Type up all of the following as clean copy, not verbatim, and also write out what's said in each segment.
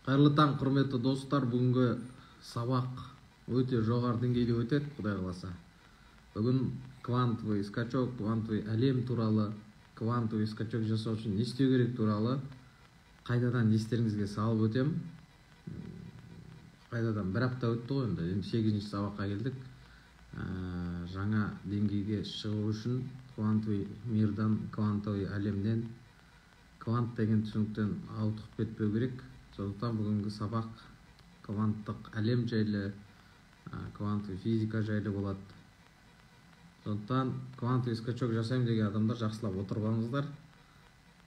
Қайырлы таң, құрметті достар. Бүгінгі сабақ өте жоғары деңгейде өтеді, Құдай қаласа. Бүгін квантовый скачок, квантовый әлем туралы, квантовый скачок жасау үшін не істеу керек туралы қайтадан естеріңізге салып өтем. Қайтадан бір апта өтті ғой енді, енді 8-ші сабаққа келдік. Жаңа деңгейге шығу үшін квантовый мирдан, квантовый әлемнен, квант деген түсініктен ауытқып кетпеу керек. Сондықтан бүгінгі сабақ кванттық әлем жайлы, квантовый физика жайлы болады. Сондықтан квантовый скачок жасаймын деген адамдар жақсылап отырып алыңыздар.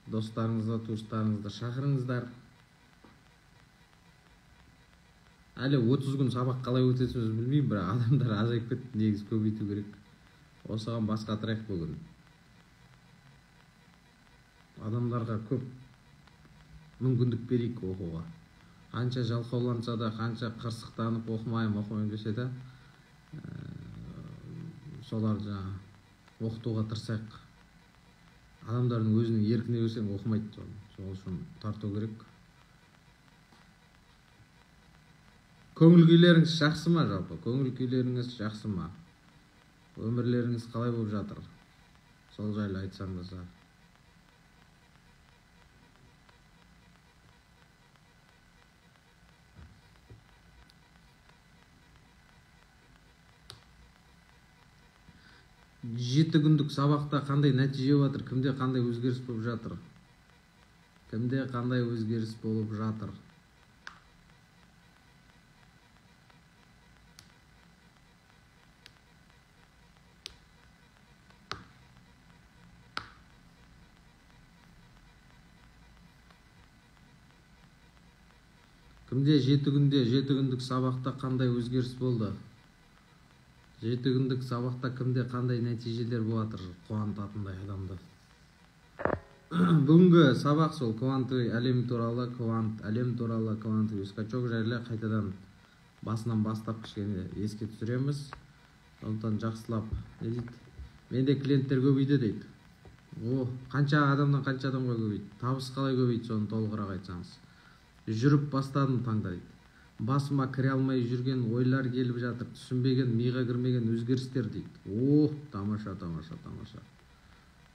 Достарыңызды, туыстарыңызды шақырыңыздар. Әлі 30 күн сабақ қалай өтетінімізді білмеймін, бірақ адамдар азайып кетті, негізі көбейту керек. Осыған бас қатырайық бүгін. Адамдарға көп мүмкіндік берейік оқуға. Қанша жалқауланса да, қанша қырсықтанып оқымаймын, оқымаймын десе де, соларды жаңа оқытуға тырысайық. Адамдардың өзінің еркіне берсең оқымайды соны. Сол үшін тарту керек. Көңіл күйлеріңіз жақсы ма жалпы? Көңіл күйлеріңіз жақсы ма? Өмірлеріңіз қалай болып жатыр? Сол жайлы айтсаңыздар. Жеті күндік сабақта қандай нәтиже болып жатыр? Кімде қандай өзгеріс болып жатыр? Кімде қандай өзгеріс болып жатыр? Кімде жеті күнде, жеті күндік сабақта қандай өзгеріс болды? Жеті күндік сабақта кімде қандай нәтижелер болып жатыр, қуантатындай адамды. Бүгінгі сабақ сол квантовый әлем туралы, квант әлем туралы, квантовый скачок жайлы қайтадан басынан бастап кішкене еске түсіреміз. Сондықтан жақсылап не дейді? Менде клиенттер көбейді дейді. О, қанша адамнан қанша адамға көбейді? Табыс қалай көбейді, соны толығырақ айтсаңыз. Жүріп бастадым таңда дейді. Басыма кіре алмай жүрген ойлар келіп жатыр, түсінбеген, миға кірмеген өзгерістер дейді. О, тамаша, тамаша, тамаша.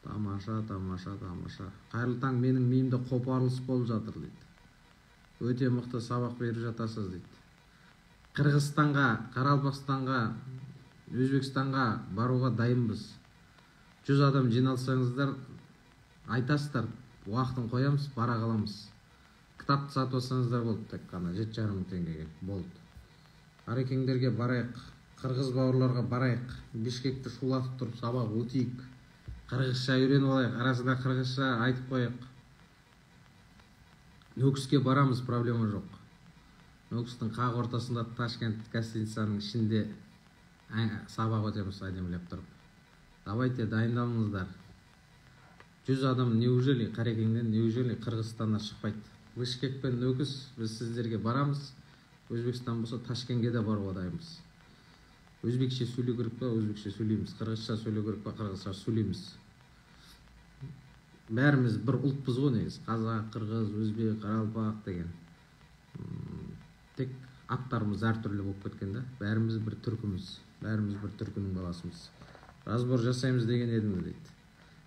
Тамаша, тамаша, тамаша. Қайырлы таң, менің миымда қопарылыс болып жатыр дейді. Өте мықты сабақ беріп жатасыз дейді. Қырғызстанға, Қарақалпақстанға, Өзбекстанға баруға дайынбыз. 100 адам жиналсаңыздар, айтасыздар, уақытын қоямыз, бара қаламыз. Кітапты сатып алсаңыздар болды, тек қана 7,5 мың теңгеге болды. Арекеңдерге барайық, қырғыз бауырларға барайық, Бішкекті шулатып тұрып сабақ өтейік. Қырғызша үйреніп алайық, арасында қырғызша айтып қояйық. Нөкіске барамыз, проблема жоқ. Нөкістің қақ ортасында Ташкент гостиницаның ішінде сабақ өтеміз әдемілеп тұрып. Давайте дайындалыңыздар. 100 адам неужели Қарекеңнен, неужели Қырғызстаннан шықпайды? Бішкек пен Нөкіс, біз сіздерге барамыз. Өзбекстан болса Ташкентке де баруға дайынбыз. Өзбекше сөйлеу керек па, өзбекше сөйлейміз. Қырғызша сөйлеу керек па, қырғызша сөйлейміз. Бәріміз бір ұлтпыз ғой негізі. Қазақ, қырғыз, өзбек, қарақалпақ деген. Тек аттарымыз әртүрлі болып кеткен да. Бәріміз бір түркіміз. Бәріміз бір түркінің баласымыз. Разбор жасаймыз деген едіңіз дейді.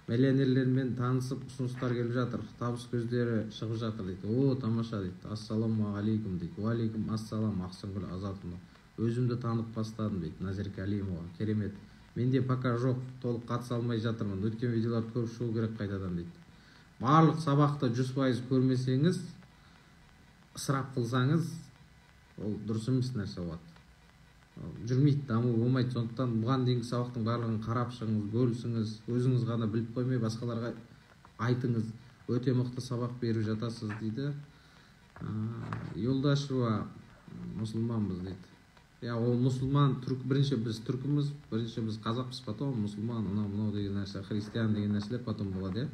Миллионерлермен танысып ұсыныстар келіп жатыр, табыс көздері шығып жатыр дейді. О, тамаша дейді. Ассалаумағалейкум дейді. Уалейкум ассалам, Ақсыңгүл Азатовна. Өзімді танып бастадым дейді. Назерке Алимова. Керемет. Менде пока жоқ, толық қатыса алмай жатырмын. Өткен видеоларды көріп шығу керек қайтадан дейді. Барлық сабақты 100% көрмесеңіз, ысырап қылсаңыз, ол дұрыс емес нәрсе болады. Жүрмейді, даму болмайды. Сондықтан бұған дейінгі сабақтың барлығын қарап шығыңыз, бөлісіңіз, өзіңіз ғана біліп қоймай басқаларға айтыңыз. Өте мықты сабақ беріп жатасыз дейді. Юлдашева мұсылманбыз дейді. Я, ол мұсылман, түрк, бірінші біз түркіміз, бірінші біз қазақпыз, потом мұсылман, анау мынау деген нәрсе, христиан деген нәрселер потом болады, иә.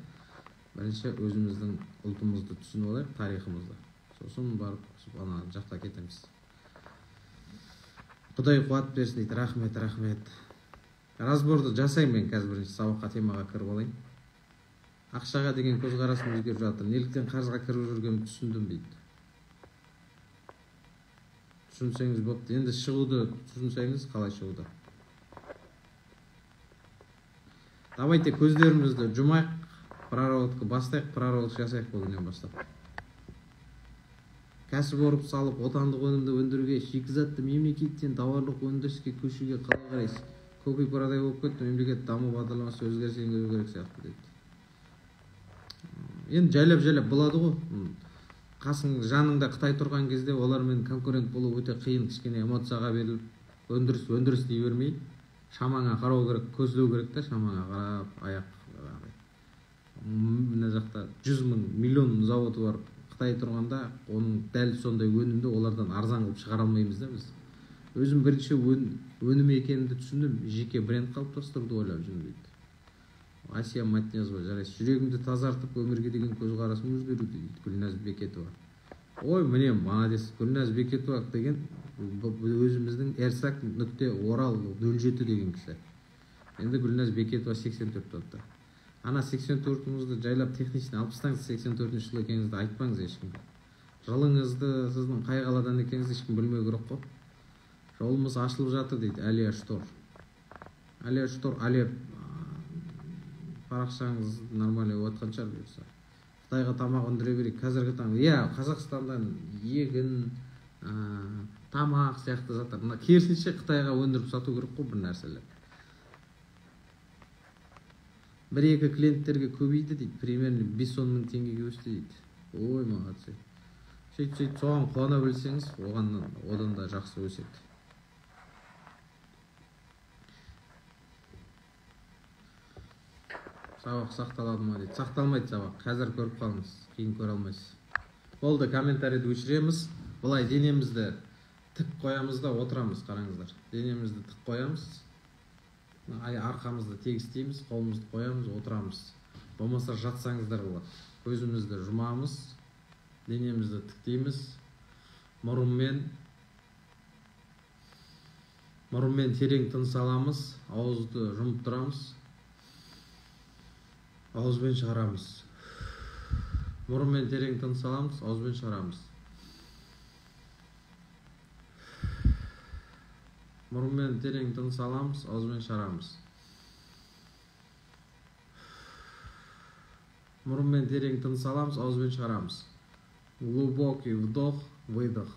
Бірінші өзіміздің ұлтымызды түсініп алайық, тарихымызды. Сосын барып ана жақта кетеміз. Құдай қуат берсін дейді. Рахмет, рахмет. Разборды жасаймын мен қазір, бірінші сабаққа, темаға кіріп алайын. Ақшаға деген көзқарасым өзгеріп жатыр. Неліктен қарызға кіріп жүргенімді түсіндім дейді. Түсінсеңіз бопты. Енді шығуды түсінсеңіз, қалай шығуды? Давайте көздерімізді жұмайық, проработка бастайық, проработка жасайық бүгіннен бастап. Кәсіп орып салып, отандық өнімді өндіруге, шикізатты мемлекеттен тауарлық өндіріске көшуге қалай қарайсыз? Копи продай болып кетті, мемлекет даму бағдарламасы өзгеріс енгізу керек сияқты дейді. Енді жайлап-жайлап болады ғой. Қасың жаныңда Қытай тұрған кезде олармен конкурент болу өте қиын, кішкене эмоцияға беріліп, өндіріс, өндіріс дей бермей, шамаңа қарау керек, көздеу керек та, шамаңа қарап, аяқ мына жақта 100 мың, миллион заводы бар Қытай тұрғанда, оның дәл сондай өнімді олардан арзан қылып шығара алмаймыз да біз. Өзім бірінші өнім екенімді түсіндім, жеке бренд қалыптастыруды ойлап жүрмін дейді. Асия Матнязова, жарайсыз. Жүрегімді тазартып, өмірге деген көзқарасым өзгеруде дейді Гүлназ Бекетова. Ой, міне, молодец. Гүлназ Бекетова деген өзіміздің Эрсак нүкте Орал 07 деген кісі. Енді Гүлназ Бекетова 84 болыпты. Ана 84-іңізді жайлап техничный алып тастаңыз, 84-ші жыл екеніңізді айтпаңыз ешкімге. Жылыңызды, сіздің қай қаладан екеніңізді ешкім білмеу керек қой. Жолымыз ашылып жатыр дейді Әлия Штор. Әлия Штор, Әлия парақшаңыз нормально өткен шығар бұйырса. Қытайға тамақ өндіре берейік қазіргі таңда. Иә, Қазақстандан егін, тамақ сияқты заттар. Мына керісінше Қытайға өндіріп сату керек қой бір нәрселер. Бір-екі клиенттерге көбейді дейді, примерно 5-10 мың теңгеге өсті дейді. Ой, молодцы. Сөйтіп соған қуана білсеңіз, одан да жақсы өседі. Сабақ сақталады ма дейді. Сақталмайды сабақ. Қазір көріп қалыңыз, кейін көре алмайсыз. Болды, комментарийді өшіреміз. Былай денемізді тік қоямыз да отырамыз, қараңыздар. Денемізді тік қоямыз. Арқамызды тегістейміз, қолымызды қоямыз, отырамыз. Болмаса жатсаңыздар болады. Көзімізді жұмамыз, денемізді тіктейміз. Мұрынмен терең тыныс аламыз, ауызды жұмып тұрамыз. Ауызбен шығарамыз. Мұрынмен терең тыныс аламыз, ауызбен шығарамыз. Мұрынмен терең тыныс аламыз, ауызбен шығарамыз. Мұрынмен терең тыныс аламыз, ауызбен шығарамыз. Глубокий вдох, выдох.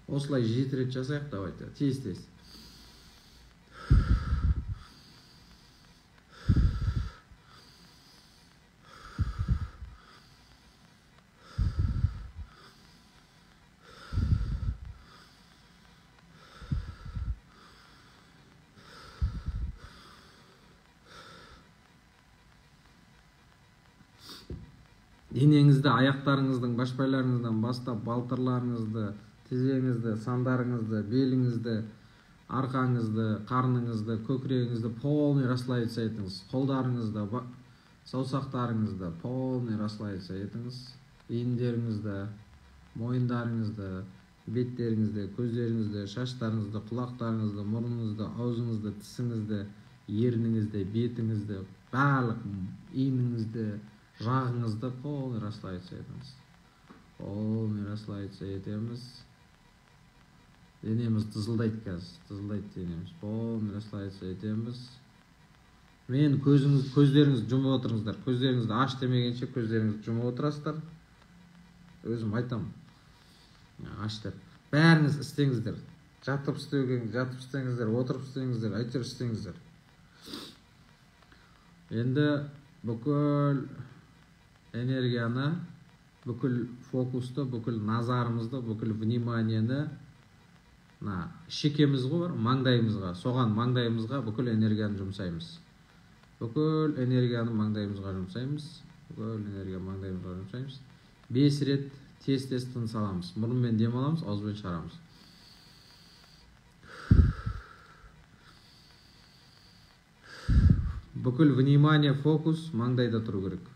Осылай 7 рет жасайық, давайте. Тез-тез. Денеңізді, аяқтарыңыздың башпайларыңыздан бастап балтырларыңызды, тізеңізді, сандарыңызды, беліңізді, арқаңызды, қарныңызды, көкірегіңізді полный расслабиться етіңіз. Қолдарыңызды, саусақтарыңызды полный расслабиться етіңіз. Иіндеріңізді, мойындарыңызды, беттеріңізді, көздеріңізді, шаштарыңызды, құлақтарыңызды, мұрныңызды, аузыңызды, тісіңізді, ерніңізді, бетіңізді, барлық иініңізді, жағыңызды полный расслабиться етіңіз. Полный расслабиться етеміз. Денеміз тызылдайды қазір, тызылдайды денеміз. Полный расслабиться етеміз. Мен көздеріңізді жұмып отырыңыздар. Көздеріңізді аш демегенше көздеріңізді жұмып отырасыздар. Өзім айтам, аш деп. Бәріңіз істеңіздер. Жатып істеуге, жатып істеңіздер, отырып істеңіздер, әйтеуір істеңіздер. Енді бүкіл энергияны, бүкіл фокусты, бүкіл назарымызды, бүкіл вниманиені Мына шекеміз ғой бар, маңдайымызға, соған маңдайымызға бүкіл энергияны жұмсаймыз. Бүкіл энергияны маңдайымызға жұмсаймыз. Бүкіл энергия маңдайымызға жұмсаймыз. 5 рет тез-тез тыныс аламыз. Мұрынмен дем аламыз, ауызбен шығарамыз. Бүкіл внимание, фокус маңдайда тұру керек.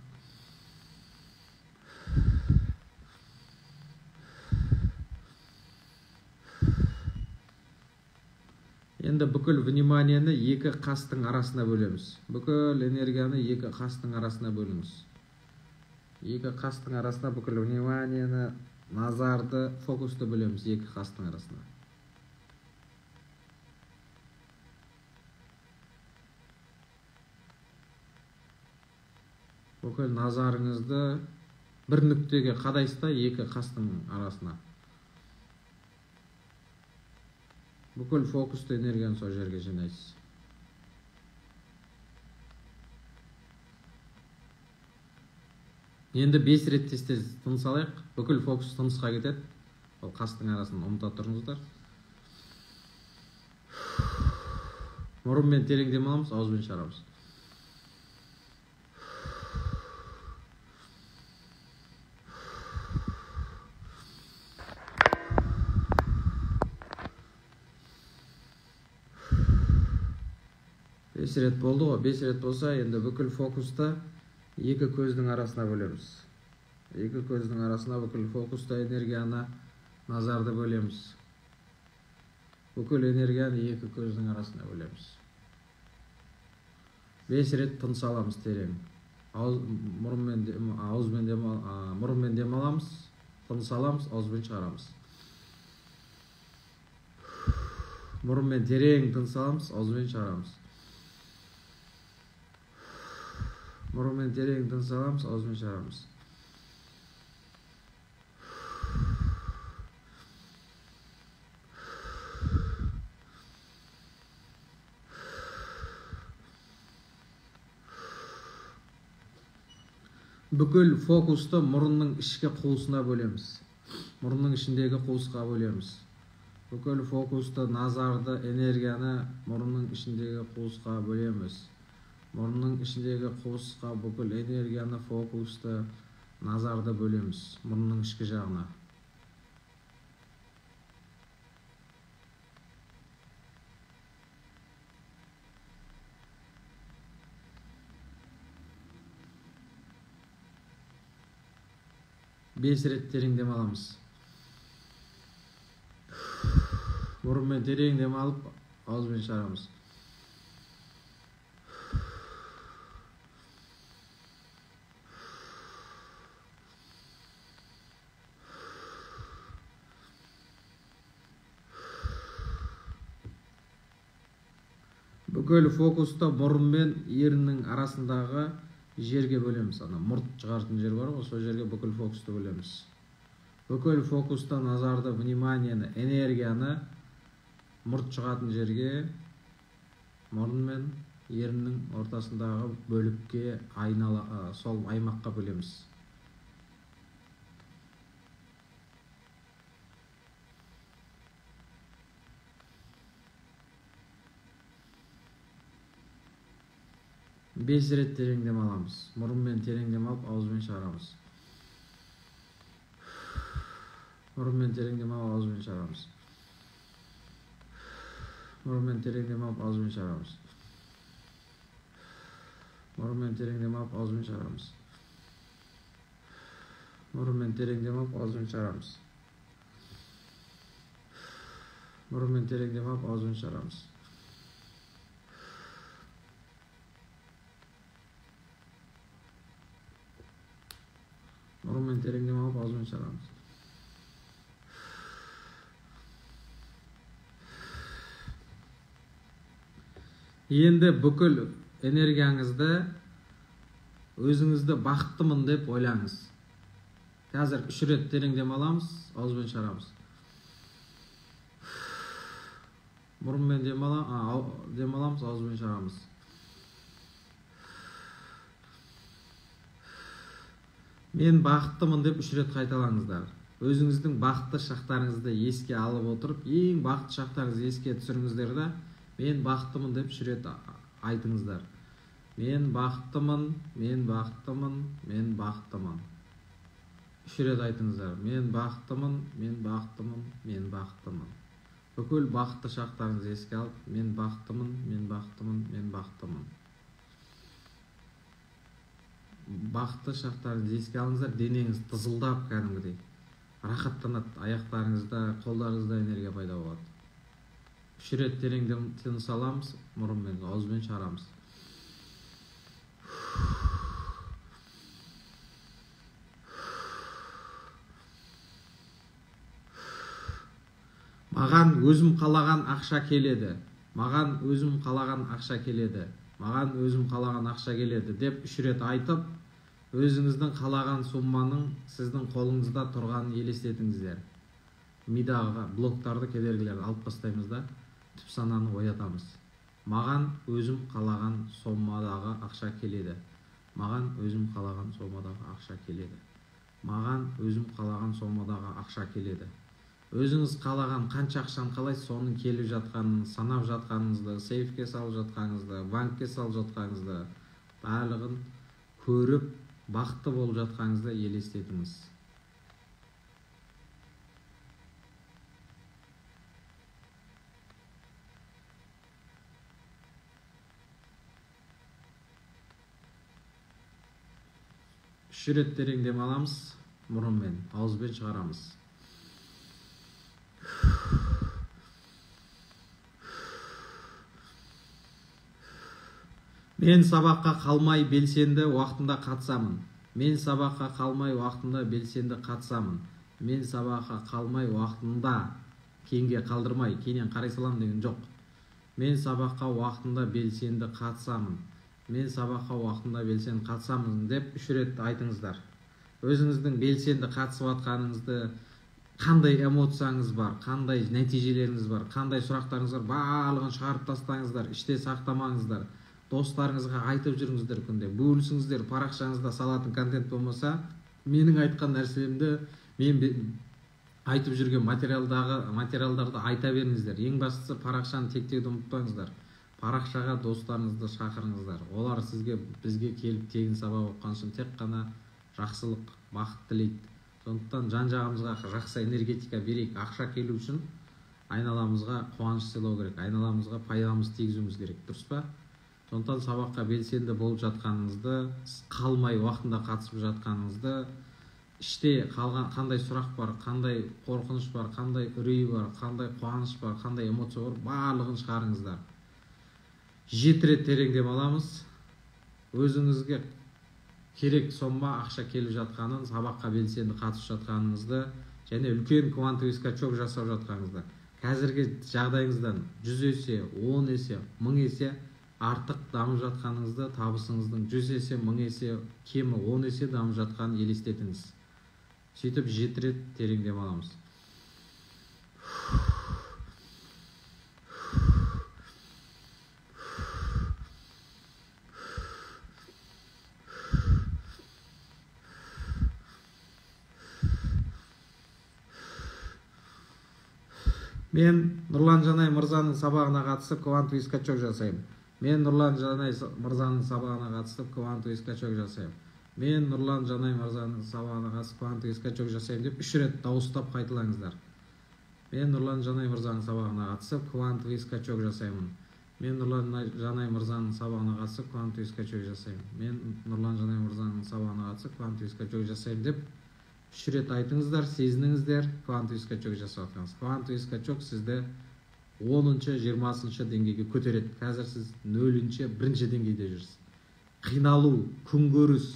Енді бүкіл вниманиені екі қастың арасына бөлеміз. Бүкіл энергияны екі қастың арасына бөліңіз. Екі қастың арасына бүкіл вниманиені, назарды, фокусты бөлеміз екі қастың арасына. Бүкіл назарыңызды бір нүктеге қадайсыз да екі қастың арасына. Бүкіл фокусты энергияны сол жерге жинайсыз. Енді 5 рет тез-тез тыныс алайық. Бүкіл фокус тынысқа кетеді. Ол қастың арасын ұмыта тұрыңыздар. Мұрынмен терең дем аламыз, ауызбен шығарамыз. Бес рет болды ғой, 5 рет болса, енді бүкіл фокуста екі көздің арасына бөлеміз. Екі көздің арасына бүкіл фокуста энергияны, назарды бөлеміз. Бүкіл энергияны екі көздің арасына бөлеміз. 5 рет тыныс аламыз терең. Мұрынмен дем аламыз, тыныс аламыз, ауызбен шығарамыз. Мұрынмен терең тыныс аламыз, ауызбен шығарамыз. Мұрынмен терең тыныс аламыз, ауызбен шығарамыз. Бүкіл фокусты мұрынның ішкі қуысына бөлеміз. Мұрынның ішіндегі қуысқа бөлеміз. Бүкіл фокусты, назарды, энергияны мұрынның ішіндегі қуысқа бөлеміз. Мұрынның ішіндегі қуысқа бүкіл энергияны, фокусты, назарды бөлеміз. Мұрынның ішкі жағына. Бес рет терең дем аламыз. Мұрынмен терең дем алып, ауызбен шығарамыз. Бүкіл фокусты мұрын мен еріннің арасындағы жерге бөлеміз. Ана мұрт шығаратын жер бар ғой, сол жерге бүкіл фокусты бөлеміз. Бүкіл фокусты, назарды, вниманиені, энергияны мұрт шығатын жерге, мұрын мен еріннің ортасындағы бөлікке айнала, сол аймаққа бөлеміз. Бес рет терең дем аламыз. Мұрынмен терең дем алып, ауызбен шығарамыз. Мұрынмен терең дем алып, ауызбен шығарамыз. Мұрынмен терең дем алып, ауызбен шығарамыз. Мұрынмен терең дем алып, ауызбен шығарамыз. Мұрынмен терең дем алып, ауызбен шығарамыз. Мұрынмен терең дем алып, ауызбен шығарамыз. Мұрынмен терең дем алып, ауызбен шығарамыз. Енді бүкіл энергияңызды өзіңізді бақыттымын деп ойлаңыз. Қазір 3 рет терең дем аламыз, ауызбен шығарамыз. Мұрынмен дем аламыз, ауызбен шығарамыз. Мен бақыттымын деп 3 рет қайталаңыздар. Өзіңіздің бақытты шақтарыңызды еске алып отырып, ең бақытты шақтарыңызды еске түсіріңіздер да, мен бақыттымын деп үш рет айтыңыздар. Мен бақыттымын, мен бақыттымын, мен бақыттымын. Үш рет айтыңыздар. Мен бақыттымын, мен бақыттымын, мен бақыттымын. Бүкіл бақытты шақтарыңызды еске алып, мен бақыттымын, мен бақыттымын, мен бақыттымын. Бақытты шақтарыңызды еске алыңыздар, денеңіз тызылдап кәдімгідей рахаттанады, аяқтарыңызда, қолдарыңызда энергия пайда болады. Үш рет терең тыныс аламыз, мұрынмен, ауызбен шығарамыз. Маған өзім қалаған ақша келеді. Маған өзім қалаған ақша келеді. Маған өзім қалаған ақша келеді деп үш рет айтып, өзіңіздің қалаған сумманың сіздің қолыңызда тұрғанын елестетіңіздер. Мидағы блоктарды, кедергілерді алып тастаймыз да, түп сананы оятамыз. Маған өзім қалаған сомадағы ақша келеді. Маған өзім қалаған сомадағы ақша келеді. Маған өзім қалаған сомадағы ақша келеді. Өзіңіз қалаған қанша ақшаны қалайсыз, соның келіп жатқанын, санап жатқаныңызды, сейфке салып жатқаныңызды, банкке салып жатқаныңызды, барлығын көріп, бақытты болып жатқаныңызды елестетіңіз. Үш рет терең дем аламыз, мұрынмен, ауызбен шығарамыз. Мен сабаққа қалмай белсенді уақытында қатысамын. Мен сабаққа қалмай уақытында белсенді қатысамын. Мен сабаққа қалмай уақытында, кейінге қалдырмай, кейіннен қарай саламын деген жоқ. Мен сабаққа уақытында белсенді қатысамын. Мен сабаққа уақытында белсенді қатысамын деп үш рет айтыңыздар. Өзіңіздің белсенді қатысып жатқаныңызды, қандай эмоцияңыз бар, қандай нәтижелеріңіз бар, қандай сұрақтарыңыз бар, барлығын шығарып тастаңыздар, іште сақтамаңыздар. Достарыңызға айтып жүріңіздер күнде, бөлісіңіздер, парақшаңызда салатын контент болмаса, менің айтқан нәрселерімді, мен айтып жүрген материалдарды айта беріңіздер. Ең бастысы парақшаны тектеуді ұмытпаңыздар. Парақшаға достарыңызды шақырыңыздар. Олар сізге, бізге келіп тегін сабақ оқыған үшін тек қана жақсылық, бақыт тілейді. Сондықтан жан-жағымызға жақсы энергетика берейік. Ақша келу үшін айналамызға қуаныш сыйлау керек, айналамызға пайдамызды тигізуіміз керек, дұрыс па? Сондықтан сабаққа белсенді болып жатқаныңызды, қалмай уақытында қатысып жатқаныңызды, іште қалған қандай сұрақ бар, қандай қорқыныш бар, қандай үрей бар, қандай қуаныш бар, қандай эмоция бар, барлығын шығарыңыздар. 7 рет терең дем аламыз. Өзіңізге керек сомма ақша келіп жатқанын, сабаққа белсенді қатысып жатқаныңызды және үлкен квантовый скачок жасап жатқаныңызды, қазіргі жағдайыңыздан 100 есе, 10 есе, 1000 есе артық дамып жатқаныңызды, табысыңыздың 100 есе, 1000 есе, кемі 10 есе дамып жатқанын елестетіңіз. Сөйтіп 7 рет терең дем аламыз. Мен Нұрлан Жанай мырзаның сабағына қатысып квантовый скачок жасаймын. Мен Нұрлан Жанай мырзаның сабағына қатысып квантовый скачок жасаймын. Мен Нұрлан Жанай мырзаның сабағына қатысып квантовый скачок жасаймын деп 3 рет дауыстап қайталаңыздар. Мен Нұрлан Жанай мырзаның сабағына қатысып квантовый скачок жасаймын. Мен Нұрлан Жанай мырзаның сабағына қатысып квантовый скачок жасаймын. Мен Нұрлан Жанай мырзаның сабағына қатысып квантовый скачок жасаймын деп 3 рет айтыңыздар, сезініңіздер, квантовый скачок жасап жатқаныңыз. Квантовый скачок сізді 10-шы, 20-шы деңгейге көтереді. Қазір сіз 0-ші, 1-ші деңгейде жүрсіз. Қиналу, күнкөріс,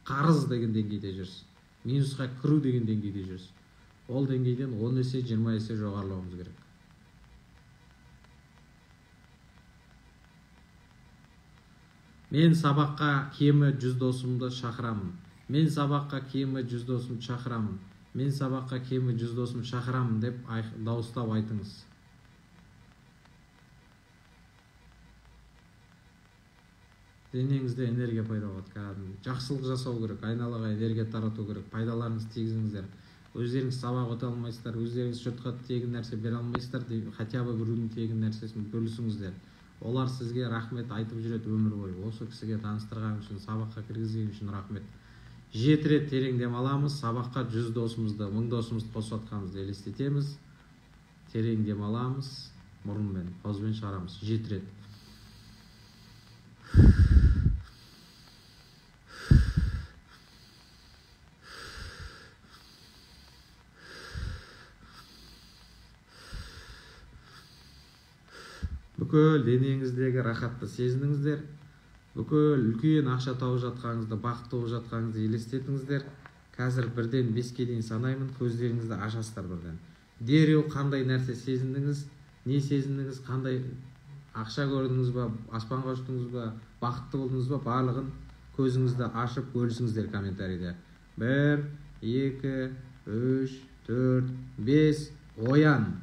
қарыз деген деңгейде жүрсіз. Минусқа кіру деген деңгейде жүрсіз. Ол деңгейден 10 есе, 20 есе жоғарылауымыз керек. Мен сабаққа кемі 100 досымды шақырамын. Мен сабаққа кемі 100 досымды шақырамын. Мен сабаққа кемі 100 досымды шақырамын деп дауыстап айтыңыз. Денеңізде энергия пайда болады кәдімгі. Жақсылық жасау керек, айналаға энергия тарату керек, пайдаларыңызды тигізіңіздер. Өздеріңіз сабақ өте алмайсыздар, өздеріңіз жұртқа тегін нәрсе бере алмайсыздар, хотя бы біреудің тегін нәрсесін бөлісіңіздер. Олар сізге рахмет айтып жүреді өмір бойы. Осы кісіге таныстырған үшін, сабаққа кіргізген үшін рахмет. 7 рет терең дем аламыз, сабаққа 100 досымызды, 1000 досымызды қосып жатқанымызды елестетеміз. Терең дем аламыз, мұрынмен, ауызбен шығарамыз 7 рет. Бүкіл денеңіздегі рахатты сезініңіздер. Бүкіл үлкен ақша тауып жатқаныңызды, бақытты болып жатқаныңызды елестетіңіздер. Қазір бірден 5-ке дейін санаймын, көздеріңізді ашасыздар бірден. Дереу қандай нәрсе сезіндіңіз, не сезіндіңіз, қандай ақша көрдіңіз ба, аспанға ұштыңыз ба, бақытты болдыңыз ба, барлығын көзіңізді ашып бөлісіңіздер комментарийде. 1, 2, 3, 4, 5, оян.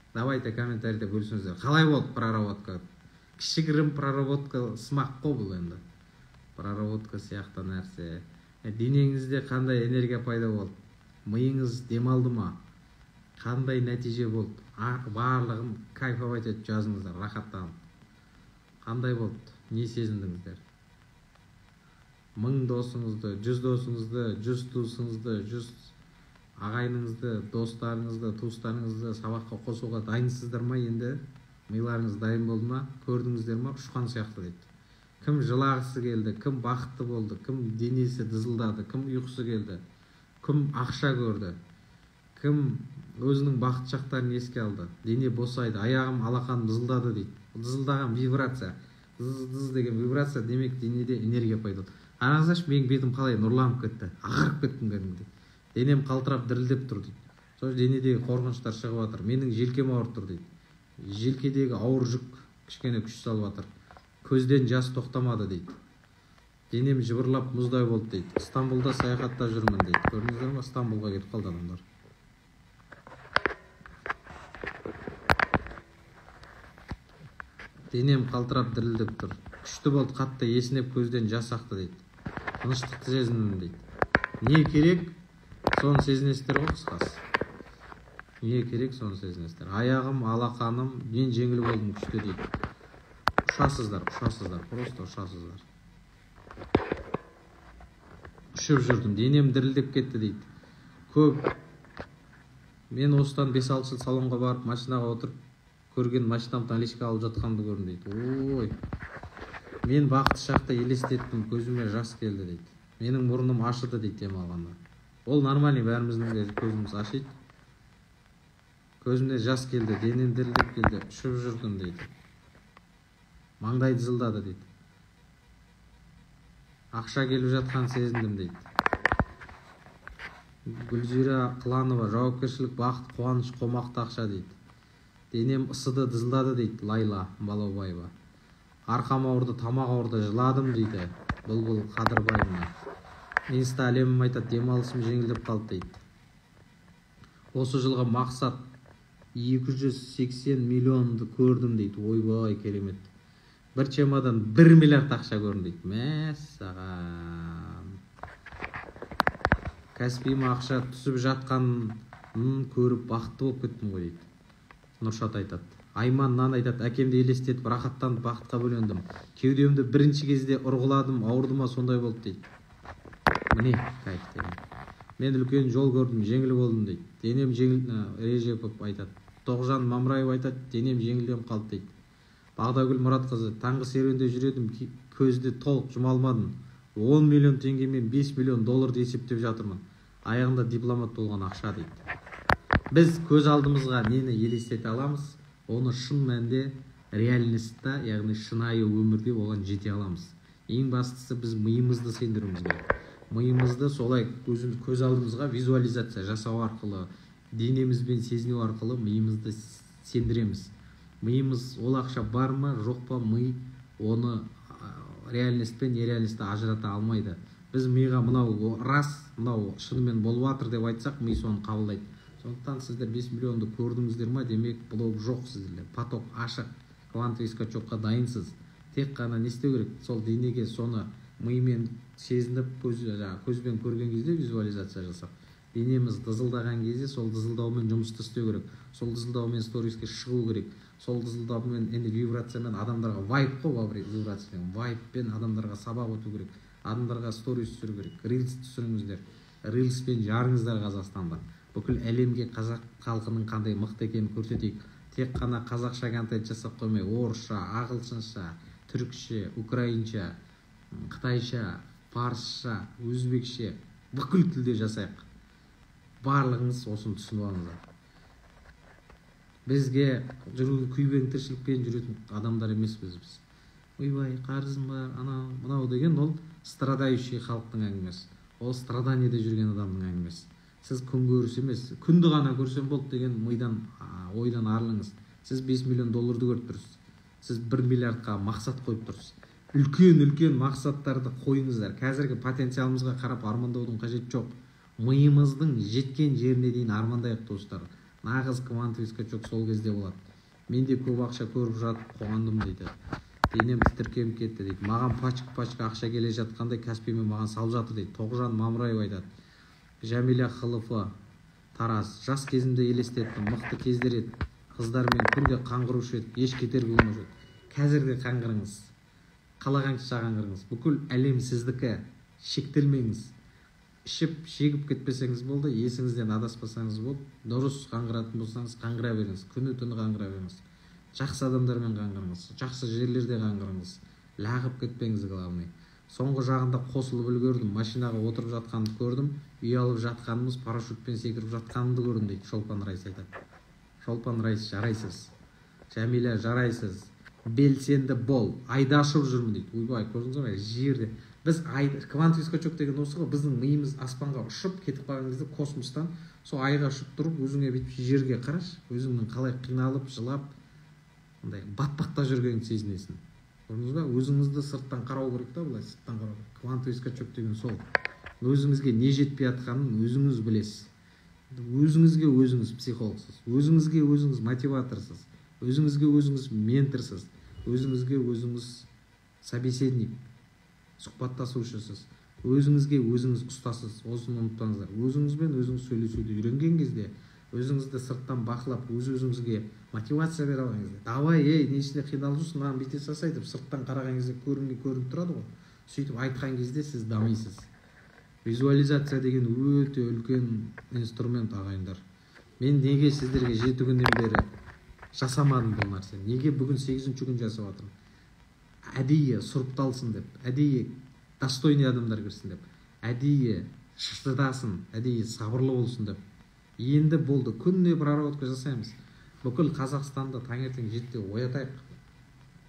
Давайте комментарийде бөлісіңіздер. Қалай болды проработка? Кішігірім проработка сымақ қой бұл енді. Проработка сияқты нәрсе. Денеңізде қандай энергия пайда болды? Миыңыз демалды ма? Қандай нәтиже болды? Барлығын кайфовать етіп жазыңыздар, рахаттанып. Қандай болды? Не сезіндіңіздер? 1000 досыңызды, 100 досыңызды, 100 туысыңызды, 100 ағайыныңызды, достарыңызды, туыстарыңызды сабаққа қосуға дайынсыздар ма енді? Миларыңыз дайын болды ма? Көрдіңіздер ма? Ұшқан сияқты дейді. Кім жылағысы келді, кім бақытты болды, кім денесі дызылдады, кім ұйқысы келді, кім ақша көрді, кім өзінің бақыт шақтарын еске алды. Дене босайды, аяғым, алақаным дызылдады дейді. Дызылдаған вибрация, дыз деген вибрация, демек денеде энергия пайда болды. Қараңыздаршы, менің бетім қалай нұрланып кетті, ағарып кеттім кәдімгідей. Денем қалтырап дірілдеп тұр дейді. Сол денедегі қорқыныштар шығып жатыр. Менің желкем ауырып тұр дейді. Желкедегі ауыр жүк кішкене күш салып жатыр. Көзден жас тоқтамады дейді. Денем жыбырлап мұздай болды дейді. Стамбулда саяхатта жүрмін дейді. Көрдіңіздер ме? Стамбулға кетіп қалды адамдар. Денем қалтырап дірілдеп тұр. Күшті болды, қатты есінеп көзден жас ақты дейді. Тыныштықты сезіндім дейді. Не керек? Соны сезінесіздер ғой қысқасы. Не керек, соны сезінесіздер. Аяғым, алақаным, мен жеңіл болдым күшті дейді. Ұшасыздар, ұшасыздар, просто ұшасыздар. Ұшып жүрдім, денем дірілдеп кетті дейді. Көп. Мен осыдан 5-6 жыл салонға барып, машинаға отырып, көрген машинам наличка алып жатқанымды көрдім дейді. Ой. Мен бақытты шақта елестеттім, көзіме жас келді дейді. Менің мұрным ашыды дейді дем алғанда. Ол нормальный, бәріміздің де көзіміз ашиды. Көзімде жас келді, денем дірілдеп келді, ұшып жүрдім дейді. Маңдай дызылдады дейді. Ақша келіп жатқан сезіндім дейді. Гүлзира Қыланова, жауапкершілік, бақыт, қуаныш, қомақты ақша дейді. Денем ысыды, дызылдады дейді Лайла Балаубаева. Арқам ауырды, тамақ ауырды, жыладым дейді Бұлбұл Қадырбаевна. Инста әлемім айтады, демалысым жеңілдеп қалды дейді. Осы жылғы мақсат 280 миллионды көрдім дейді. Ойбай, керемет. Бір чемодан 1 миллиард ақша көрдім дейді. Мәссаған. Кәсібіме ақша түсіп жатқанын көріп бақытты болып кеттім ғой дейді. Нұршат айтады. Айман нан айтады, әкемді елестетіп, рахаттанып бақытқа бөлендім. Кеудемді бірінші кезде ұрғыладым, ауырды ма сондай болды дейді. Міне, кайф деген. Мен үлкен жол көрдім, жеңіл болдым дейді. Денем жеңіл, Режепов айтады. Тоғжан Мамраев айтады, денем жеңілденіп қалды дейді. Бағдагүл Мұратқызы, таңғы серуенде жүредім, көзді толық жұма алмадым. 10 миллион теңгемен 5 миллион долларды есептеп жатырмын. Аяғында дипломат болған ақша дейді. Біз көз алдымызға нені елестете аламыз, оны шын мәнде реальностьта, яғни шынайы өмірде оған жете аламыз. Ең бастысы біз миымызды сендіруіміз керек. Миымызды солай көз алдымызға визуализация жасау арқылы, денемізбен сезіну арқылы миымызды сендіреміз. Миымыз ол ақша бар ма, жоқ па, ми оны реальность пен нереальностьті ажырата алмайды. Біз миға мынау рас, мынау шынымен болып жатыр деп айтсақ, ми соны қабылдайды. Сондықтан сіздер 5 миллионды көрдіңіздер ма, демек блок жоқ сіздерде, поток ашық, квантовый скачокқа дайынсыз. Тек қана не істеу керек? Сол денеге соны мимен сезініп, көзбен көрген кезде визуализация жасап, Денеміз дызылдаған кезде сол дызылдаумен жұмысты істеу керек, сол дызылдаумен сториске шығу керек, сол дызылдаумен, енді вибрациямен адамдарға, вайб қой, вибрация деген, вайбпен адамдарға сабақ өту керек, адамдарға сторис түсіру керек. Рилс түсіріңіздер, рилспен жарыңыздар Қазақстанда. Бүкіл әлемге қазақ халқының қандай мықты екенін көрсетейік. Тек қана қазақша контент жасап қоймай, орысша, ағылшынша, түрікше, украинша, қытайша, парысша, өзбекше, бүкіл тілде жасайық. Барлығыңыз осыны түсініп алыңыздар. Бізге жүру, күйбең тіршілікпен жүретін адамдар емеспіз біз. Ойбай, қарызым бар, анау мынау деген ол страдающий халықтың әңгімесі, ол страданиеде жүрген адамның әңгімесі. Сіз күнкөріс емес, күнді ғана көрсем болды деген мидан, ойдан арылыңыз. Сіз 5 миллион долларды көріп тұрсыз, сіз 1 миллиардқа мақсат қойып тұрсыз. Үлкен үлкен мақсаттарды қойыңыздар. Қазіргі потенциалымызға қарап армандаудың қажеті жоқ. Миымыздың жеткен жеріне дейін армандайық, достар. Нағыз квантовый скачок сол кезде болады. Мен де көп ақша көріп жатып қуандым дейді, денем тітіркеніп кетті дейді. Маған пачка пачка ақша келе жатқандай, Каспиймен маған салып жатыр дейді. Тоғжан Мамыраева айтады. Жәмила Хылыфы, Тараз. Жас кезімде елестеттім, мықты кездер еді, қыздармен күнде қаңғырушы едік, еш кедергі болмаушы еді. Қазір де қаңғырыңыз, қалағанша қаңғырыңыз, бүкіл әлем сіздікі, шектелмеңіз. Ішіп шегіп кетпесеңіз болды, есіңізден адаспасаңыз болды. Дұрыс қаңғыратын болсаңыз, қаңғыра беріңіз, күні түні қаңғыра беріңіз. Жақсы адамдармен қаңғырыңыз, жақсы жерлерде қаңғырыңыз, лағып кетпеңіз, главный. Соңғы жағында қосылып үлгердім, машинаға отырып жатқанымды көрдім, үй алып жатқанымыз, парашютпен секіріп жатқанымды көрдім дейді. Шолпан Райс айтады. Шолпан Райс, жарайсыз. Жәмила, жарайсыз. Белсенді бол, айдашып жүрмін дейді. Ойбай, көрдіңіз ба, жерде біз ай, квантовый скачок деген осы ғой. Біздің миымыз аспанға ұшып кетіп қалған кезде, космостан сол айға ұшып тұрып, өзіңе бүйтіп жерге қарашы, өзіңнің қалай қиналып, жылап, андай батпақта жүргеніңді сезінесің. Көрдіңіз ба? Өзіңізді сырттан қарау керек та, былай сырттан қарау керек. Квантовый скачок деген сол. Өзіңізге не жетпей жатқанын өзіңіз білесіз. Өзіңізге өзіңіз психологсыз, өзіңізге өзіңіз мотиваторсыз, өзіңізге өзіңіз менторсыз, өзіңізге өзіңіз собеседник, сұхбаттасушысыз, өзіңізге өзіңіз ұстазсыз. Осыны ұмытпаңыздар. Өзіңізбен өзіңіз сөйлесуді үйренген кезде, өзіңізді сырттан бақылап, өз өзіңізге мотивация бере алған кезде, давай, ей, не ішінде қиналып жүрсің, мынаны бүйте салсай деп сырттан қараған кезде көрінген көрініп тұрады ғой. Сөйтіп айтқан кезде сіз дамисыз. Визуализация деген өте үлкен инструмент, ағайындар. Мен неге сіздерге 7 күннен бері жасамадым бұл нәрсені, неге бүгін сегізінші күн жасап жатырмын? Әдейі сұрыпталсын деп, әдейі достойный адамдар кірсін деп, әдейі шыдасын, әдейі сабырлы болсын деп. Енді болды, күніне проработка жасаймыз. Бүкіл Қазақстанды таңертең 7-де оятайық.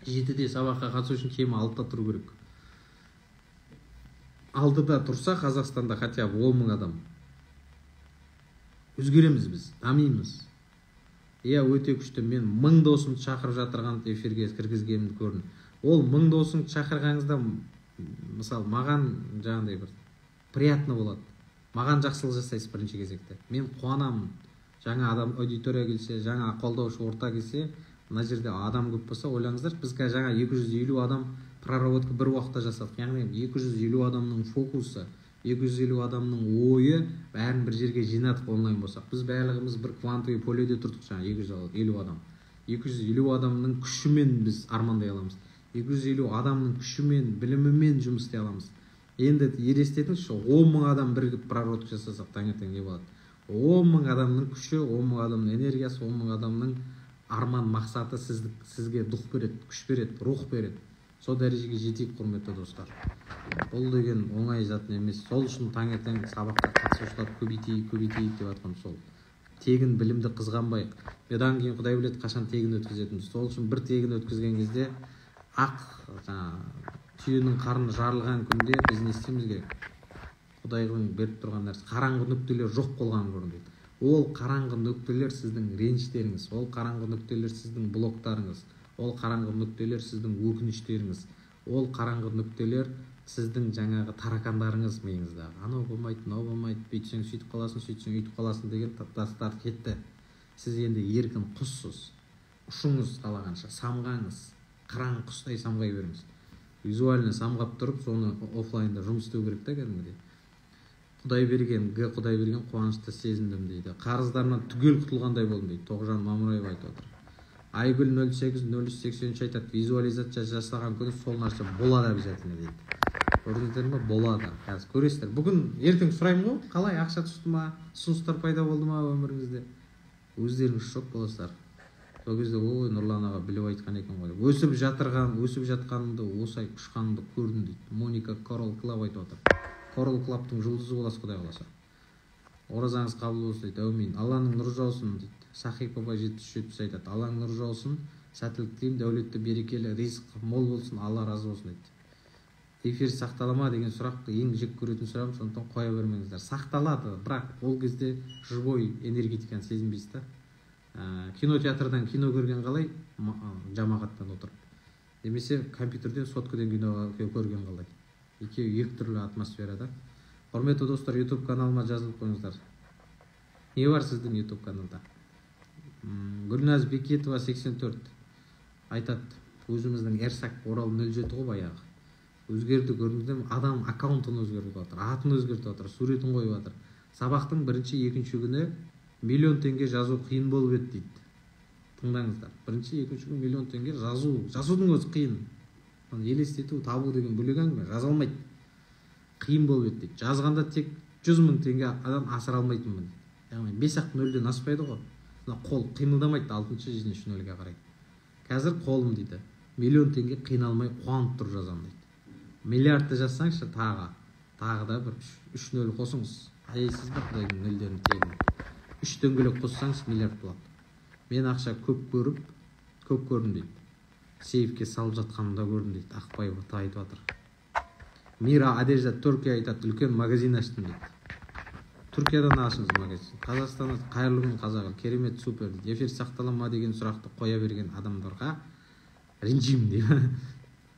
7-де сабаққа қатысу үшін кемі 6-да тұру керек. 6-да тұрса Қазақстанда хотя бы 10 000 адам, өзгереміз, біз дамимыз. Иә, өте күшті. Мен 1000 досымды шақырып жатырған, эфирге кіргізгенімді көрдім. Ол 1000 досыңды шақырғаныңызда, мысалы, маған жаңағыдай бір приятно болады, маған жақсылық жасайсыз. Бірінші кезекте мен қуанамын, жаңа адам, аудитория келсе, жаңа қолдаушы орта келсе. Мына жерде адам көп болса, ойлаңыздар, біз қазір жаңа 250 адам проработка бір уақытта жасадық. Яғни 250 адамның фокусы, 250 адамның ойы, бәрін бір жерге жинадық. Онлайн болсақ, біз барлығымыз бір квантовый поледе тұрдық. Жаңа 250 адам, 250 адамның күшімен біз армандай аламыз, 250 адамның күшімен, білімімен жұмыс істей аламыз. Енді елестетіңізші, 10 000 адам бірігіп проработка жасасақ, таңертең не болады? 10 000 адамның күші, 10 000 адамның энергиясы, 10 000 адамның арман мақсаты сізге дух береді, күш береді, рух береді. Сол дәрежеге жетейік, құрметті достар. Бұл деген оңай зат емес. Сол үшін таңертең сабаққа қатысушылар көбейтейік, көбейтейік деп жатқан сол. Тегін білімді қызғанбайық. Одан кейін құдай біледі, қашан тегін өткізетінімізді. Сол үшін бір тегін өткізген кезде, ақ жаңағы түйенің қарны жарылған күнде біз не істеуіміз керек? Құдайдың беріп тұрған нәрсе, қараңғы нүктелер жоқ болған көрінеді. Ол қараңғы нүктелер — сіздің реніштеріңіз, ол қараңғы нүктелер — сіздің блоктарыңыз, ол қараңғы нүктелер — сіздің өкініштеріңіз, ол қараңғы нүктелер — сіздің жаңағы таракандарыңыз миыңыздағы. Анау болмайды, мынау болмайды, бүйтсең сөйтіп қаласың, сөйтсең өйтіп қаласың деген тастар кетті. Сіз енді еркін құссыз, ұшыңыз қалағанша, самғаңыз, қыран құстай самғай беріңіз. Визуально самғап тұрып, соны офлайнда жұмыс істеу керек та кәдімгідей. Құдайберген, Г. Құдайберген қуанышты сезіндім дейді. Қарыздарымнан түгел құтылғандай болдым дейді. Тоғжан Мамыраева айтып отыр. Айгүл 08 0383 айтады, визуализация жасаған күні сол нәрсе болады обязательно дейді. Көрдіңіздер ме? Болады. Қазір көресіздер. Бүгін ертең сұраймын ғой, қалай ақша түсті ма, ұсыныстар пайда болды ма өміріңізде? Өздеріңіз шок боласыздар. Сол кезде ой, Нұрлан аға біліп айтқан екен ғой. Өсіп жатырған, өсіп жатқанымды, осай ұшқанымды көрдім дейді. Моника Корал Клаб айтып отыр. Корал Клабтың жұлдызы боласыз, Құдай қаласа. Оразаңыз қабыл болсын дейді. Әумин. Алланың нұры жаусын дейді. Сахип баба 7370 айтады. Алланың нұры жаусын, сәттілік тілеймін, дәулетті, берекелі, ризық мол болсын, Алла разы болсын дейді. Эфир сақтала ма деген сұрақ ең жек көретін сұрағым, сондықтан қоя бермеңіздер. Сақталады, бірақ ол кезде живой энергетиканы сезінбейсіз да. Кинотеатрдан кино көрген қалай, жамағаттан отырып, немесе компьютерден, соткадан кино көрген қалай, екеуі екі түрлі атмосфера да. Құрметті достар, YouTube каналыма жазылып қойыңыздар. Не бар сіздің YouTube каналда? Гүлназ Бекетова 84 айтады, өзіміздің Эрсак Орал 07 ғой баяғы. Өзгерді, көрдіңіздер ме? Адам аккаунтын өзгертіп жатыр, атын өзгертіп жатыр, суретін қойып жатыр. Сабақтың бірінші, екінші күні миллион теңге жазу қиын болып еді дейді. Тыңдаңыздар. Бірінші, екінші күні миллион теңге жазу, жазудың өзі қиын. Оны елестету, табу деген бөлек әңгіме, жаза алмайды. Қиын болып еді дейді. Жазғанда тек 100 мың теңге адам асыра алмайтынмын дейді. Яғни 5-ақ нөлден аспайды ғой. Мына қол қимылдамайды 6-шы, 7-ші нөлге қарай. Қазір қолым дейді, миллион теңге қиналмай қуанып тұр жазамын дейді. Миллиардты жазсаңызшы, тағы да бір 3 нөл қосыңыз. Аяйсыз ба Құдайдың нөлдерін тегін? 3 дөңгелек қоссаңыз миллиард болады. Мен ақша көп көріп, көп көрдім дейді. Сейфке салып жатқанымда да көрдім дейді. Ақбаева та айтып жатыр. Мира Одежда Түркия айтады, үлкен магазин аштым дейді. Түркиядан ашыңыз магазин. Қазақстанда қайырлы күн қазақ, керемет, супер дейді. Эфир сақтала ма деген сұрақты қоя берген адамдарға ренжимін дейді.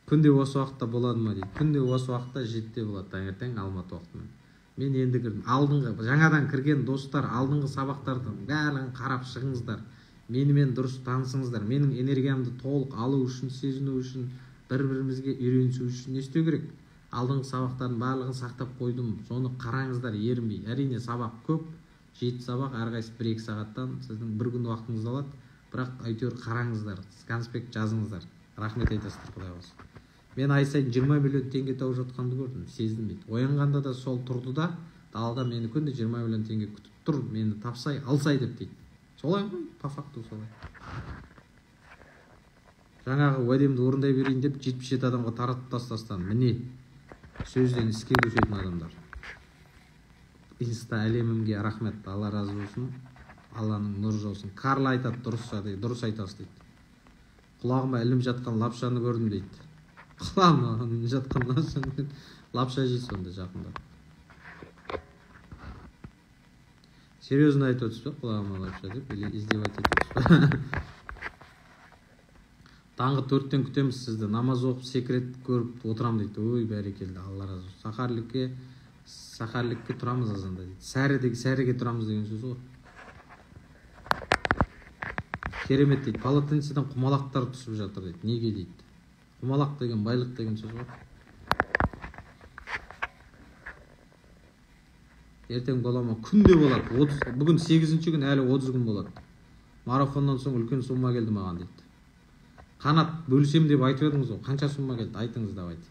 Күнде осы уақытта болады ма дейді. Күнде осы уақытта 7-де болады, таңертең Алматы уақытымен. Мен енді кірдім. Алдыңғы, жаңадан кірген достар, алдыңғы сабақтардың барлығын қарап шығыңыздар. Менімен дұрыс танысыңыздар. Менің энергиямды толық алу үшін, сезіну үшін, бір-бірімізге үйренісу үшін не істеу керек? Алдыңғы сабақтардың барлығын сақтап қойдым. Соны қараңыздар, ерінбей. Әрине сабақ көп, 7 сабақ, әрқайсысы 1-2 сағаттан сіздің бір күн уақытыңызды алады. Бірақ әйтеуір қараңыздар, конспект жазыңыздар. Рахмет айтасыздар, Құдай қаласа. Мен ай сайын 20 миллион теңге тауып жатқанды көрдім, сездім дейді. Оянғанда да сол тұрды да, далада мені күнде 20 миллион теңге күтіп тұр, мені тапсай, алсай деп дейді. Солай ғой, по факту солай. Жаңағы уәдемді орындай берейін деп 77 адамға таратып тастастан. Міне, сөзден іске көшетін адамдар. Инста әлемімге рахмет, Алла разы болсын, Алланың нұры жаусын. Карла айтады, дұрыс айтасыз дейді. Құлағыма ілініп жатқан лапшаны көрдім дейді. Құлағыма ілініп жатқан лапшаны көрдім. Лапша жейсіз сонда жақында. Серьезно айтып отырсыз ба, құлағыма лапша деп, или издевать етіп отырсыз ба? Таңғы 4-тен күтеміз сізді, намаз оқып секрет көріп отырам дейді. Ой, бәрекелді, Алла разы болсын. Сахарлікке тұрамыз азанда дейді. Сәріге тұрамыз деген сөз ғой. Керемет дейді. Полотенцеден құмалақтар түсіп жатыр дейді. Неге дейді? Құмалақ деген байлық деген сөз ғой. Ертең бола ма? Күнде болады. 30, бүгін 8-ші күн, әлі 30 күн болады. Марафоннан соң үлкен сумма келді маған дейді. Қанат, бөлісем деп айтып едіңіз ғой. Қанша сумма келді? Айтыңыз давайте.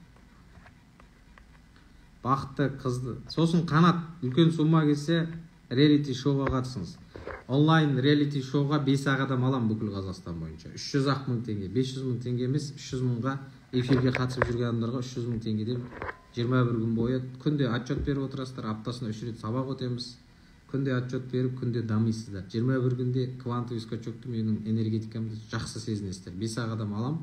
Бақытты қызды. Сосын Қанат, үлкен сумма келсе, реалити шоуға қатысыңыз. Онлайн реалити шоуға 5 ақ адам алам бүкіл Қазақстан бойынша. 300 ақ мың теңге, 500 мың теңге емес, 300 мыңға эфирге қатысып жүрген адамдарға 300 мың теңгеден 21 күн бойы күнде отчет беріп отырасыздар, аптасына 3 рет сабақ өтеміз. Күнде отчет беріп, күнде дамисыздар. 21 күнде квантовый скачокты, менің энергетикамды жақсы сезінесіздер. 5 ақ адам алам.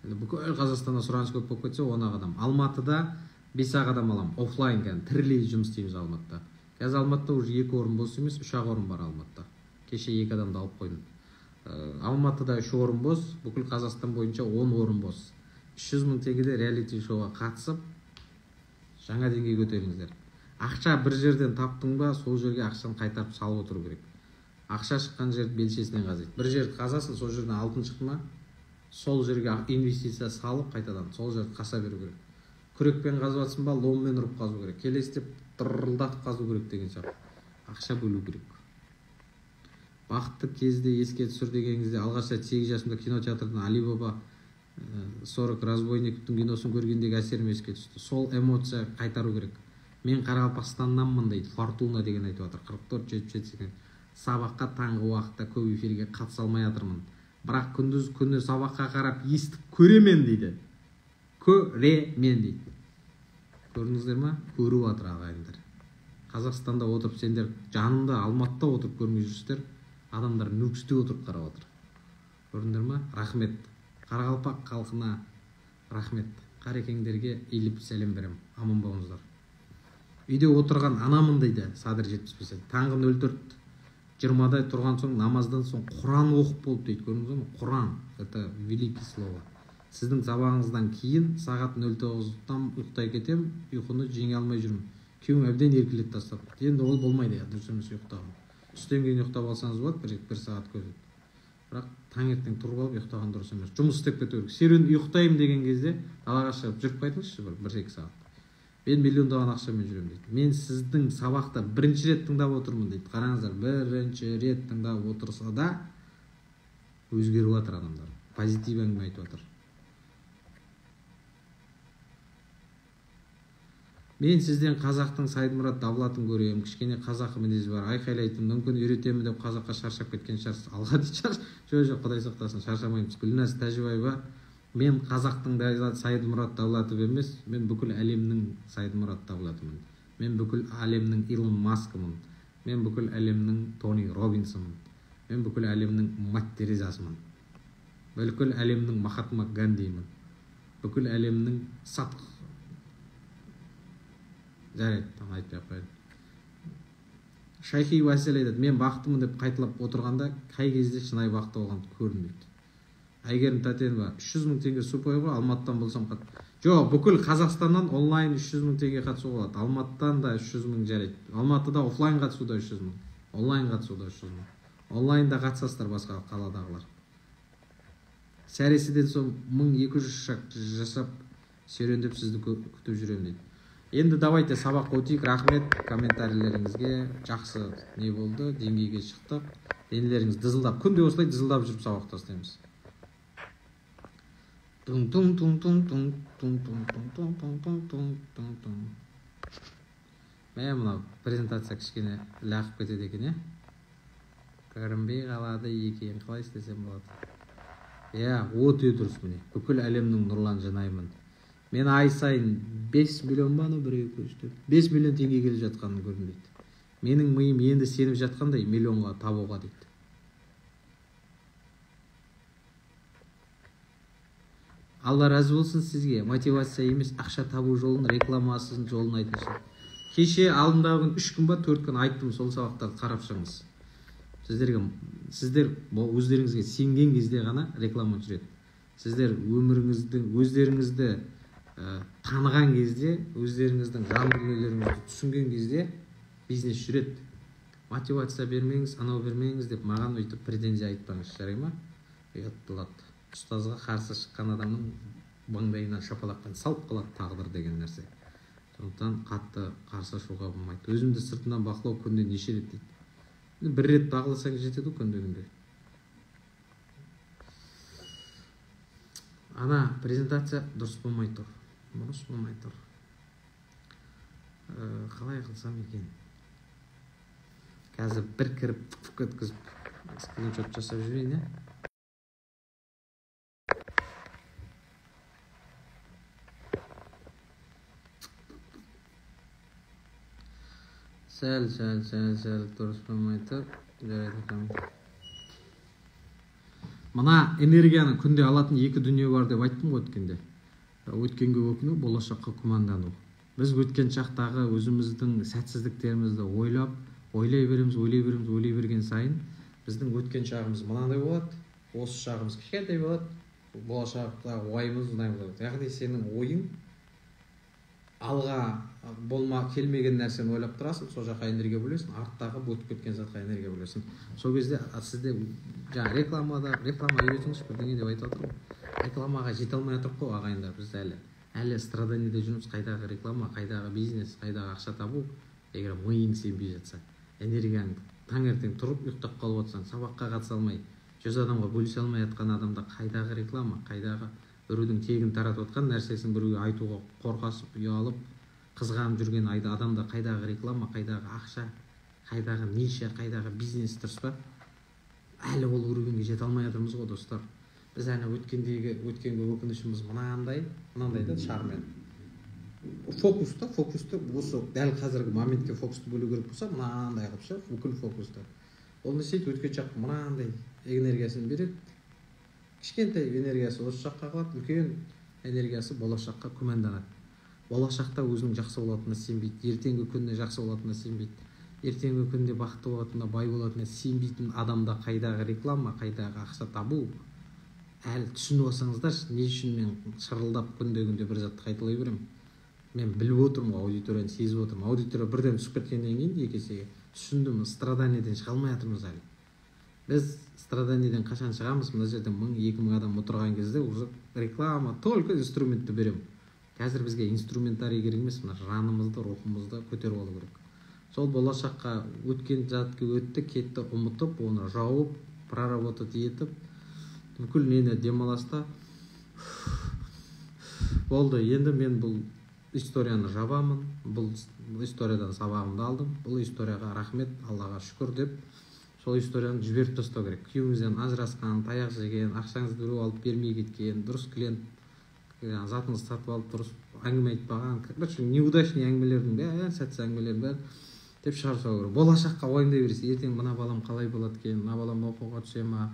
Енді бүкіл Қазақстанда сұраныс көп болып кетсе, 10 ақ адам. Алматыда 5 ақ адам алам. Офлайн кәдімгі тірілей жұмыс істейміз Алматыда. Қазір Алматыда уже 2 орын бос емес, 3 ақ орын бар Алматыда. Кеше 2 адамды алып қойдым. Алматыда 3 орын бос, бүкіл Қазақстан бойынша 10 орын бос. 300 мың теңгеде реалити шоуға қатысып, жаңа деңгейге көтеріңіздер. Ақша бір жерден таптың ба, сол жерге ақшаны қайтарып салып отыру керек. Ақша шыққан жерді белшесінен қазайды. Бір жерді қазасың, сол жерден алтын шықты ма, сол жерге инвестиция салып қайтадан сол жерді қаса беру керек. Күрекпен қазып жатсың ба, ломмен ұрып қазу керек. Келесі деп Дырылдатып қазу керек деген сияқты. Ақша бөлу керек. Бақытты кезді еске түсір дегеніңізде алғаш рет 8 жасымда кинотеатрдан Али Баба 40 разбойниктің киносын көргендегі әсерім еске түсті. Сол эмоция қайтару керек. Мен Қарақалпақстаннанмын дейді. Фортуна деген айтып жатыр. 44-77 сабаққа таңғы уақытта көп эфирге қатыса алмай жатырмын. Бірақ күндіз күні сабаққа қарап естіп көремен дейді. Көремен дейді. Көрдіңіздер ма? Көріп жатыр ағайындар. Қазақстанда отырып сендер жанымда Алматыда отырып көрмей жүрсіздер. Адамдар Нүкісте отырып қарап отыр. Көрдіңдер ма? Рахмет. Қарақалпақ халқына рахмет. Қарекеңдерге иіліп сәлем берем. Аман болыңыздар. Үйде отырған анамын дейді Садыр 75. Таңғы 04:20-да тұрған соң намаздан соң Құран оқып болып дейді. Көрдіңіз бе? Құран это великий слово. Сіздің сабағыңыздан кейін сағат 09:00-дан ұйықтай кетем, ұйқыны жеңе алмай жүрмін. Күйеуім әбден еркелетіп тастап. Енді ол болмайды, дұрыс емес ұйықтаған. Түстен кейін ұйықтап алсаңыз болады, бір сағат көз. Бірақ таңертең тұрып алып ұйықтаған дұрыс емес. Жұмыс істеп кету керек. Серуен ұйықтаймын деген кезде далаға шығып жүріп қайтыңызшы бір-екі сағат. Мен миллиондаған ақшамен жүремін дейді. Мен сіздің сабақты бірінші рет тыңдап отырмын дейді. Қараңыздар, бірінші рет тыңдап отырса да өзгеріп жатыр адамдар. Позитив әңгіме айтып жатыр. Мен сізден қазақтың Сайдмұрат Давлатын көремін, кішкене қазақы мінезі бар, айқайлайтын, мүмкін үйретемін деп қазаққа шаршап кеткен шығарсыз. Алға дейді, жоқ, жоқ, Құдай сақтасын, шаршамаймыз. Гүлназ Тәжібаева, мен қазақтың Сайдмұрат Давлатов емес, мен бүкіл әлемнің Сайдмұрат Давлатымын. Мен бүкіл әлемнің Илон Маскымын. Мен бүкіл әлемнің Тони Робинсымын. Мен бүкіл әлемнің Мать Терезасымын. Бүкіл әлемнің Махатма Гандиімін. Бүкіл әлемнің Сатқ. Жарайды, айтпай ақ қояйын. Шайхи Уәсел айтады, мен бақыттымын деп қайталап отырғанда қай кезде шынайы бақытты болғанды көрдім дейді. Әйгерім Тәтенова, 300 мың теңге супой ғой, Алматыдан болсам қат. Жоқ, бүкіл Қазақстаннан онлайн 300 мың теңге қатысуға болады. Алматыдан да 300 мың жарайды. Алматыда офлайн қатысу да 300 мың. Онлайн қатысу да 300 мың. Онлайнда қатысасыздар басқа қаладағылар. Сәресіден соң 1200 шақ жасап серуендеп сізді күтіп жүремін дейді. Енді давайте сабақ өтейік. Рахмет комментарийлеріңізге. Жақсы не болды, деңгейге шықтық. Денелеріңіз дызылдап, күнде осылай дызылдап жүріп сабақ тастаймыз. Тун тун тун тун тун тун тун тун тун тун тун тун тун. Мә, мынау презентация кішкене лағып кетеді екен, е? Көрінбей қалады екен, қалай істесем болады? Иә, өте дұрыс міне. Бүкіл әлемнің Нұрлан Жанайымын. Мен ай сайын 5 миллион ба, 1, 2, 3, 4, 5 миллион теңге келіп жатқанын көрдім дейді. Менің миым енді сеніп жатқандай миллионға табуға дейді. Алла разы болсын сізге. Мотивация емес, ақша табу жолын, рекламасының жолын айтыңызшы. Кеше алдындағы күн 3 күн ба, 4 күн айттым, сол сабақтарды қарап шығыңыз. Сіздер өздеріңізге сенген кезде ғана реклама жүреді. Сіздер өміріңізді, өздеріңізді таныған кезде, өздеріңіздің жан дүниелеріңізді түсінген кезде бизнес жүреді. Мотивация бермеңіз, анау бермеңіз деп маған өйтіп претензия айтпаңыз, жарай ма? Ұят болады. Ұстазға қарсы шыққан адамның маңдайына шапалақпен салып қалады тағдыр деген нәрсе. Сондықтан қатты қарсы шығуға болмайды. Өзімді сыртынан бақылау күнде неше рет дейді. Бір рет бақыласаң жетеді ғой күнде-күнде. Ана презентация дұрыс болмай тұр. Дұрыс болмай тұр. Қалай қылсам екен? Қазір бір кіріп фук еткізіп скриншот жасап жіберейін, ә? Сәл дұрыс болмай тұр. Жарайды. Мына энергияны күнде алатын екі дүние бар деп айттым ғой өткенде. Өткенге өкіну, болашаққа күмәндану. Біз өткен шақтағы өзіміздің сәтсіздіктерімізді ойлап, ойлай береміз, ойлай береміз, ойлай берген сайын біздің өткен шағымыз мынандай болады, осы шағымыз кішкентай болады, болашақтағы ойымыз мынандай болады. Яғни сенің ойың алға болма келмеген нәрсені ойлап тұрасың, сол жаққа энергия бөлесің, арттағы өтіп кеткен затқа энергия бөлесің. Сол кезде сізде жаңа реклама үйретіңізші бірдеңе деп айтып отыр ғой. Рекламаға жете алмай отырық қой ағайындар, біз әлі. Әлі страданиеде жүрміз, қайдағы реклама, қайдағы бизнес, қайдағы ақша табу, егер миың сенбей жатса, энергияң таңертең тұрып ұйықтап қалып отырсаң, сабаққа қатыса алмай, 100 адамға бөлісе алмай жатқан адамда қайдағы реклама, қайдағы біреудің тегін таратып жатқан нәрсесін біреуге айтуға қорқасып, ұялып, қызғанып жүрген адамда қайдағы реклама, қайдағы ақша, қайдағы ниша, қайдағы бизнес, дұрыс па? Әлі ол уровеньге жете алмай жатырмыз ғой, достар. Біз әне өткендегі өткенгі өкінішіміз мынандай, мынандай да шармен. Фокусты осы дәл қазіргі моментке фокусты бөлу керек болса, мынандай қылып ше, бүкіл фокусты. Ол не істейді? Өткен шақ мынандай энергиясын береді. Кішкентай энергиясы осы жаққа қалады, үлкен энергиясы болашаққа күмәнданады. Болашақта өзінің жақсы болатынына сенбейді, ертеңгі күніне жақсы болатынына сенбейді, ертеңгі күнде бақытты болатынына, бай болатынына сенбейтін адамда қайдағы реклама, қайдағы ақша табу. Әлі түсініп алсаңыздаршы, не үшін мен шырылдап күнде-күнде бір затты қайталай беремін. Мен біліп отырмын ғой, аудиторияны сезіп отырмын. Аудитория бірден түсіп кеткеннен кейін екі есеге түсіндім, страданиеден шыға алмай жатырмыз әлі. Біз страданиеден қашан шығамыз? Мына жерде 1000-2000 адам отырған кезде уже реклама, только инструментті беремін. Қазір бізге инструментарий керек емес, мына жанымызды, рухымызды көтеріп алу керек. Сол болашаққа өткен затты өтті, кетті, ұмытып, оны жауып, проработать етіп, бүкіл нені демаласта болды. Енді мен бұл историяны жабамын, бұл историядан сабағымды алдым, бұл историяға рахмет, Аллаға шүкір деп сол историяны жіберіп тастау керек. Күйеуіңізден ажырасқан, таяқ жеген, ақшаңызды біреу алып бермей кеткен, дұрыс клиент затыңызды сатып алып дұрыс әңгіме айтпаған, короче, неудачный әңгімелердің бәрін, сәтсіз әңгімелердің бәрін деп шығарып салу керек. Болашаққа уайымдай бересіз, ертең мына балам қалай болады екен, мына балам оқуға түсе ма,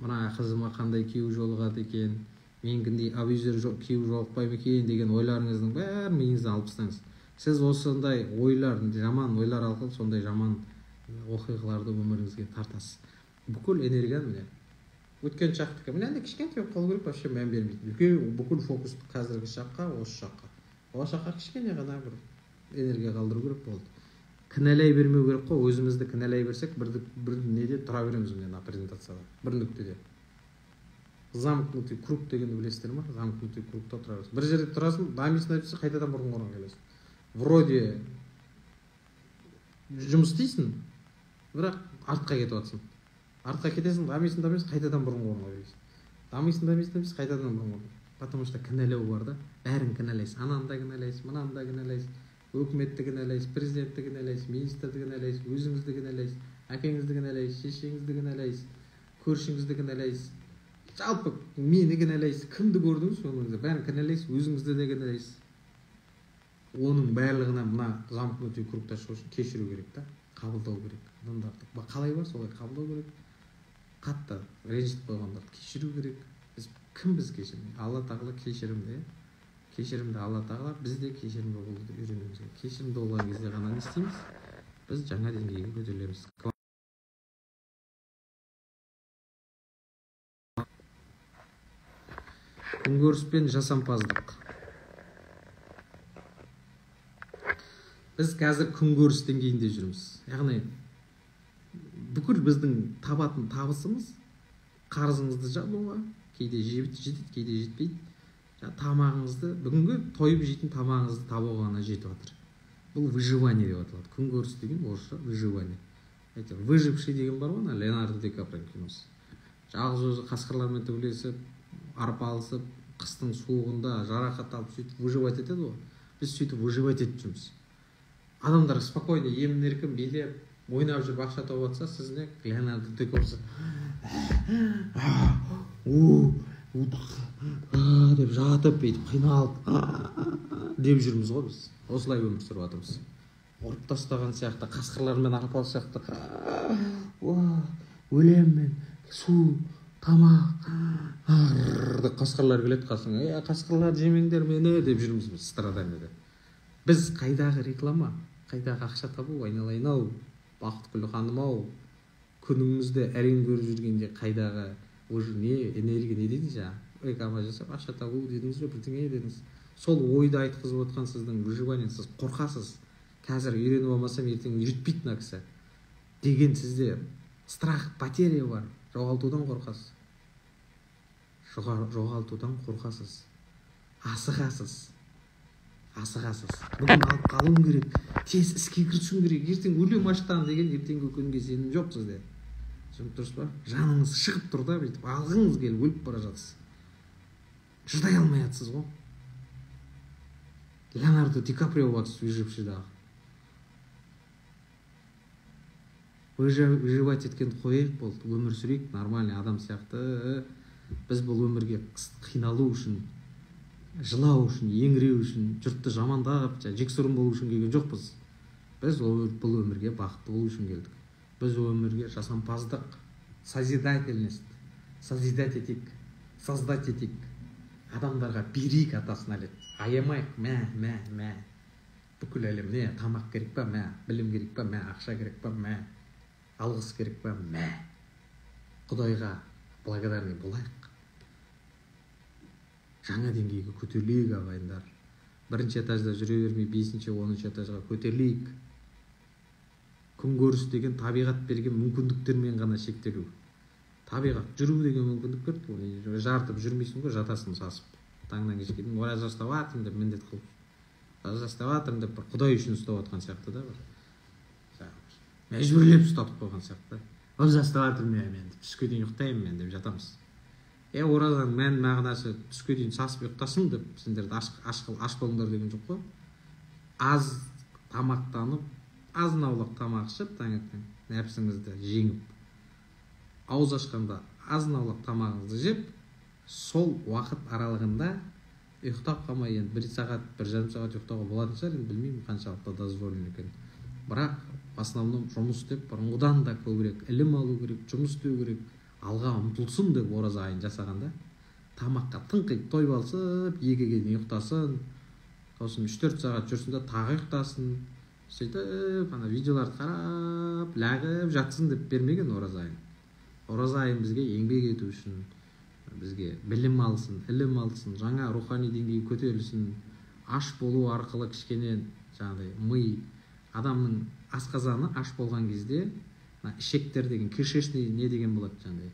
мына қызыма қандай күйеу жолығады екен, менгіндей абьюзер күйеу жолықпай ма екен деген ойларыңыздың бәрін миыңыздан алып тастаңыз. Сіз осындай ойлар, жаман ойлар арқылы сондай жаман оқиғаларды өміріңізге тартасыз. Бүкіл энергияны міне өткен шақтікі міне андай кішкентай болып қалу керек, вообще мән бермейді. Үлкен бүкіл фокусты қазіргі шаққа, осы шаққа, болашаққа кішкене ғана бір энергия қалдыру керек болды. Кінәлай бермеу керек қой, өзімізді кінәлай берсек бір неде тұра береміз міне мына презентацияда, бір нүктеде. Замкнутый круг дегенді білесіздер ма? Замкнутый кругта тұра бересің. Бір жерде тұрасың, дамисың айтса, қайтадан бұрынғы орынға келесің. Вроде жұмыс істейсің, бірақ артқа кетіп жатсың. Артқа кетесің, дамисың, дамисың, қайтадан бұрынғы орынға келесің. Дамисың, дамисың, дамисың, қайтадан бұрынғы орынға. Потому что кінәлау бар да, бәрін кінәлайсың. Ананы да кінәлайсың, мынаны да кінәлайсың, өкіметті кінәлайсыз, президентті кінәлайсыз, министрді кінәлайсыз, өзіңізді кінәлайсыз, әкеңізді кінәлайсыз, шешеңізді кінәлайсыз, көршіңізді кінәлайсыз, жалпы мені кінәлайсыз, кімді көрдіңіз өміріңізде, бәрін кінәлайсыз, өзіңізді де кінәлайсыз. Оның барлығына мына замкнутый кругта шығу үшін кешіру керек та, қабылдау керек. Адамдарды қалай бар солай қабылдау керек. Қатты ренжітіп қойғандарды кешіру керек. Біз кімбіз кешірмей? Алла тағала кешірімді. Кешірімді Алла тағала, біз де кешірімді болуды үйренуіміз керек. Кешірімді болған кезде ғана не істейміз? Біз жаңа деңгейге көтерілеміз. Күнкөріс пен жасампаздық. Біз қазір күнкөріс деңгейінде жүрміз. Яғни бүкіл біздің табатын табысымыз қарызыңызды жабуға, кейде жетеді, кейде жетпейді. Тамағыңызды, бүгінгі тойып жейтін тамағыңызды табуға ғана жетіп жатыр. Бұл выживание деп аталады. Күнкөріс деген орысша выживание. Әйтеуір выживший деген бар ғой, Леонардо Ди Каприо киносы. Жалғыз өзі қасқырлармен төбелесіп, арпалысып, қыстың суығында жарақат алып сөйтіп выживать етеді ғой. Біз сөйтіп выживать етіп жүрміз. Адамдар спокойно емін-еркін билеп, ойнап жүріп ақша тауып жатса, сіз не Леонардо Ди Каприо деп жатып, бүйтіп қиналып деп жүрміз ғой біз. Осылай өмір сүріп жатырмыз. Ұрып тастаған сияқты, қасқырлармен арпалыс сияқты. Өлем мен, су, тамақ, деп қасқырлар келеді қасыңа. Қасқырлар жемеңдер мені деп жүрміз біз страданиеде. Біз қайдағы реклама, қайдағы ақша табу, айналайын-ау, Бақытгүл ханым-ау, күнімізді әрең көріп жүргенде қайдағы уже не энергия не дедіңіз жаңа, реклама жасап ақша табу дедіңіз бе, бірдеңе дедіңіз. Сол ойды айтқызып отқан сіздің выживание, сіз қорқасыз. Қазір үйреніп алмасам ертең үйретпейді мына кісі деген сізде страх, потеря бар. Жоғалтудан қорқасыз. Жоғалтудан қорқасыз. Асығасыз. Асығасыз. Бүгін алып қалуым керек, тез іске кірісуім керек, ертең өлем аштан деген ертеңгі күнге сенім жоқ сізде. Түсініп тұрсыз ба? Жаныңыз шығып тұр да, бүйтіп алғыңыз келіп өліп бара жатсыз. Шыдай алмай жатсыз ғой. Леонардо Ди Каприо болып жатсыз выжившийдағы. Выживать еткенді қояйық болды, өмір сүрейік нормальный адам сияқты. Біз бұл өмірге қиналу үшін, жылау үшін, еңіреу үшін, жұртты жамандап, жексұрын болу үшін келген жоқпыз. Біз бұл өмірге бақытты болу үшін келдік. Біз өмірге жасампаздық, созидательность, созидать етейік, создать етейік, адамдарға берейік атасына әлет. Аямайық, мә, мә, мә. Бүкіл әлем не, тамақ керек па, мә, білім керек па, мә, ақша керек па, мә, алғыс керек па, мә. Құдайға благодарный болайық. Жаңа деңгейге көтерілейік, ағайындар. Бірінші этажда жүре бермей, 5-ші, 10-шы этажға көтерілейік. Күнкөріс деген табиғат берген мүмкіндіктермен ғана шектелу. Табиғат жүру деген мүмкіндік берді, оны жартып жүрмейсің ғой, жатасың сасып. Таңнан кешке дейін ораза ұстап жатырмын деп міндет қылып, ораза ұстап жатырмын деп бір Құдай үшін ұстап жатқан сияқты да, бір мәжбүрлеп ұстатып қойған сияқты. Ораза ұстап жатырмын мен деп, түске дейін ұйықтаймын мен деп жатамыз. Оразаның мән мағынасы түске дейін сасып ұйықтасын деп сендерді аш болыңдар деген жоқ қой. Аз тамақтанып, азын аулақ тамақ ішіп, таңертең нәпсіңізді жеңіп, ауыз ашқанда азын аулақ тамағыңызды жеп, сол уақыт аралығында ұйықтап қалмай, енді 1 сағат, 1,5 сағат ұйықтауға болатын шығар, енді білмеймін қаншалықты дозволен екенін. Бірақ в основном жұмыс істеп, бұрынғыдан да көбірек ілім алу керек, жұмыс істеу керек, алға ұмтылсын деп ораза айын жасағанда, тамаққа тыңқиып тойып алсып, 2-ге дейін ұйықтасын, сосын 3-4 сағат жүрсін де тағы ұйықтасын, сөйтіп ана видеоларды қарап, лағып жатсын деп бермеген ораза айын. Ораза айын бізге еңбек ету үшін, бізге білім алсын, ілім алсын, жаңа рухани деңгейге көтерілсін, аш болу арқылы кішкене жаңағыдай ми, адамның асқазаны аш болған кезде мына ішектер деген кишечный не деген болады, жаңағыдай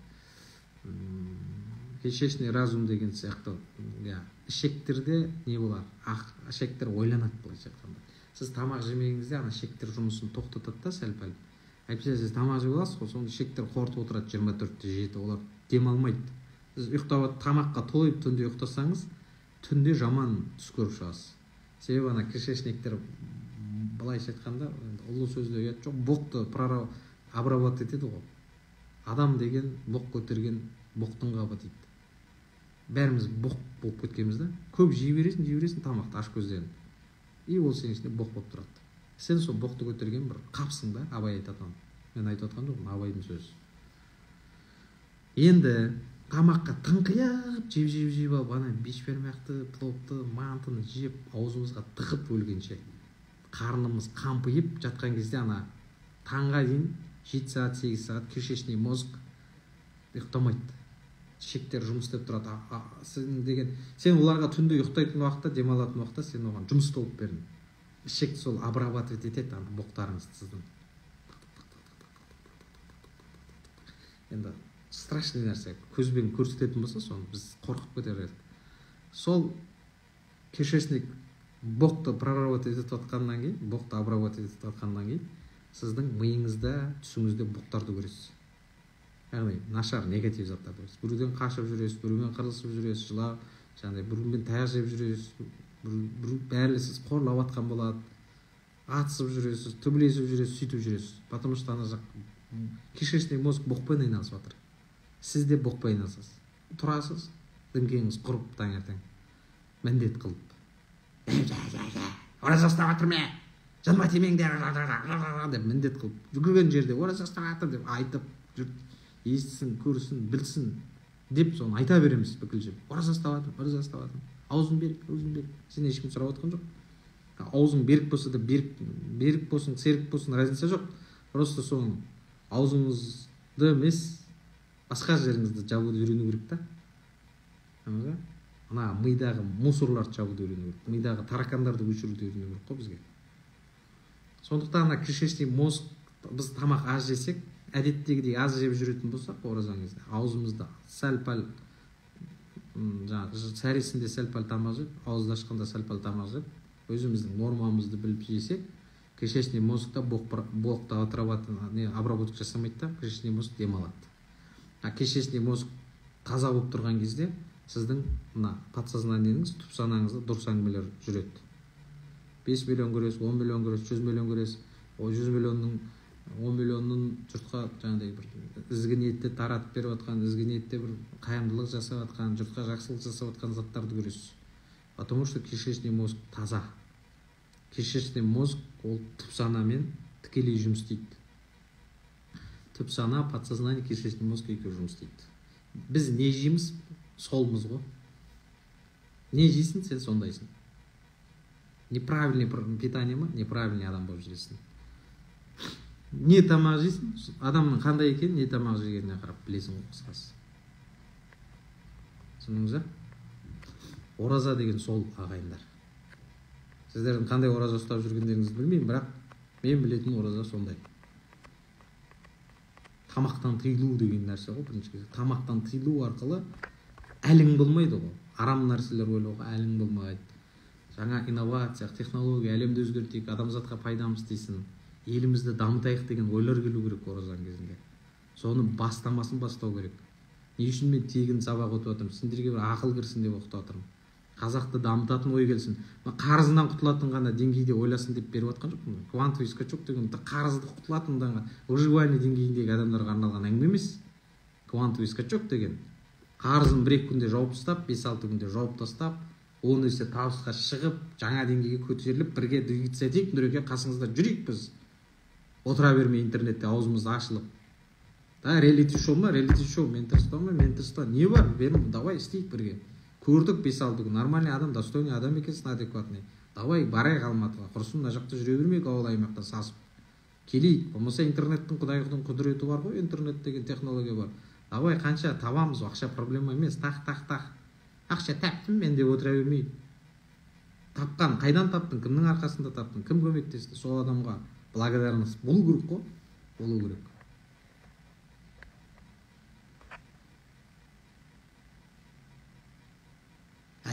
кишечный разум деген сияқты, иә, ішектерде не болады, ақ ішектер ойланады былайша айтқанда. Сіз тамақ жемегеніңізде ана ішектер жұмысын тоқтатады да сәл-пәл. Әйтпесе сіз тамақ жеп аласыз ғой, соны ішектер қорытып отырады 24/7, олар демалмайды. Сіз ұйықтап тамаққа тойып түнде ұйықтасаңыз, түнде жаман түс көріп шығасыз. Себебі ана кишечниктер былайша айтқанда, енді ұлы сөзде ұят жоқ, боқты обрабатывать етеді ғой. Адам деген боқ көтерген боқтың қабы дейді. Бәріміз боқ болып кеткенбіз да. Көп жей бересің, жей бересің тамақты аш көзден. И ол сенің ішінде боқ болып тұрады. Сен сол боқты көтерген бір қапсың да, Абай айтатын. Мен айтып отқан жоқпын, Абайдың сөзі. Енді тамаққа тыңқиып жеп, жеп, жеп алып, ана бешбармақты, пловты, мантыны жеп, аузымызға тығып өлгенше, қарнымыз қампиып жатқан кезде ана таңға дейін 7 сағат, 8 сағат кишечный мозг ұйықтамайды. Ішектер жұмыс істеп тұрады. Сен деген, сен оларға түнде ұйықтайтын уақытта, демалатын уақытта сен оған жұмыс толып бердің. Ішек сол обрабатывать етеді ана боқтарыңызды сіздің. Енді страшный нәрсе, көзбен көрсететін болса, соны біз қорқып кетер едік. Сол кишечник боқты прорабатывать етіп жатқаннан кейін, боқты обрабатывать етіп жатқаннан кейін сіздің миыңызда, түсіңізде боқтарды көресіз. Яғни нашар, негатив заттарды көресіз. Біреуден қашып жүресіз, біреумен қырылысып жүресіз, жылап, жаңағыдай біреумен таяқ жеп жүресіз, біреу бәрі сіз қорлап атқан болады, атысып жүресіз, төбелесіп жүресіз, сөйтіп жүресіз. Потому что ана жақ кишечный мозг боқпен айналысып жатыр. Сіз де боқпен айналысасыз. Тұрасыз, діңкеңіз құрып таңертең міндет қылып. Ораза ұстап жатыр ме? Жаныма тимеңдер деп міндет қылып, жүгірген жерде ораза ұстап жатыр деп айтып, жұрт естісін, көрсін, білсін деп соны айта береміз бүкіл жер. Ораза ұстап жатыр, ораза ұстап жатыр. Аузың берік, аузың берік. Сен ешкім сұрап жатқан жоқ. Аузың берік болса да берік, берік болсын, серік болсын, разница жоқ. Просто соның аузыңызды емес, басқа жеріңізді жабуды үйрену керек та. Ана мидағы мусорларды жабуды үйрену керек, мидағы таракандарды өшіруді үйрену керек қой бізге. Сондықтан ана кишечный мозг, біз тамақ аз жесек, әдеттегідей аз жеп жүретін болсақ, оразаның кезінде аузымызда сәл-пәл, жаңағы сәресінде сәл-пәл тамақ жеп, ауызды ашқанда сәл-пәл тамақ жеп, Өзіміздің нормамызды біліп жесек, кишечный мозгта боқты обработка жасамайды да, кишечный мозг демалады. А кишечный мозг таза болып тұрған кезде сіздің мына подсознаниеңіз, түп санаңызда дұрыс әңгімелер жүреді. 5 миллион көресіз, 10 миллион көресіз, 100 миллион көресіз. О 100 миллионның 10 миллионның жұртқа жаңағыдай бір ізгі ниетте таратып беріп жатқан, ізгі ниетте бір қайырымдылық жасап жатқан, жұртқа жақсылық жасап жатқан заттарды көресіз. Потому что кишечный мозг таза. Кишечный мозг ол түп санамен тікелей жұмыс істейді. Түп сана, подсознание, кишечный мозг екеуі жұмыс істейді. Біз не жейміз, солмыз ғой. Не жейсің, сен сондайсың. Неправильный питание ма, неправильный адам болып жүресің. Не тамақ жейсің, адамның қандай екенін не тамақ жегеніне қарап білесің ғой, қысқасы. Түсіндіңіз ба? Ораза деген сол, ағайындар. Сіздердің қандай ораза ұстап жүргендеріңізді білмеймін, бірақ мен білетін ораза сондай. Тамақтан тыйылу деген нәрсе ғой, бірінші кезде. Тамақтан тыйылу арқылы әлің болмайды ғой. Арам нәрселер ойлауға әлің болмайды. Жаңа инновация, технология, әлемді өзгертейік, адамзатқа пайдамыз тисін, елімізді дамытайық деген ойлар келу керек оразаның кезінде. Соны бастамасын бастау керек. Не үшін мен тегін сабақ өтіп жатырмын? Сендерге бір ақыл кірсін деп оқытып жатырмын. Қазақты дамытатын ой келсін. Қарызынан құтылатын ғана деңгейде ойласын деп беріп жатқан жоқпын. Квантовый скачок деген қарызды құтылатын выживание деңгейіндегі адамдарға арналған әңгіме емес. Квантовый скачок деген қарызын 1-2 күнде жауып тастап, 5-6 күнде жауып тастап, 10 есе табысқа шығып, жаңа деңгейге көтеріліп, бірге двигаться етейік, Нұреке қасыңызда жүрейік біз. Отыра бермей интернетте аузымыз ашылып. Да, реалити шоу ма, реалити шоу, менторство ма, менторство, не бар, берім, давай істейік бірге. Көрдік 5-6 күн, нормальный адам, достойный адам екенсің, адекватный. Давай барайық Алматыға, құрысын мына жақта жүре бермейік, ауыл аймақта сасып. Келейік, болмаса интернеттің құдайдың құдіреті бар ғой, интернет деген технология бар. Давай қанша табамыз, ақша проблема емес, тақ, тақ, тақ. Ақша таптым мен деп отыра бермей. Тапқан, қайдан таптың, кімнің арқасында таптың, кім көмектесті, сол адамға благодарность болу керек қой, болу керек.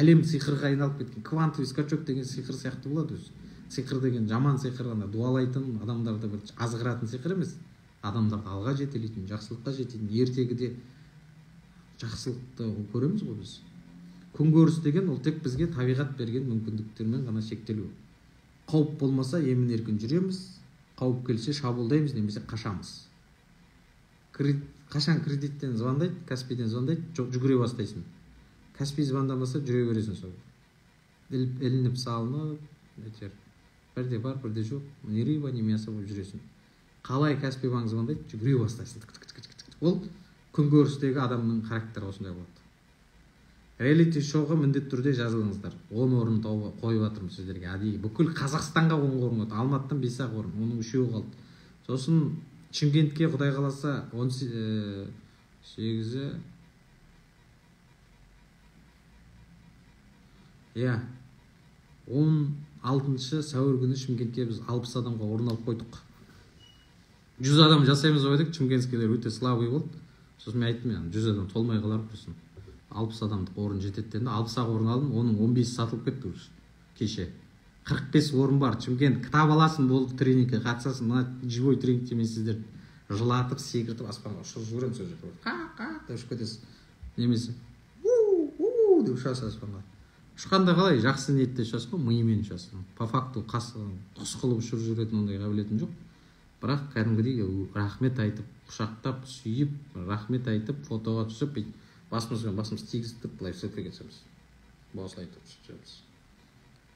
Әлем сиқырға айналып кеткен. Квантовый скачок деген сиқыр сияқты болады өзі. Сиқыр деген жаман сиқыр, ана дуалайтын, адамдарды бір азғыратын сиқыр емес. Адамдарды алға жетелейтін, жақсылыққа жетелейтін, ертегіде жақсылықты көреміз ғой біз. Күнкөріс деген ол тек бізге табиғат берген мүмкіндіктермен ғана шектелу. Қауіп болмаса емін еркін жүреміз, қауіп келсе шабуылдаймыз немесе қашамыз. Қашан кредиттен звондайды, Каспийден звондайды, жүгіре бастайсың. Каспий звондамаса жүре бересің сол. Ілініп салынып, әйтеуір бірде бар, бірде жоқ, ни рыба, ни мясо болып жүресің. Қалай Каспий банк звондайды, жүгіре бастайсың. Ол күнкөрістегі адамның характері осындай болады. Реалити шоуға міндетті түрде жазылыңыздар. 10 орын тауып қойып жатырмын сіздерге. Әдейі бүкіл Қазақстанға 10 орын қойды. Алматыдан 5-ақ орын, оның 3-еуі қалды. Сосын Шымкентке Құдай қаласа 18-і иә, 16 сәуір күні Шымкентке біз 60 адамға орын алып қойдық. 100 адам жасаймыз деп едік, шымкентскийлер өте слабый болды. Сосын мен айттым, 100 адам толмай қалар құрсын. 60 адамдық орын жетеді дедім. 60-ақ орын алдым, оның 15-і сатылып кетті уже кеше. 45 орын бар. Шымкент, кітап аласың, болды, тренингке қатысасың. Мына живой тренингте мен сіздерді жылатып, секіртіп аспанға ұшырып жіберемін сол жерде. Қа-қа деп ұшып кетесіз. Немесе у-у деп ұшасыз аспанға. Ұшқанда қалай? Жақсы ниетте ұшасыз ғой, миымен ұшасыз. По факту құс қылып ұшырып жіберетін ондай қабілетім жоқ. Бірақ кәдімгідей рахмет айтып, құшақтап, сүйіп, рахмет айтып, фотоға түсіп, бүйтіп басымызбен басымыз тигізіп тұрып былай селфиге түсеміз. Осылай тұрып түсеміз.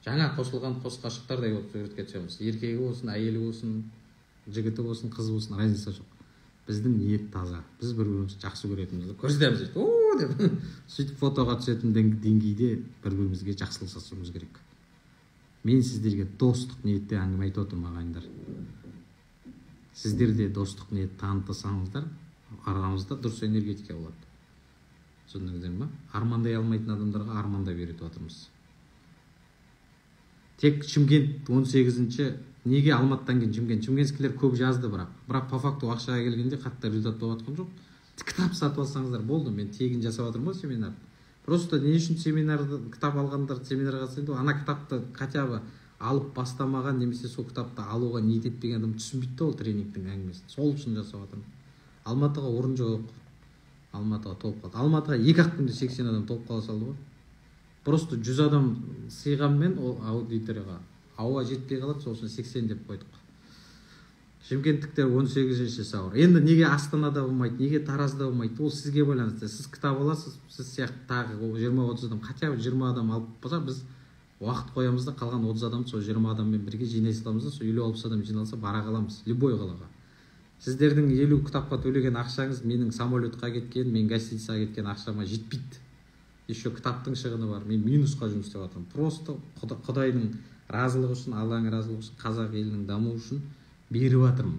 Жаңа қосылған қос ғашықтардай болып суретке түсеміз. Еркегі болсын, әйелі болсын, жігіті болсын, қызы болсын, разница жоқ. Біздің ниет таза. Біз бір-бірімізді жақсы көретінімізді көрсетеміз дейді. О деп. Сөйтіп фотоға түсетін деңгейде бір-бірімізге жақсылық жасауымыз керек. Мен сіздерге достық ниетте әңгіме айтып отырмын, ағайындар. Сіздер де достық ниет танытсаңыздар, арамызда дұрыс энергетика болады. Түсіндіңіздер ме? Армандай алмайтын адамдарға армандай үйретіп жатырмыз. Тек Шымкент 18-ші, неге Алматыдан кейін Шымкент? Шымкентскілер көп жазды бірақ. Бірақ по факту ақшаға келгенде қатты результат болып жатқан жоқ. Кітап сатып алсаңыздар болды, мен тегін жасап жатырмын ғой семинар. Просто не үшін семинарды, кітап алғандар семинарға қатысады, ана кітапты хотя бы Алып бастамаған немесе сол кітапты алуға ниет етпеген адам түсінбейді да ол тренингтің әңгімесін. Сол үшін жасап жатырмын. Алматыға орын жоқ. Алматыға толып қалды. Алматыға 2-ақ күнде 80 адам толып қала салды ғой. Просто 100 адам сыйғанмен ол аудиторияға ауа жетпей қалады, сол үшін 80 деп қойдық. Шымкенттіктер 18 сәуір. Енді неге Астанада болмайды, неге Таразда болмайды, ол сізге байланысты. Сіз кітап аласыз, сіз сияқты тағы 20-30 адам, хотя бы 20 адам алып болса, біз уақыт қоямыз да, қалған 30 адамды сол 20 адаммен бірге жинай саламыз да, сол 50-60 адам жиналса бара қаламыз любой қалаға. Сіздердің 50 кітапқа төлеген ақшаңыз менің самолетқа кеткен, мен гостиницаға кеткен ақшама жетпейді. Еще кітаптың шығыны бар. Мен минусқа жұмыс істеп жатырмын. Просто Құдайдың разылығы үшін, Алланың разылығы үшін, қазақ елінің дамуы үшін беріп жатырмын.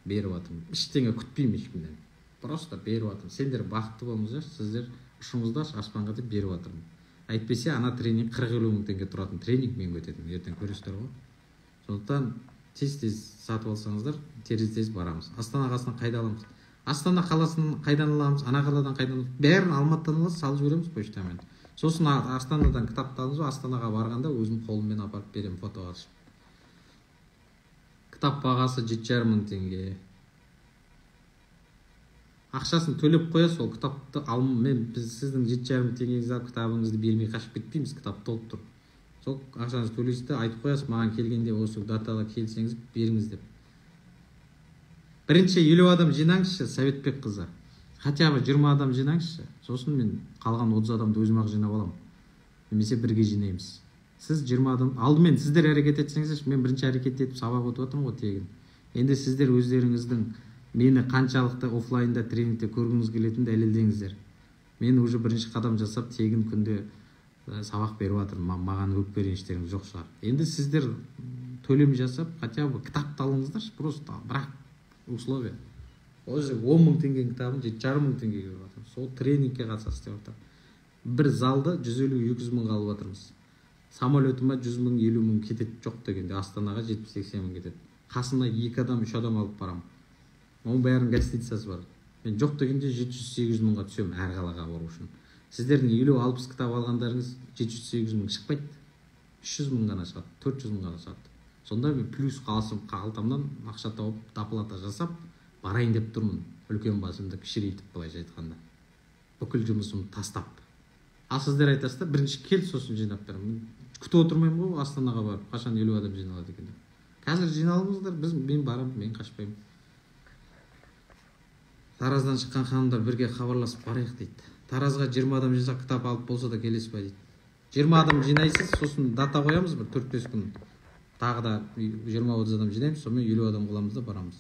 Беріп жатырмын. Ештеңе күтпеймін ешкімнен. Просто беріп жатырмын. Сендер бақытты болыңыздар, сіздер ұшыңыздар аспанға деп беріп жатырмын. Әйтпесе ана тренинг 40-50 мың теңге тұратын тренинг мен өтетін. Ертең көресіздер ғой. Сондықтан тез-тез сатып алсаңыздар, тез-тез барамыз. Астана қаласынан қайда аламыз? Астана қаласынан қайдан аламыз? Ана қаладан қайдан аламыз? Бәрін Алматыдан аламыз, салып жібереміз почтамен. Сосын Астанадан кітапты аламыз, Астанаға барғанда өзім қолыммен апарып беремін фотоға түсіп. Кітап бағасы 7,5 мың теңге. Ақшасын төлеп қоя, сол кітапты мен біз сіздің 7,5 мың теңгеңізді алып кітабыңызды бермей қашып кетпейміз, кітап толып тұр. Сол ақшаңызды төлейсіз де айтып қоясыз, маған келгенде осы датада келсеңіз беріңіз деп. Бірінші 50 адам жинаңызшы, Советбек қызы. Хотя бы 20 адам жинаңызшы. Сосын мен қалған 30 адамды өзім ақ жинап аламын. Немесе бірге жинаймыз. Сіз 20 адам, алдымен сіздер әрекет етсеңіздерші, мен бірінші әрекет етіп сабақ өтіп отырмын ғой тегін. Енді сіздер өздеріңіздің мені қаншалықты офлайнда тренингте көргіңіз келетінін дәлелдеңіздер. Мен уже бірінші қадам жасап тегін күнде сабақ беріп жатырмын. Маған өкпе реніштеріңіз жоқ шығар. Енді сіздер төлем жасап, хотя бы кітапты алыңыздаршы, просто бірақ условия. Ол жерде 10 мың теңгенің кітабын 7,5 мың теңгеге беріп жатырмын. Сол тренингке қатысасыз деп жатыр. Бір залды 150-200 мыңға алып жатырмыз. Самолетіме 100 мың, 50 мың кетеді жоқ дегенде Астанаға 70-80 мың кетеді. Қасымда 2 адам, 3 адам алып барамын. Оның бәрінің гостиницасы бар. Мен жоқ дегенде 700-800 мыңға түсемін әр қалаға бару үшін. Сіздердің 50-60 кітап алғандарыңыз 700-800 мың шықпайды. 300 мың ғана шығады, 400 мың ғана шығады. Сонда мен плюс қаласым, қалтамнан ақша тауып, доплата жасап барайын деп тұрмын. Үлкен басымды кішірейтіп былайша айтқанда. Бүкіл жұмысымды тастап. Ал сіздер айтасыздар, бірінші кел, сосын жинап беремін. Күтіп отырмаймын ғой Астанаға барып, қашан 50 адам жиналады екен деп. Қазір жиналыңыздар, мен барамын, мен қашпаймын. Тараздан шыққан ханымдар бірге хабарласып барайық дейді. Таразға 20 адам жинасақ кітап алып болса да келесіз ба дейді. 20 адам жинайсыз, сосын дата қоямыз бір 4-5 күн. Тағы да 20-30 адам жинаймыз, сонымен 50 адам қыламыз да барамыз.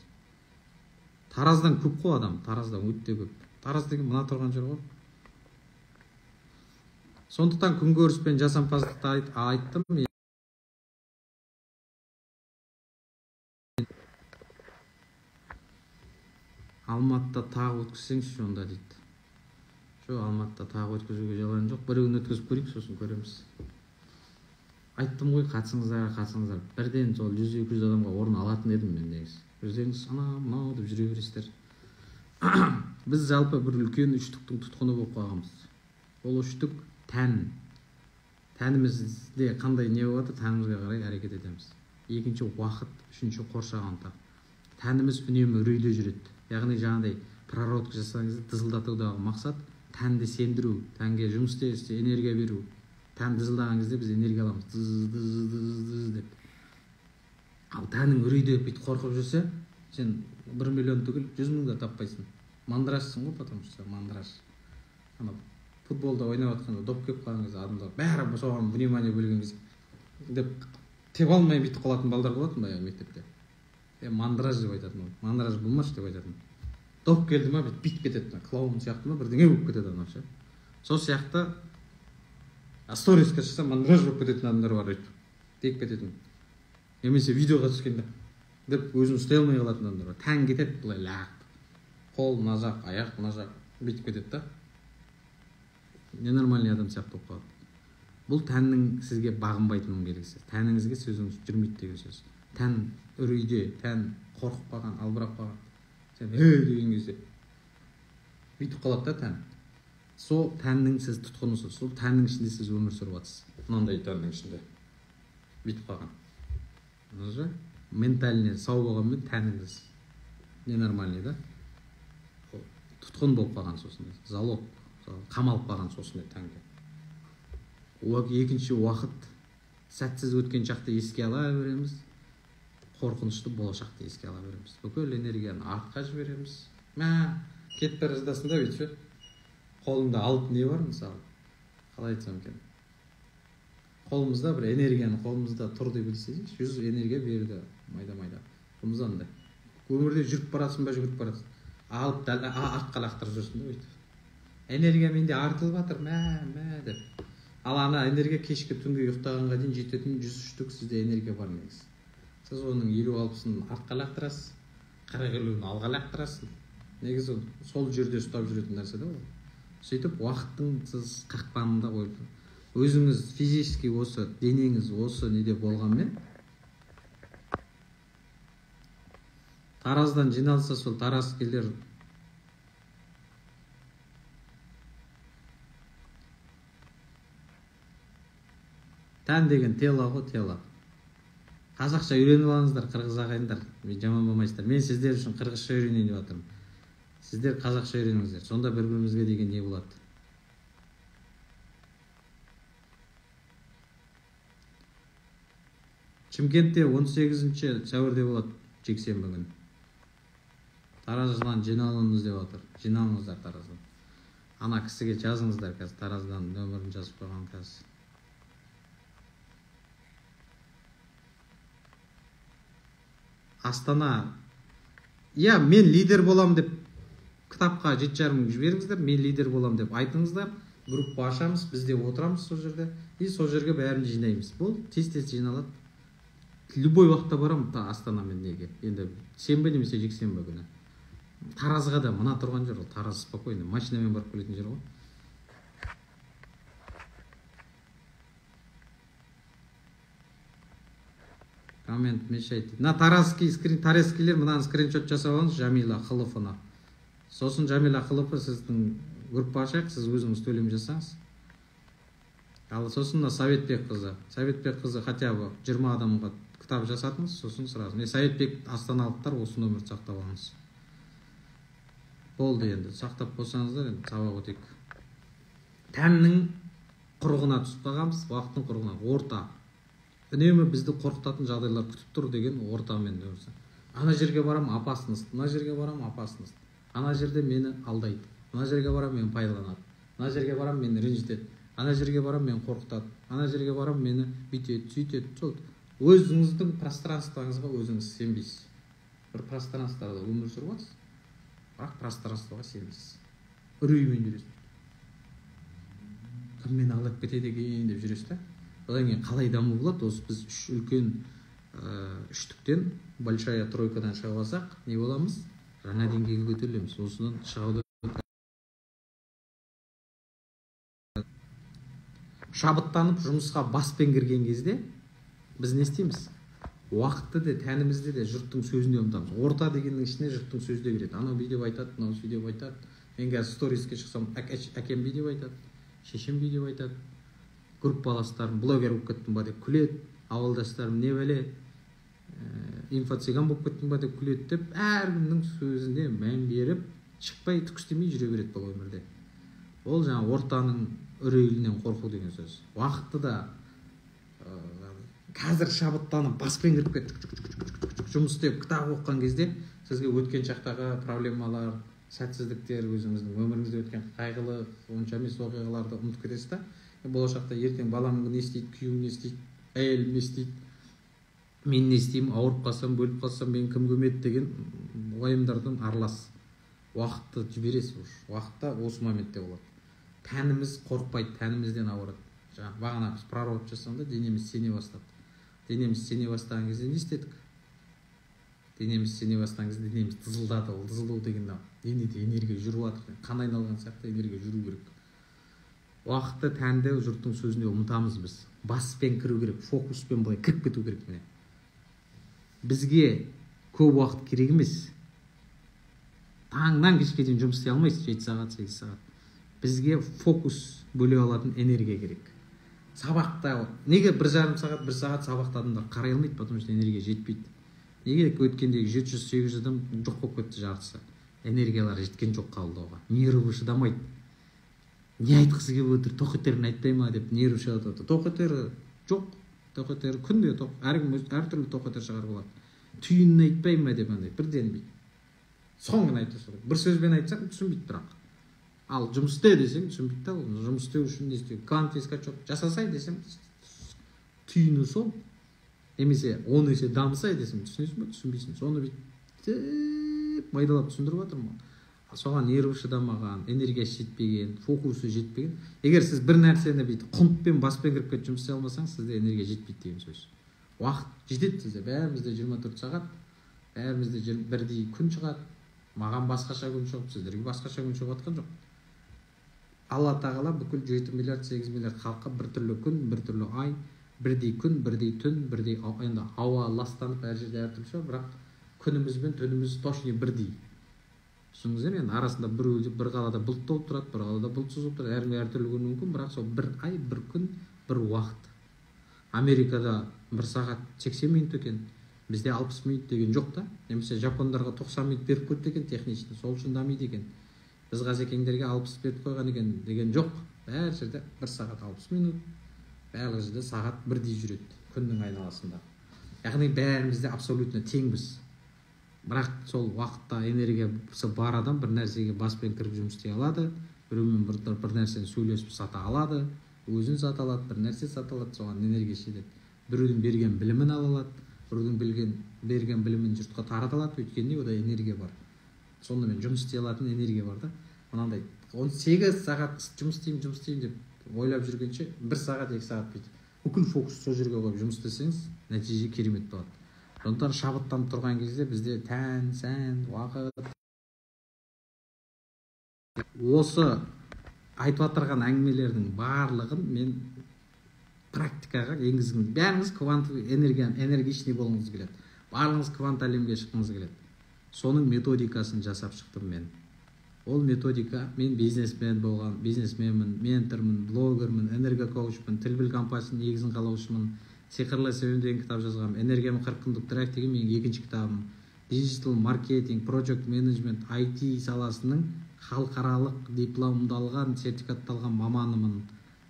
Тараздан көп қой адам, Тараздан өте көп. Тараз деген мына тұрған жер ғой. Сондықтан күнкөріс пен жасампаздықты айттым. Алматыда тағы өткізсеңізші онда дейді. Жоқ, Алматыда тағы өткізуге жалған жоқ. Бір күн өткізіп көрейік, сосын көреміз. Айттым ғой, қатысыңыздар, қатысыңыздар. Бірден сол 100-200 адамға орын алатын едім мен негізі. Өздеріңіз ана мынау деп жүре бересіздер. Біз жалпы бір үлкен үштіктің тұтқыны болып қалғанбыз. Ол үштік тән. Тәнімізде қандай не болып жатыр, тәнімізге қарай әрекет етеміз. Екінші уақыт, үшінші қоршаған орта. Тәніміз үнемі үрейде жүреді. Яғни жаңағыдай проработка жасаған кезде дызылдатудағы мақсат тәнді сендіру, тәнге жұмыс істе, энергия беру. Тән дызылдаған кезде біз энергия аламыз. Дыз, дыз, дыз, дыз деп. Ал тәнің үрейде бүйтіп қорқып жүрсе, сен 1 миллион түгіл 100 мың да таппайсың. Мандражсың ғой, потому что мандраж. Ана футболда ойнап жатқанда доп келіп қалған кезде адамдар бәрі соған внимание бөлген кезде деп тебе алмай бүйтіп қалатын балдар болатын баяғы мектепте. Мандраж деп айтатын ол. Мандраж болмашы деп айтатын. Доп келді ма бүйтіп кетеді, клоун сияқты ма бірдеңе болып кетеді анау ше. Сол сияқты сториске шықса мандраж болып кететін адамдар бар өйтіп. Тек кететін. Немесе видеоға түскенде деп өзін ұстай алмай қалатын адамдар бар. Тән кетеді былай лағып. Қол мына жақ, аяқ мына жақ бүйтіп кетеді да. Ненормальный адам сияқты болып қалады. Бұл тәннің сізге бағынбайтынының белгісі. Тәніңізге сөзіңіз жүрмейді деген сөз. Тән үрейде, тән қорқып қалған, албырап қалған. Сен ей деген кезде бүйтіп қалады да тән. Сол тәннің сіз тұтқынысыз, сол тәннің ішінде сіз өмір сүріп жатсыз. Мынандай тәннің ішінде. Бүйтіп қалған. Ментальный сау болғанмен тәніңіз ненормальный да? Тұтқын болып қалған сосын, залог, қамалып қалған сосын тәнге. Екінші уақыт сәтсіз өткен шақты еске ала береміз, қорқынышты болашақты еске ала береміз. Бүкіл энергияны артқа жібереміз. Мә, кетіп бара жатасың да бүйтіп, қолыңда алып не бар мысалы? Қалай айтсам екен? Қолымызда бір энергияны қолымызда тұр деп елестетейікші, 100 энергия берді майда-майда. Қолымызда андай. Өмірде жүріп барасың ба, жүгіріп барасың. Алып дәл артқа лақтырып жүрсің да бүйтіп. Энергия менде артылып жатыр, мә, мә деп. Ал ана энергия кешкі түнгі ұйықтағанға дейін жететін 100 штук сізде энергия бар негізі. Сіз оның 50-60-ын артқа лақтырасыз, 40-50-ін алға лақтырасыз. Негізі сол жерде ұстап жүретін нәрсе да ол. Сөйтіп уақыттың сіз қақпанында қойып, өзіңіз физически осы денеңіз осы неде болғанмен, Тараздан жиналса сол таразкелер тән деген тело ғой, тело. Қазақша үйреніп алыңыздар, қырғыз ағайындар, жаман болмайсыздар. Мен сіздер үшін қырғызша үйренейін деп жатырмын. Сіздер қазақша үйреніңіздер. Сонда бір-бірімізге деген не болады? Шымкентте 18 сәуірде болады, жексенбі күні. Тараздан жиналыңыз деп жатыр. Жиналыңыздар Тараздан. Ана кісіге жазыңыздар қазір, Тараздан нөмірін жазып қойған қазір. Астана. Я, мен лидер болам деп кітапқа 7,5 мың жіберіңіздер, мен лидер болам деп айтыңыздар. Группа ашамыз, біз де отырамыз сол жерде. И сол жерге бәрін жинаймыз. Бұл тез-тез жиналады. Любой уақытта барам Астана мен неге. Енді сенбі немесе жексенбі күні. Таразға да мына тұрған жер ол, Тараз спокойно, машинамен барып келетін жер ғой. Коммент мешает. Мына таразский скрин, таразскийлер мынаны скриншот жасап алыңыз Жамила Қылыфына. Сосын Жамила Қылыфы сіздің группа ашайық, сіз өзіңіз төлем жасаңыз. Ал сосын мына Советбек қызы. Советбек қызы хотя бы 20 адамға кітап жасатыңыз, сосын сразу. Міне Советбек астаналықтар осы нөмірді сақтап алыңыз. Болды енді, сақтап болсаңыздар, енді сабақ өтейік. Тәннің құрығына түсіп қалғанбыз, уақыттың құрығына, орта. Үнемі бізді қорқытатын жағдайлар күтіп тұр деген ортамен өмір. Ана жерге барам, опасность, мына жерге барам, опасность. Ана жерде мені алдайды, мына жерге барам, мені пайдаланады, мына жерге барам, мені ренжітеді, ана жерге барам, мені қорқытады, ана жерге барам, мені бүйтеді, сөйтеді. Сол өзіңіздің пространствоңызға өзіңіз сенбейсіз. Бір пространствода өмір сүріп жатсыз, бірақ пространствоға сенбейсіз. Үреймен жүресіз. Кім мені алдап кетеді екен деп жүресіз да. Одан кейін қалай даму болады? Осы біз үш үлкен үштіктен, большая тройкадан шығып алсақ, не боламыз? Жаңа деңгейге көтерілеміз. Осыдан шығуды шабыттанып жұмысқа баспен кірген кезде біз не істейміз? Уақытты да, тәнімізді де жұрттың сөзіне ұмытамыз. Орта дегеннің ішіне жұрттың сөзі де кіреді. Анау бүй деп айтады, мынау сүй деп айтады. Мен қазір сториске шықсам, әкем бүй деп айтады, шешем бүй деп айтады. Группаластарым блогер болып кеттім ба деп күледі, ауылдастарым не бәле, инфо-цыган болып кеттім ба деп күледі деп әркімнің сөзіне мән беріп, шықпай түк істемей жүре береді бұл өмірде. Ол жаңа ортаның үрейлінен қорқу деген сөз. Уақытты да қазір шабыттанып баспен кіріп кеттік, жұмыс істеп кітап оқыған кезде сізге өткен шақтағы проблемалар, сәтсіздіктер, өзіңіздің өміріңізде өткен қайғылы, онша емес оқиғаларды ұмытып кетесіз да. Болашақта ертең балам не істейді, күйеуім не істейді, әйелім не істейді, мен не істеймін, ауырып қалсам, өліп қалсам, мен кім көмеді деген уайымдардан аралас. Уақытты жібересіз уже. Уақытта осы моментте болады. Тәніміз қорықпайды, тәнімізден ауырады. Жаңа бағана біз проработ жасағанда денеміз сене бастады. Денеміз сене бастаған кезде не істедік? Денеміз сене бастаған кезде денеміз дызылдады. Ол дызылдау деген денеде энергия жүріп жатыр. Қан айналған сияқты энергия жүру керек. Уақытты, тәнді жұрттың сөзіне ұмытамыз біз. Баспен кіру керек, фокуспен былай кіріп кету керек міне. Бізге көп уақыт керек емес. Таңнан кешке дейін жұмыс істей алмайсыз, 7 сағат, 8 сағат. Бізге фокус бөле алатын энергия керек. Сабақта неге 1,5 сағат, 1 сағат сабақта адамдар қарай алмайды, потому что энергия жетпейді. Неге өткендегі 700-800 адам жоқ болып кетті жартысы? Энергиялары жеткен жоқ қабылдауға. Нерві шыдамайды. Не айтқысы келіп отыр, тоқетерін айтпай ма деп нерві шығады. Тоқетері жоқ, тоқетері күнде тоқ, әркім әртүрлі тоқетер шығарып алады. Түйінін айтпай ма деп андай бірден бүйтіп. Соңын айтып салады. Бір сөзбен айтсаң түсінбейді бірақ. Ал жұмыс істе десең түсінбейді да, жұмыс істеу үшін не істеу? Квантовый скачок жасасай десем түйіні сол. Немесе 10 есе дамысай десем түсінесің ба, түсінбейсің. Соны бүйтіп майдалап түсіндіріп жатырмын. Соған нерві шыдамаған, энергиясы жетпеген, фокусы жетпеген. Егер сіз бір нәрсені бүйтіп құнтпен, баспен кіріп кетіп жұмыс істей алмасаңыз, сізде энергия жетпейді деген сөз. Уақыт жетеді сізде. Бәрімізде 24 сағат, бәрімізде бірдей күн шығады. Маған басқаша күн шығып, сіздерге басқаша күн шығып жатқан жоқ. Алла тағала бүкіл 7 миллиард, 8 миллиард халыққа бір түрлі күн, бір түрлі ай, бірдей күн, бірдей түн, бірдей енді ауа ластанып әр жерде әртүрлі шығар, бірақ күніміз бен түніміз точно бірдей. Түсіндіңіздер ме? Енді арасында бір қалада бұлт болып тұрады, бір қалада бұлтсыз болып тұрады, әркімге әртүрлі көрінуі мүмкін, бірақ сол бір ай, бір күн, бір уақыт. Америкада 1 сағат 80 минут екен, бізде 60 минут деген жоқ та. Немесе жапондарға 90 минут беріп қойды екен технично, сол үшін дамиды екен. Біз қазекеңдерге 60 беріп қойған екен деген жоқ. Бәр жерде 1 сағат 60 минут, барлық жерде сағат бірдей жүреді күннің айналасында. Яғни бәріміз де абсолютно теңбіз. Бірақ сол уақытта энергиясы бар адам бір нәрсеге баспен кіріп жұмыс істей алады, біреумен бір нәрсені сөйлесіп сата алады, өзін сата алады, бір нәрсе сата алады, соған энергия жетеді. Біреудің берген білімін ала алады, біреудің берген білімін жұртқа тарата алады, өйткені ода энергия бар. Сонымен жұмыс істей алатын энергия бар да. Мынандай 18 сағат жұмыс істеймін, жұмыс істеймін деп ойлап жүргенше 1 сағат, 2 сағат бүйтіп бүкіл фокус сол жерге қойып жұмыс істесеңіз, нәтиже керемет болады. Сондықтан шабыттанып тұрған кезде бізде тән, сән, уақыт. Осы айтып отырған әңгімелердің барлығын мен практикаға енгізгім. Бәріңіз квантовый энергия, энергичный болғыңыз келеді. Барлығыңыз квант әлемге шыққыңыз келеді. Соның методикасын жасап шықтым мен. Ол методика, мен бизнесмен болған, бизнесменмін, ментормын, блогермін, энергокоучпын, тіл біл компаниясының негізін қалаушымын, Сиқырлы себем деген кітап жазғанмын, энергиямен 40 күндік драйв деген менің екінші кітабым, диджитал маркетинг, project management, IT саласының халықаралық дипломдалған, сертификатталған маманымын,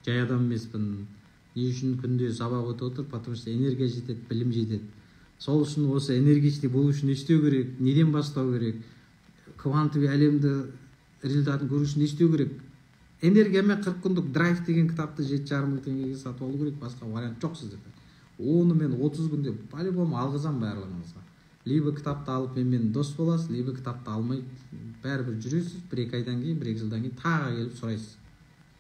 жай адам емеспін. Не үшін күнде сабақ өтіп отыр? Потому что энергия жетеді, білім жетеді. Сол үшін осы энергичный болу үшін не істеу керек, неден бастау керек, квантовый әлемді результатын көру үшін не істеу керек? Энергиямен 40 күндік драйв деген кітапты 7,5 мың теңгеге сатып алу керек, басқа вариант жоқ сіздерде. Оны мен 30 күнде по-любому алғызам барлығыңызға. Либо кітапты алып менімен дос боласыз, либо кітапты алмай бәрібір жүресіз, 1-2 айдан кейін, 1-2 жылдан кейін тағы келіп сұрайсыз.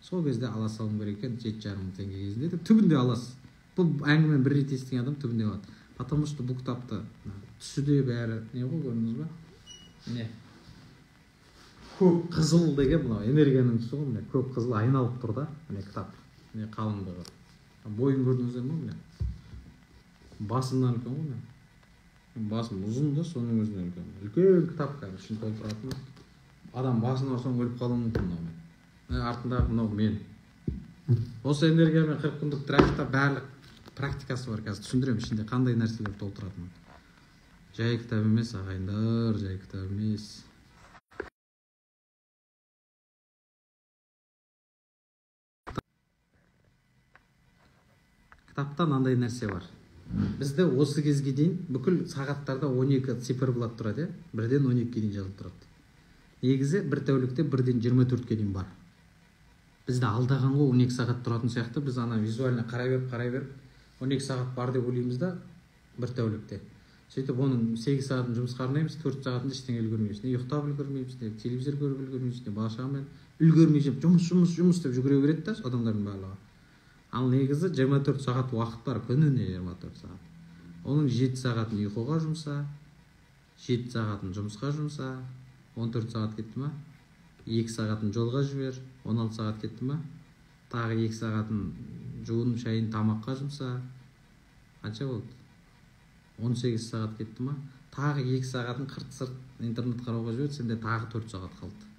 Сол кезде ала салуым керек екен 7,5 мың теңге кезінде деп түбінде аласыз. Бұл әңгімені бір рет естіген адам түбінде алады. Потому что бұл кітапты түсі де бәрі не ғой, көрдіңіз ба? Міне. Көк қызыл деген мынау энергияның түсі ғой, міне көк қызыл айналып тұр да, міне кітап. Міне қалыңдығы. Бойын көрдіңіздер ме, міне? Басымнан үлкен ғой, міне. Басым ұзын да, соның өзінен үлкен. Үлкен кітап кәдімгі ішін толтыратын. Адам басын ұрсаң өліп қалуы мүмкін мынаумен. Міне артындағы мынау мен. Осы энергиямен 40 күндік драйвта барлық практикасы бар, қазір түсіндіремін ішінде қандай нәрселер толтыратынын. Жай кітап емес, ағайындар, жай кітап емес. Кітапта мынандай нәрсе бар. Бізде осы кезге дейін бүкіл сағаттарда 12 циферблат тұрады, 1-ден 12-ге дейін жазылып тұрады. Негізі бір тәулікте 1-ден 24-ке дейін бар. Бізді алдаған ғой, 12 сағат тұратын сияқты, біз ана визуально қарай беріп, қарай беріп 12 сағат бар деп ойлаймыз да бір тәулікте. Сөйтіп оның 8 сағатын жұмысқа арнаймыз, 4 сағатында ештеңе үлгермейміз. Не ұйықтап үлгермейміз, не телевизор көріп үлгермейміз, не бала-шағамен үлгермей жұмыс, жұмыс, жұмыс деп жүгіре береді да адамдардың барлығы. Ал негізі 24 сағат уақыт бар, күніне 24 сағат. Оның 7 сағатын ұйқыға жұмса, 7 сағатын жұмысқа жұмса, 14 сағат кетті ма? 2 сағатын жолға жібер, 16 сағат кетті ма? Тағы 2 сағатын жуын, шайын, тамаққа жұмса, қанша болды? 18 сағат кетті ма? Тағы 2 сағатын қырт-сырт интернет қарауға жібер, сенде тағы 4 сағат қалды.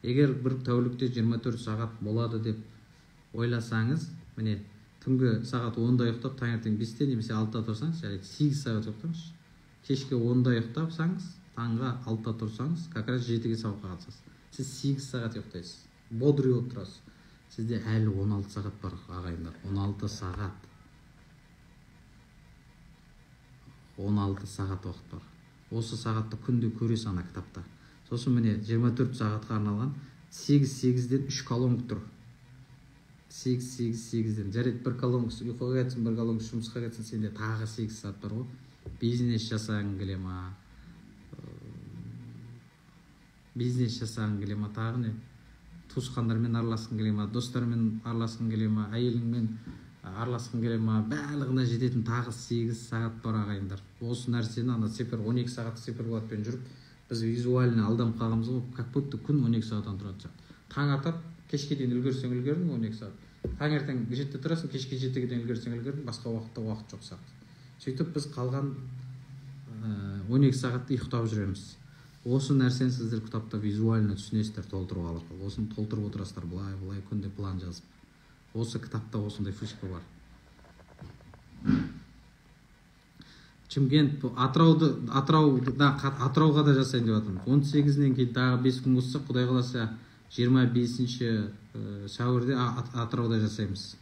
Егер бір тәулікте 24 сағат болады деп ойласаңыз, міне Түнгі сағат 10-да ұйықтап, таңертең 5-те немесе 6-да тұрсаңыз, жарайды, 8 сағат ұйықтаңызшы. Кешкі 10-да ұйықтапсаңыз, таңға 6-да тұрсаңыз, как раз 7-ге сабаққа қатысасыз. Сіз 8 сағат ұйықтайсыз. Бодрый болып тұрасыз. Сізде әлі 16 сағат бар, ағайындар. 16 сағат. 16 сағат уақыт бар. Осы сағатты күнде көресіз ана кітапта. Сосын міне 24 сағатқа арналған 8-8-ден 3 колонка тұр. 8-8-8-ден. Жарайды, бір колонкасы ұйқыға кетсін, бір колонкасы жұмысқа кетсін, сенде тағы 8 сағат бар ғой. Бизнес жасағың келе ма? Бизнес жасағың келе ма? Тағы не? Туысқандармен араласқың келе ма? Достармен араласқың келе ма? Әйеліңмен араласқың келе ма? Барлығына жететін тағы 8 сағат бар, ағайындар. Осы нәрсені ана цифр 12 сағат циферблатпен жүріп, біз визуально алданып қалғанбыз ғой, как будто күн 12 сағаттан тұратын сияқты. Таң атып, кешке дейін үлгерсең үлгердің 12 сағат. Таңертең 7-те тұрасың, кешке 7-ге дейін үлгерсең үлгердің, басқа уақытта уақыт жоқ сияқты. Сөйтіп біз қалған 12 сағатты ұйықтап жүреміз. Осы нәрсені сіздер кітапта визуально түсінесіздер, толтыру арқылы. Осыны толтырып отырасыздар, былай-былай күнде план жазып. Осы кітапта осындай фишка бар. Шымкент, Атырауға да жасайын деп жатырмыз. 18-нен кейін тағы 5 күн қоссақ, Құдай қаласа 25 сәуірде Атырауда жасаймыз.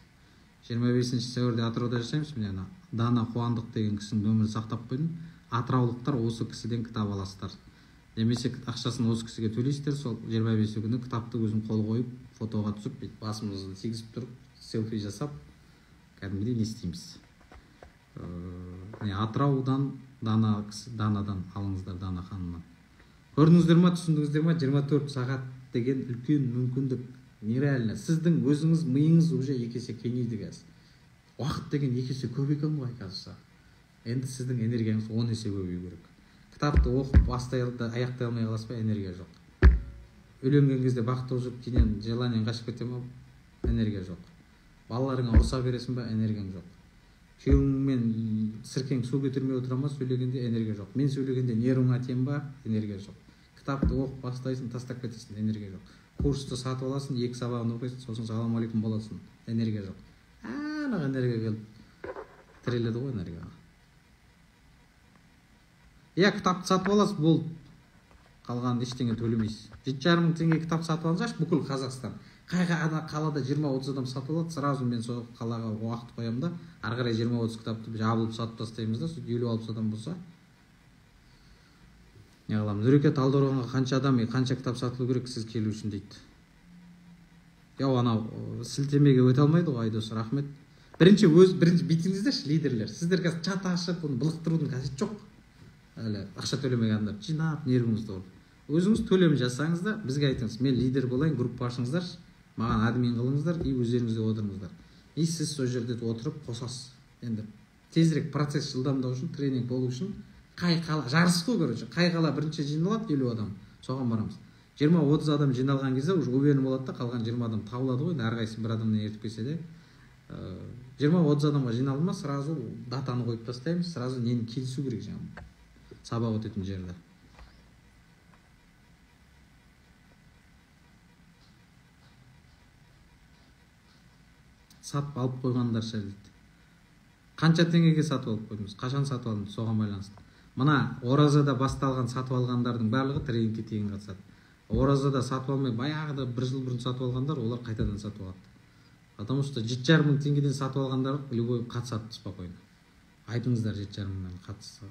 25 сәуірде Атырауда жасаймыз. Міне ана Дана Қуандық деген кісінің нөмірін сақтап қойдым. Атыраулықтар осы кісіден кітап аласыздар. Немесе ақшасын осы кісіге төлейсіздер, сол 25 күні кітапты өзім қол қойып, фотоға түсіп, бүйтіп басымызды тигізіп тұрып, селфи жасап, кәдімгідей не істейміз. Міне Атыраудан Данадан алыңыздар, Дана ханымнан. Көрдіңіздер ма, түсіндіңіздер ма? 24 сағат деген үлкен мүмкіндік. Нереально. Сіздің өзіңіз миыңыз уже екі есе кеңейді қазір. Уақыт деген екі есе көп екен ғой қазір. Енді сіздің энергияңыз 10 есе көбею керек. Кітапты оқып бастай аяқтай алмай қаласыз ба, энергия жоқ. Үйленген кезде бақытты болып жүріп, кейіннен желаниең қашып кете ма, энергия жоқ. Балаларыңа ұрса бересің ба, энергияң жоқ. Күйеуіңмен сіркең су көтермей отыра ма, сөйлегенде энергия жоқ. Мен сөйлегенде нервыңа тием ба, энергия жоқ. Кітапты оқып бастайсың, тастап кетесің, энергия жоқ. Курсты сатып аласың, 2 сабағын оқисың, сосын салам алейкум боласың, энергия жоқ. Анық энергия келіп тіреледі ғой энергияға. Иә, кітапты сатып аласыз, болды. Қалғанын ештеңе төлемейсіз. 7,5 мың теңге кітап сатып алсаңыз, бүкіл Қазақстан. Қай қалада 20-30 адам сатып алады, сразу мен сол қалаға уақыт қоямын да, ары қарай 20-30 кітапты жабылып сатып тастаймыз да, сөйтіп 50-60 адам болса, не қыламыз. Нұреке, Талдықорғанға қанша адам, қанша кітап сатылу керек сіз келу үшін дейді. Я, анау сілтемеге өте алмайды ғой, Айдос, рахмет. Бірінші бүйтіңіздерші, лидерлер. Сіздер қазір чат ашып, бұны былықтырудың қажеті жоқ. Әлі ақша төлемеген адамдар жинап нервіңізді ұрып. Өзіңіз төлем жасаңыз да, бізге айтыңыз, мен лидер болайын, группа ашыңыздаршы, маған админ қылыңыздар, и өздеріңіз де отырыңыздар. И сіз сол жерде отырып қосасыз. Енді тезірек процесс жылдамдау үшін, тренинг болу үшін, қай қала, жарыс қой, короче, қай қала бірінші жиналады, 50 адам, соған барамыз. 20-30 адам жиналған кезде уже уверен болады да, қалған 20 адам табылады ғой, әрқайсысы бір адамнан ертіп келсе де. 20-30 адамға жиналды ма, сразу датаны қойып тастаймыз, сразу нені келісу керек жаңағы сабақ өтетін жерді. Сатып алып қойғандар ше дейді. Қанша теңгеге сатып алып қойдыңыз? Қашан сатып алдыңыз? Соған байланысты. Мына оразада басталған сатып алғандардың барлығы тренингке тегін қатысады. Оразада сатып алмай, баяғыда бір жыл бұрын сатып алғандар, олар қайтадан сатып алады. Потому что 7,5 мың теңгеден сатып алғандар любой қатысады спокойно. Айтыңыздар 7,5 мыңнан қатысса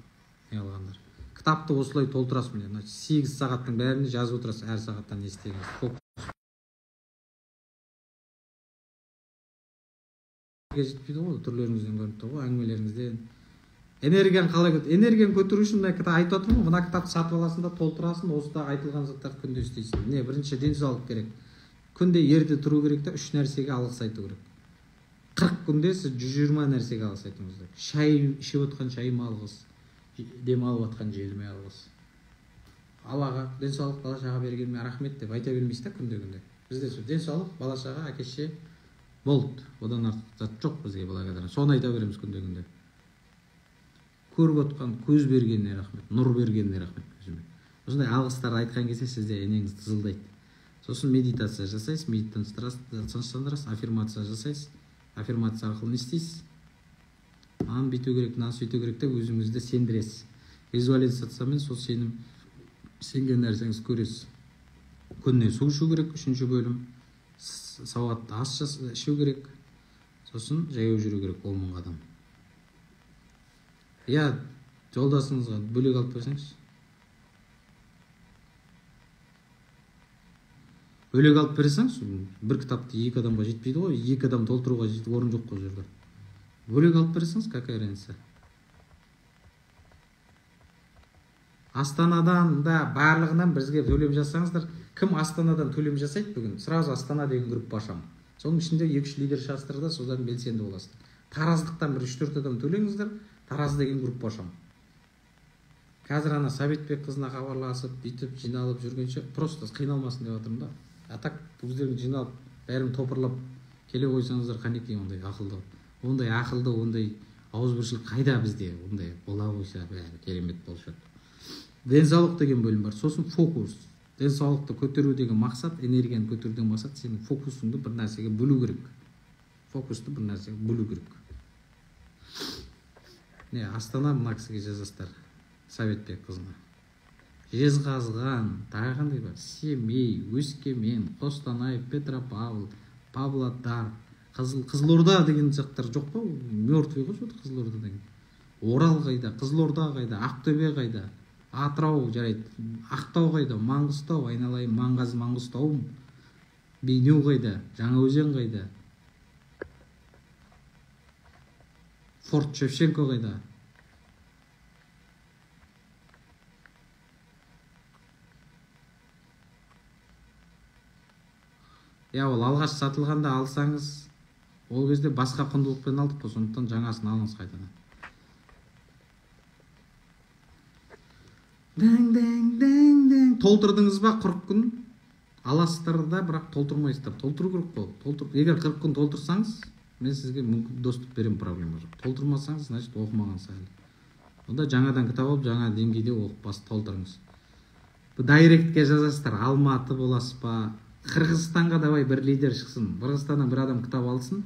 не алғандар. Кітапты осылай толтырасыз міне. Значит, 8 сағаттың бәріне жазып отырасыз, әр сағаттан не істегеніңізді. Жетпейді ғой, түрлеріңізден көрініп тұр ғой, әңгімелеріңізден. Энергияны қалай көтер? Энергияны көтеру үшін мына кітап айтып отырмын ғой, мына кітапты сатып аласың да толтырасың, осыда айтылған заттарды күнде істейсің. Міне, бірінші денсаулық керек. Күнде ерте тұру керек та, 3 нәрсеге алғыс айту керек. 40 күнде сіз 120 нәрсеге алғыс айтуыңыз керек. Шай ішіп отқан шайыма алғыс, демалып отқан желіме алғыс. Аллаға денсаулық, бала шаға бергеніме рахмет деп айта бермейсіз да күнде-күнде. Бізде сол денсаулық, бала шаға, әке шеше болды. Одан артық зат жоқ бізге, благодарность. Соны айта береміз күнде-күнде. Көріп отқан көз бергеніне рахмет, нұр бергеніне рахмет көзіме. Осындай алғыстарды айтқан кезде сізде енеңіз тызылдайды. Сосын медитация жасайсыз, миды тыныштандырасыз, аффирмация жасайсыз. Аффирмация арқылы не істейсіз? Мынаны бүйту керек, мынаны сөйту керек деп өзіңізді сендіресіз. Визуализациямен сол сенім, сенген нәрсеңізді көресіз. Күніне су ішу керек, 3-ші бөлім. Сауатты ас ішу керек. Сосын жаяу жүру керек 10 000 қадам. Иә, жолдасыңызға бөлек алып берсеңізші. Бөлек алып берсеңіз, бір кітапты 2 адамға жетпейді ғой, 2 адам толтыруға орын жоқ қой жерде. Бөлек алып берсеңіз, какая разница? Астанадан да барлығынан бізге төлем жасаңыздар. Кім Астанадан төлем жасайды бүгін? Сразу Астана деген группа ашамын. Соның ішінде 2-3 лидер шығасыздар да, содан белсенді боласыздар. Тараздықтан бір 3-4 адам төлеңіздер, Тараз деген группа ашамын. Қазір ана Сәбитбек қызына хабарласып, бүйтіп жиналып жүргенше просто қиналмасын деп жатырмын да. А так өздерің жиналып, бәрін топырлап келе қойсаңыздар қанекей ондай ақылды. Ондай ақылды, ондай ауызбіршілік қайда бізде? Ондай бола қойса бәрі керемет болушы еді. Денсаулық деген бөлім бар. Сосын фокус. Денсаулықты көтеру деген мақсат, энергияны көтеру деген мақсат, сенің фокусыңды бір нәрсеге бөлу керек. Фокусты бір нәрсеге бөлу керек. Не, Астана мына кісіге жазасыздар, Сәбитбек қызына. Жезқазған, тағы қандай бар? Семей, Өскемен, Қостанай, Петропавл, Павлодар, Қызылорда деген жақтар жоқ па? Мертвый ғой сол Қызылорда деген. Орал қайда, Қызылорда қайда, Ақтөбе қайда? Атырау жарайды, Ақтау қайда, Маңғыстау, айналайын Маңғаз, Маңғыстауым, Бейнеу қайда, Жаңаөзен қайда, Форт Шевченко қайда? Я, ол алғаш сатылғанда алсаңыз, ол кезде басқа құндылықпен алдық қой, сондықтан жаңасын алыңыз қайтадан. Дэң, дэң, дэң, дэң. Толтырдыңыз ба 40 күн? Аласыздар да, бірақ толтырмайсыздар. Толтыру керек қой. Толтыр. Егер 40 күн толтырсаңыз, мен сізге мүмкін доступ беремін, проблема жоқ. Толтырмасаңыз, значит оқымағансыз әлі. Онда жаңадан кітап алып, жаңа деңгейде оқып бас толтырыңыз. Дайректке жазасыздар, Алматы боласыз ба? Қырғызстанға давай бір лидер шықсын. Қырғызстаннан бір адам кітап алсын.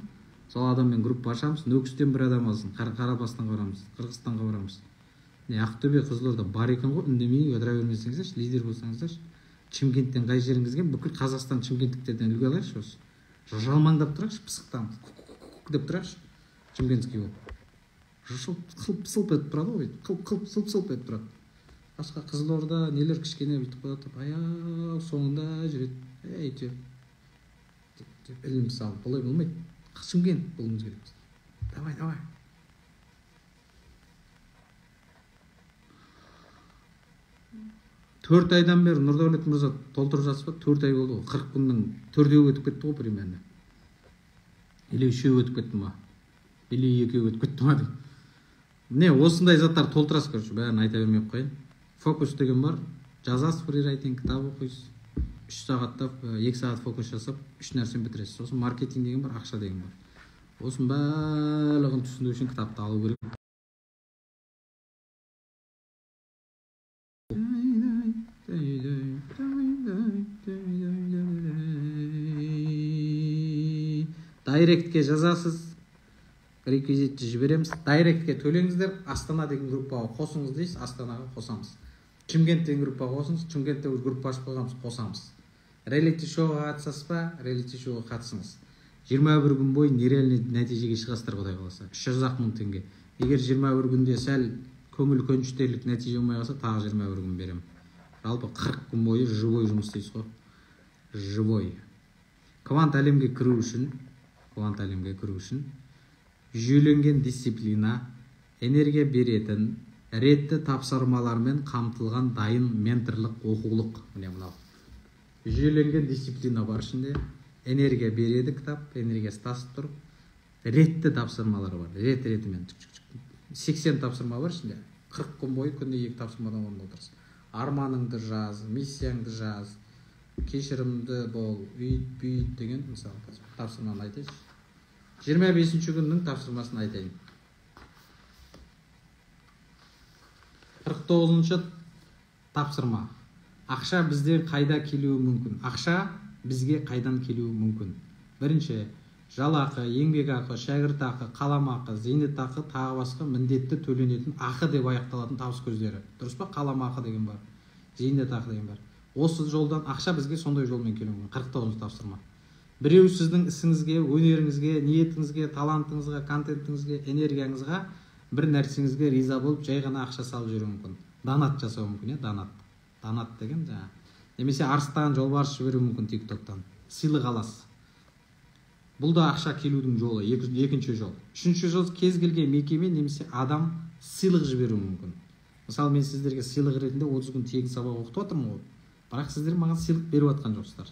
Сол адаммен группа ашамыз. Нүкістен бір адам алсын. Қарақалпақстанға барамыз, Қырғызстанға барамыз. Не, Ақтөбе, Қызылорда бар екен ғой, үндемей отыра бермесеңіздерші, лидер болсаңыздаршы. Шымкенттен қай жеріңізге, бүкіл Қазақстан шымкенттіктерден үлгі алайықшы осы. Жалмаңдап тұрайықшы, пысықтанып, деп тұрайықшы. Шымкентский болып. Қылп сылп етіп тұрады ғой, қылп қылп сылп сылп етіп тұрады. Басқа Қызылорда нелер кішкене бүйтіп қояды, аяқ соңында жүреді. Әйтеуір деп ілім салып, олай болмайды. Шымкент болуымыз керек. Давай, давай. 4 айдан бері Нұрдәулет мырза толтырып жатсыз ба? 4 ай болды ғой. 40 күннің 4-еуі өтіп кетті ғой примерно. Или 3-еуі өтіп кетті ма? Или 2-еуі өтіп кетті ма? Міне осындай заттар толтырасыз, короче, бәрін айта бермей ақ қояйын. Фокус деген бар. Жазасыз, фрирайтинг, кітап оқисыз. 3 сағатта, 2 сағат фокус жасап, 3 нәрсені бітіресіз. Сосын маркетинг деген бар, ақша деген бар. Осының барлығын түсіну үшін кітапты алу керек. Дайректке жазасыз, реквизитті жібереміз. Дайректке төлеңіздер, Астана деген группаға қосыңыз дейсіз, Астанаға қосамыз. Шымкент деген группаға қосыңыз, Шымкентте уже группа ашып қойғанбыз, қосамыз. Реалити шоуға қатысасыз ба? Реалити шоуға қатысыңыз. 21 күн бойы нереальный нәтижеге шығасыздар, Құдай қаласа. 300 мың теңге. Егер 21 күнде сәл көңіл көншітерлік нәтиже болмай қалса, тағы 21 күн беремін. Жалпы 40 күн бойы живой жұмыс істейсіз ғой. Живой. Квант әлемге кіру үшін, квант әлемге кіру үшін жүйеленген дисциплина, энергия беретін, ретті тапсырмалармен қамтылған дайын менторлық оқулық. Міне мынау. Жүйеленген дисциплина бар ішінде, энергия береді кітап, энергиясы тасып тұр. Ретті тапсырмалар бар, рет-ретімен. 80 тапсырма бар ішінде. 40 күн бойы күнде 2 тапсырмадан орындап отырасыз. Арманыңды жаз, миссияңды жаз, кешірімді бол, үйт, бүйт деген, мысалы, тапсырманы айтайыншы. 25-ші күннің тапсырмасын айтайын. 49-шы тапсырма. Ақша бізде қайда келуі мүмкін? Ақша бізге қайдан келуі мүмкін? Бірінші, Жалақы, еңбекақы, шәкіртақы, қаламақы, зейнетақы, тағы басқа міндетті төленетін ақы деп аяқталатын табыс көздері. Дұрыс па? Қаламақы деген бар, зейнетақы деген бар. Осы жолдан ақша бізге сондай жолмен келуі мүмкін. 49 тапсырма. Біреу сіздің ісіңізге, өнеріңізге, ниетіңізге, талантыңызға, контентіңізге, энергияңызға, бір нәрсеңізге риза болып, жай ғана ақша салып жіберуі мүмкін. Донат жасауы мүмкін, иә, донат. Донат деген жаңа. Немесе арыстан жолбарыс жіберуі мүмкін TikTok'тан. Сыйлық аласыз. Бұл да ақша келудің жолы, екінші жол. Үшінші жол, кез келген мекеме немесе адам сыйлық жіберуі мүмкін. Мысалы, мен сіздерге сыйлық ретінде 30 күн тегін сабақ оқытып жатырмын ғой. Бірақ сіздер маған сыйлық беріп жатқан жоқсыздар.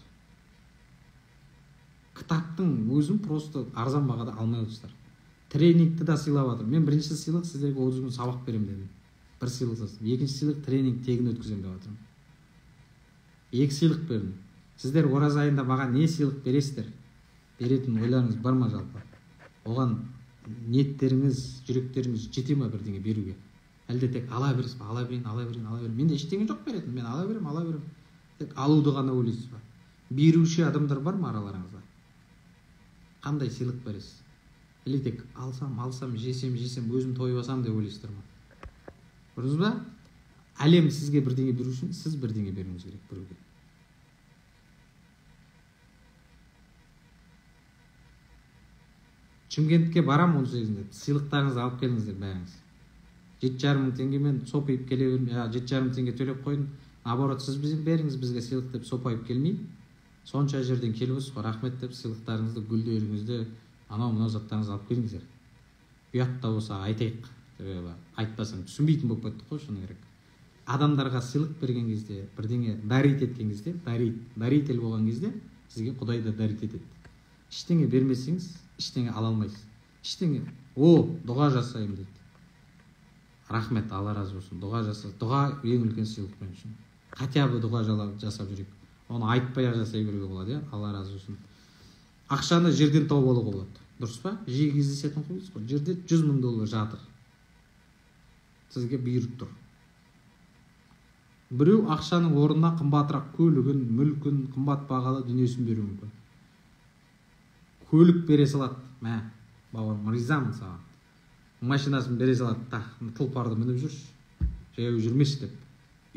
Кітаптың өзін просто арзан бағада алмай отырсыздар. Тренингті да сыйлап жатыр. Мен бірінші сыйлық сіздерге 30 күн сабақ беремін дедім. Бір сыйлық жасадым. Екінші сыйлық тренинг тегін өткіземін деп жатырмын. Екі сыйлық бердім. Сіздер ораза айында маған не сыйлық бересіздер? Беретін ойларыңыз бар ма жалпы? Оған ниеттеріңіз, жүректеріңіз жете ма бірдеңе беруге? Әлде тек ала бересіз ба? Ала берейін, ала берейін, ала берейін. Менде ештеңе жоқ беретін. Мен ала беремін, ала беремін. Тек алуды ғана ойлайсыз ба? Беруші адамдар бар ма араларыңызда? Қандай сыйлық бересіз? Или тек алсам, алсам, жесем, жесем, өзім тойып алсам деп ойлайсыздар ма? Көрдіңіз ба? Әлем сізге бірдеңе беру үшін сіз бірдеңе беруіңіз керек біреуге. Шымкентке барам 18-інде. Сыйлықтарыңызды алып келіңіздер бәріңіз. 7,5 мың теңгемен сопайып келе бермей, 7,5 мың теңге төлеп қойдым. Наоборот, сіз беріңіз бізге сыйлық деп сопайып келмей, сонша жерден келіп отырсыз ғой, рахмет деп сыйлықтарыңызды, гүлдеріңізді, анау мынау заттарыңызды алып келіңіздер. Ұят та болса айтайық. Айтпасаң түсінбейтін болып кеттік қой, шыны керек. Адамдарға сыйлық берген кезде, бірдеңе дарит еткен кезде, даритель болған кезде сізге Құдай да дарит етеді. Ештеңе бермесеңіз, ештеңе ала алмайсыз. Ештеңе, о, дұға жасаймын дейді. Рахмет, Алла разы болсын. Дұға жаса, дұға ең үлкен сыйлық мен үшін. Хотя бы дұға жасап жүрейік. Оны айтпай-ақ жасай беруге болады, иә? Алла разы болсын. Ақшаны жерден тауып алуға болады. Дұрыс па? Жиі кездесетін құбылыс қой. Жерде 100 мың доллар жатыр. Сізге бұйырып тұр. Біреу ақшаның орнына қымбатырақ көлігін, мүлкін, қымбат бағалы дүниесін беруі мүмкін. Көлік бере салады. Мә, бауырым, ризамын саған. Машинасын бере салады. Тақ, тұлпарды мініп жүрші, жаяу жүрмеші деп.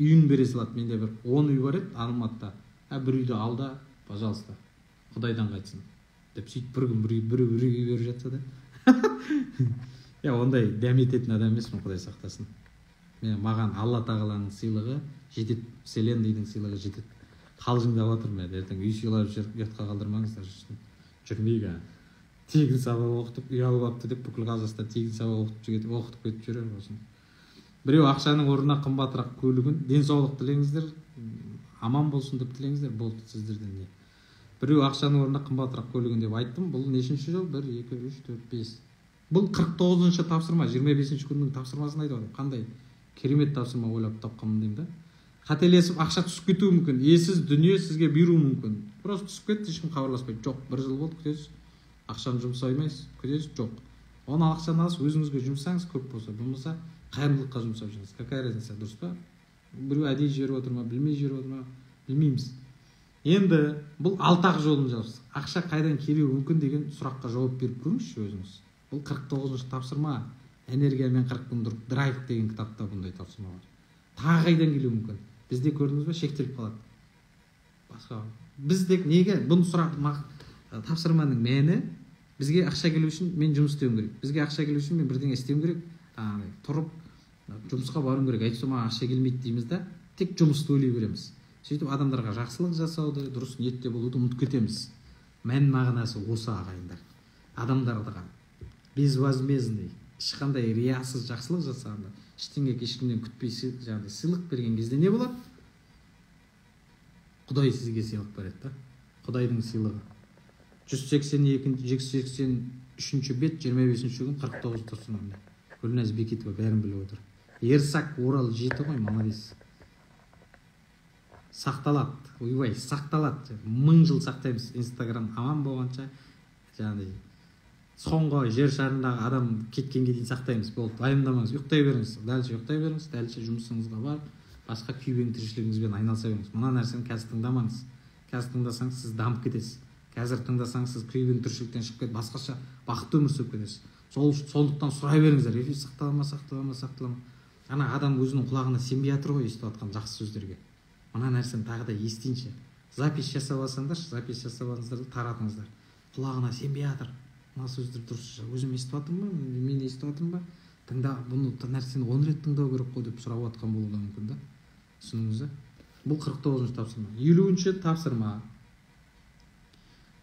Үйін бере салады. Менде бір 10 үй бар еді Алматыда. Бір үйді ал да, пожалуйста, Құдайдан қайтсын деп сөйтіп бір күн бір үй беріп жатса да. Я ондай дәмететін адам емеспін, Құдай сақтасын. Мен маған Алла тағаланың сыйлығы жетеді, вселенныйдың сыйлығы жетеді. Қалжыңдап жатырмын мен, ертең үй сыйлап жүріп ұятқа қалдырмаңыздар, жүрмейік. Тегін сабақ оқытып үй алып алыпты деп бүкіл Қазақстан тегін сабақ оқытып кетіп жүрер болсын. Біреу ақшаның орнына қымбатырақ көлігін, денсаулық тілеңіздер, аман болсын деп тілеңіздер, болды сіздерден не. Біреу ақшаның орнына қымбатырақ көлігін деп айттым. Бұл нешінші жол? 1, 2, 3, 4, 5. Бұл 49-шы тапсырма, 25-ші күннің тапсырмасын айтып отырмын. Қандай керемет тапсырма ойлап тапқанмын деймін да. Қателесіп ақша түсіп кетуі мүмкін. Иесіз дүние сізге беруі мүмкін. Просто түсіп кетті, ешкім хабарласпайды. Жоқ, бір жыл болды, күтесіз. Ақшаны жұмсай алмайсыз, күтесіз, жоқ. Оны ақшаны алып өзіңізге жұмсаңыз көп болса, болмаса қайырымдылыққа жұмсап жүріңіз. Какая разница, дұрыс па? Біреу әдейі жіберіп отыр ма, білмей жіберіп отыр ма, білмейміз. Енді бұл алты-ақ жолын жабыстық. Ақша қайдан келуі мүмкін деген сұраққа жауап беріп көріңізші өзіңіз. Бұл 49-шы тапсырма. Энергиямен 40 күн тұрып драйв деген кітапта бұндай тапсырма бар. Тағы қайдан келуі мүмкін? Бізде көрдіңіз бе, шектеліп қалады. Басқа. Біз тек неге бұны сұрақ тапсырманың мәні, бізге ақша келу үшін мен жұмыс істеуім керек. Бізге ақша келу үшін мен бірдеңе істеуім керек. Тұрып жұмысқа баруым керек. Әйтпесе маған ақша келмейді дейміз да, тек жұмысты ойлай береміз. Сөйтіп адамдарға жақсылық жасауды, дұрыс ниетте болуды ұмытып кетеміз. Мән мағынасы осы, ағайындар. Адамдарға безвозмездный, ешқандай риясыз жақсылық жасағанда, ештеңе ешкімнен күтпей жаңағыдай сыйлық берген кезде не болады? Құдай сізге сыйлық береді да. Құдайдың сыйлығы. 182, 183 бет, 25 күн, 49 тапсырма. Гүлназ Бекетова бәрін біліп отыр. Ерсак Орал 7 ғой, молодец. Сақталады, ойбай, сақталады. 1000 жыл сақтаймыз. Инстаграм аман болғанша, жаңағыдай соңғы жер шарындағы адам кеткенге дейін сақтаймыз. Болды, уайымдамаңыз, ұйықтай беріңіз. Дальше ұйықтай беріңіз, дальше жұмысыңызға барып, басқа күйбең тіршілігіңізбен айналыса беріңіз. Мына нәрсені қазір тыңдамаңыз. Қазір тыңдасаңыз сіз дамып кетесіз. Қазір тыңдасаңыз, сіз күйген тіршіліктен шығып кетіп, басқаша бақытты өмір сүріп кетесіз. Сондықтан сұрай беріңіздер: эфир сақтала ма, сақтала ма, сақтала ма? Ана адам өзінің құлағына сенбей жатыр ғой естіп жатқан жақсы сөздерге. Мына нәрсені тағы да естейінші, запись жасап алсаңдаршы, запись жасап алыңыздар да таратыңыздар. Құлағына сенбей жатыр: мына сөздер дұрыс, өзім естіп жатырмын ба, мен естіп жатырмын ба, тыңда, бұны нәрсені 10 рет тыңдау керек қой деп сұрап жатқан болуы да мүмкін да. Түсіндіңіз ба? Бұл 49-шы тапсырма. 50-ші тапсырма: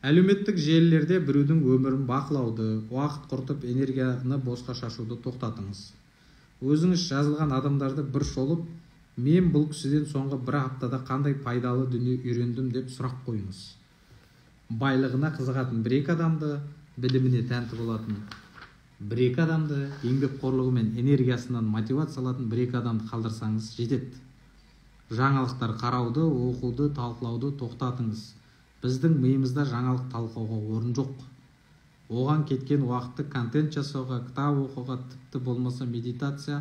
әлеуметтік желілерде біреудің өмірін бақылауды, уақыт құртып, энергияны босқа шашуды тоқтатыңыз. Өзіңіз жазылған адамдарды бір шолып, мен бұл кісіден соңғы бір аптада қандай пайдалы дүние үйрендім деп сұрақ қойыңыз. Байлығына қызығатын бір екі адамды, біліміне тәнті болатын бір екі адамды, еңбекқорлығы мен энергиясынан мотивация алатын бір екі адамды қалдырсаңыз жетеді. Жаңалықтар қарауды, оқуды, талқылауды тоқтатыңыз. Біздің миымызда жаңалық талқылауға орын жоқ. Оған кеткен уақытты контент жасауға, кітап оқуға, тіпті болмаса медитация,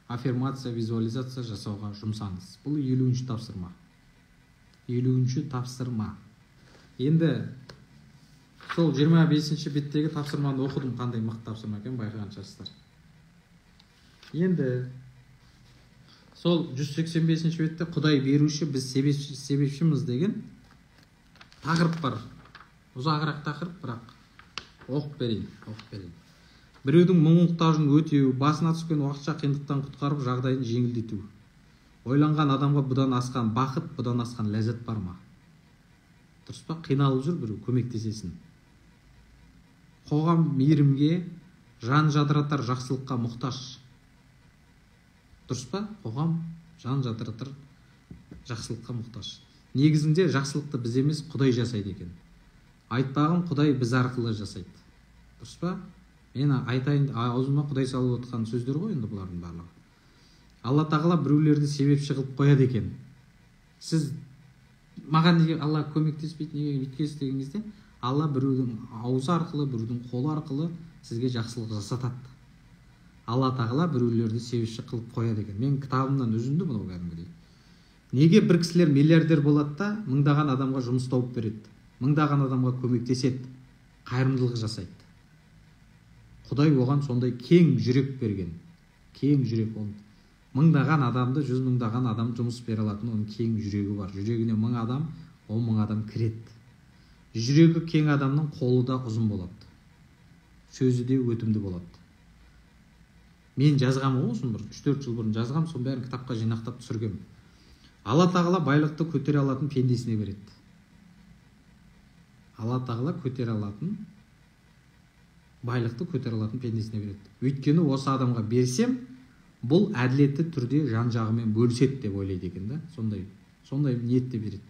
аффирмация, визуализация жасауға жұмсаңыз. Бұл 50-ші тапсырма. 50-ші тапсырма. Енді сол 25-ші беттегі тапсырманы оқыдым. Қандай мықты тапсырма екен, байқаған шығарсыздар. Енді сол 185-ші бетте «Құдай беруші, біз себепшіміз» деген тақырып бар. Ұзағырақ тақырып, бірақ оқып берейін, оқып берейін. Біреудің мұң мұқтажын өтеу, басына түскен уақытша қиындықтан құтқарып, жағдайын жеңілдету. Ойланған адамға бұдан асқан бақыт, бұдан асқан ләззат бар ма? Дұрыс па? Қиналып жүр біреу, көмектесесің. Қоғам мейірімге, жан жадыратар жақсылыққа мұқтаж. Дұрыс па? Қоғам жан жадыратар жақсылыққа мұқтаж. Негізінде жақсылықты біз емес, Құдай жасайды екен. Айтпағым, Құдай біз арқылы жасайды. Дұрыс па? Мен айтайын, аузыма Құдай салып отқан сөздер ғой енді бұлардың барлығы. Алла тағала біреулерді себепші қылып қояды екен. Сіз маған неге Алла көмектеспейді, неге өйткенсіз деген кезде, Алла біреудің аузы арқылы, біреудің қолы арқылы сізге жақсылық жасатады. Алла тағала біреулерді себепші қылып қояды екен. Менің кітабымнан үзінді мынау кәдімгідей. Неге бір кісілер миллиардер болады да, мыңдаған адамға жұмыс тауып береді, мыңдаған адамға көмектеседі, қайырымдылық жасайды? Құдай оған сондай кең жүрек берген. Кең жүрек. Ол мыңдаған адамды, жүз мыңдаған адам жұмыс бере алатын оның кең жүрегі бар. Жүрегіне 1000 адам, 10 000 адам кіреді. Жүрегі кең адамның қолы да ұзын болады, сөзі де өтімді болады. Мен жазғанмын ғой осыны, бір 3-4 жыл бұрын жазғанмын. Соның бәрін кітапқа жинақтап түсіргенмін. Алла тағала байлықты көтере алатын пендесіне береді. Алла тағала көтере алатын байлықты көтере алатын пендесіне береді. Өйткені осы адамға берсем, бұл әділетті түрде жан жағымен бөліседі деп ойлайды екен да. Сондай ниетте береді.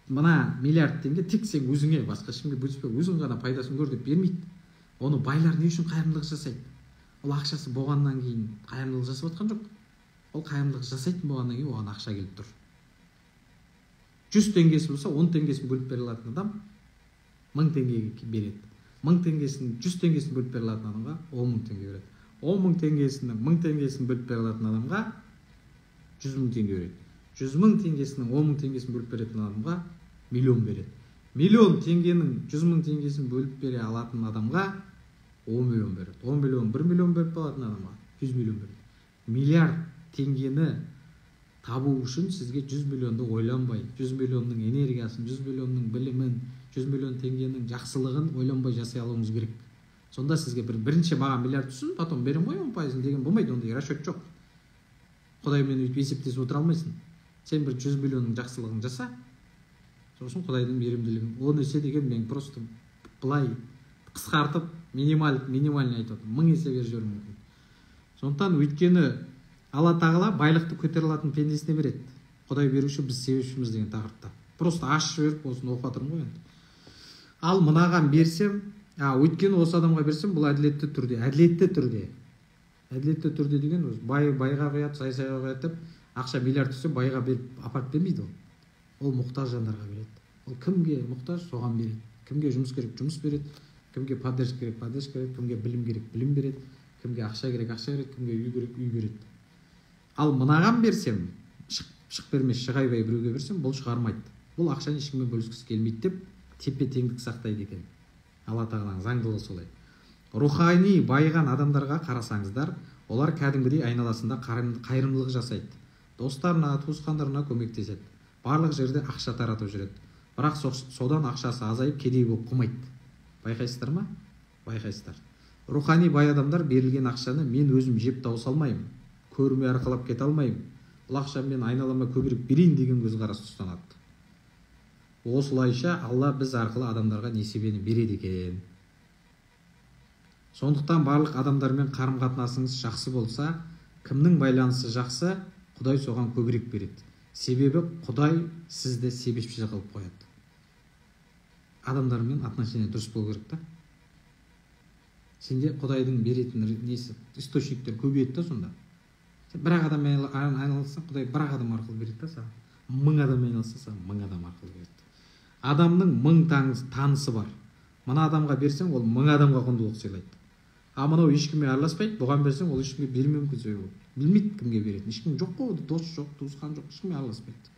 Мына миллиард теңге тек сен өзіңе, басқа ешкімге бөліспе, өзің ғана пайдасын көр деп бермейді оны. Байлар не үшін қайырымдылық жасайды? Ол ақшасы болғаннан кейін қайырымдылық жасап жатқан жоқ. Ол қайырымдылық жасайтын болғаннан кейін оған ақша келіп тұр. 100 теңгесі болса, 10 теңгесін бөліп бере алатын адам 1000 теңгеге береді. 1000 теңгесін, 100 теңгесін бөліп бере алатын адамға 10 000 теңге береді. 10 000 теңгесінің 1000 теңгесін бөліп бере алатын адамға 100 000 теңге береді. 100 000 теңгесінің 10 000 теңгесін бөліп беретін адамға миллион береді. Миллион теңгенің 100 000 теңгесін бөліп бере алатын адамға 10 миллион береді. 10 миллион, 1 миллион бөліп алатын адамға 100 миллион береді. Миллиард теңгені табу үшін сізге 100 миллионды ойланбай, 100 миллионның энергиясын, 100 миллионның білімін, 100 миллион теңгенің жақсылығын ойланбай жасай алуыңыз керек. Сонда сізге бір бірінші маған миллиард түссін, потом беремін ғой 10 пайызын деген болмайды. Ондай расчет жоқ. Құдаймен өйтіп есептесіп отыра алмайсың. Сен бір 100 миллионның жақсылығын жаса, сосын Құдайдың мейірімділігін. 10 есе деген мен просто былай қысқартып, минимальный айтып отырмын. 1000 есе беріп жіберуі мүмкін. Сондықтан, өйткені Алла тағала байлықты көтере алатын пендесіне береді. «Құдай беруші, біз себепшіміз» деген тақырыпта просто ашып жіберіп, осыны оқып жатырмын ғой енді. Ал мынаған берсем, өйткені осы адамға берсем, бұл әділетті түрде, әділетті түрде. Әділетті түрде деген өзі бай байға құяды, сай сайға құяды деп, ақша миллиард түссе, байға беріп, апарып бермейді. Ол мұқтаж жандарға береді. Ол кімге мұқтаж, соған береді. Кімге жұмыс керек, жұмыс береді. Кімге поддержка керек, поддержка береді. Кімге білім керек, білім береді. Кімге ақша керек, ақша береді. Кімге үй керек, үй береді. Ал мынаған берсем, шық, шық бермес шығайбай біреуге берсем, бұл шығармайды, бұл ақшаны ешкіммен бөліскісі келмейді деп. Тепе-теңдік сақтайды екен. Алла тағаланың заңдылығы солай. Рухани байыған адамдарға қарасаңыздар, олар кәдімгідей айналасында қайырымдылық жасайды. Достарына, туысқандарына көмектеседі. Барлық жерде ақша таратып жүреді. Бірақ содан ақшасы азайып кедей болып қалмайды. Байқайсыздар ма? Байқайсыздар. Рухани бай адамдар берілген ақшаны мен өзім жеп тауыса алмаймын, көрме арқалап кете алмаймын, бұл ақшаны мен айналама көбірек берейін деген көзқарас ұстанады. Осылайша Алла біз арқылы адамдарға несібені береді екен. Сондықтан барлық адамдармен қарым-қатынасыңыз жақсы болса, кімнің байланысы жақсы, Құдай соған көбірек береді. Себебі Құдай сізді себепші қылып қояды. Адамдармен отношение дұрыс болу керек та. Сенде Құдайдың беретін несі, источниктер көбейеді да сонда. Сен бір адаммен айналыссаң, Құдай бір адам арқылы береді да саған. 1000 адаммен айналысса, саған 1000 адам арқылы береді. Адамның 1000 танысы бар. Мына адамға берсең, ол 1000 адамға құндылық сыйлайды. А мынау ешкіммен араласпайды, бұған берсең, ол ешкімге бермеуі мүмкін, себебі білмейді кімге беретінін. Ешкім жоқ қой, дос жоқ, туысқан жоқ, ешкіммен араласпайды.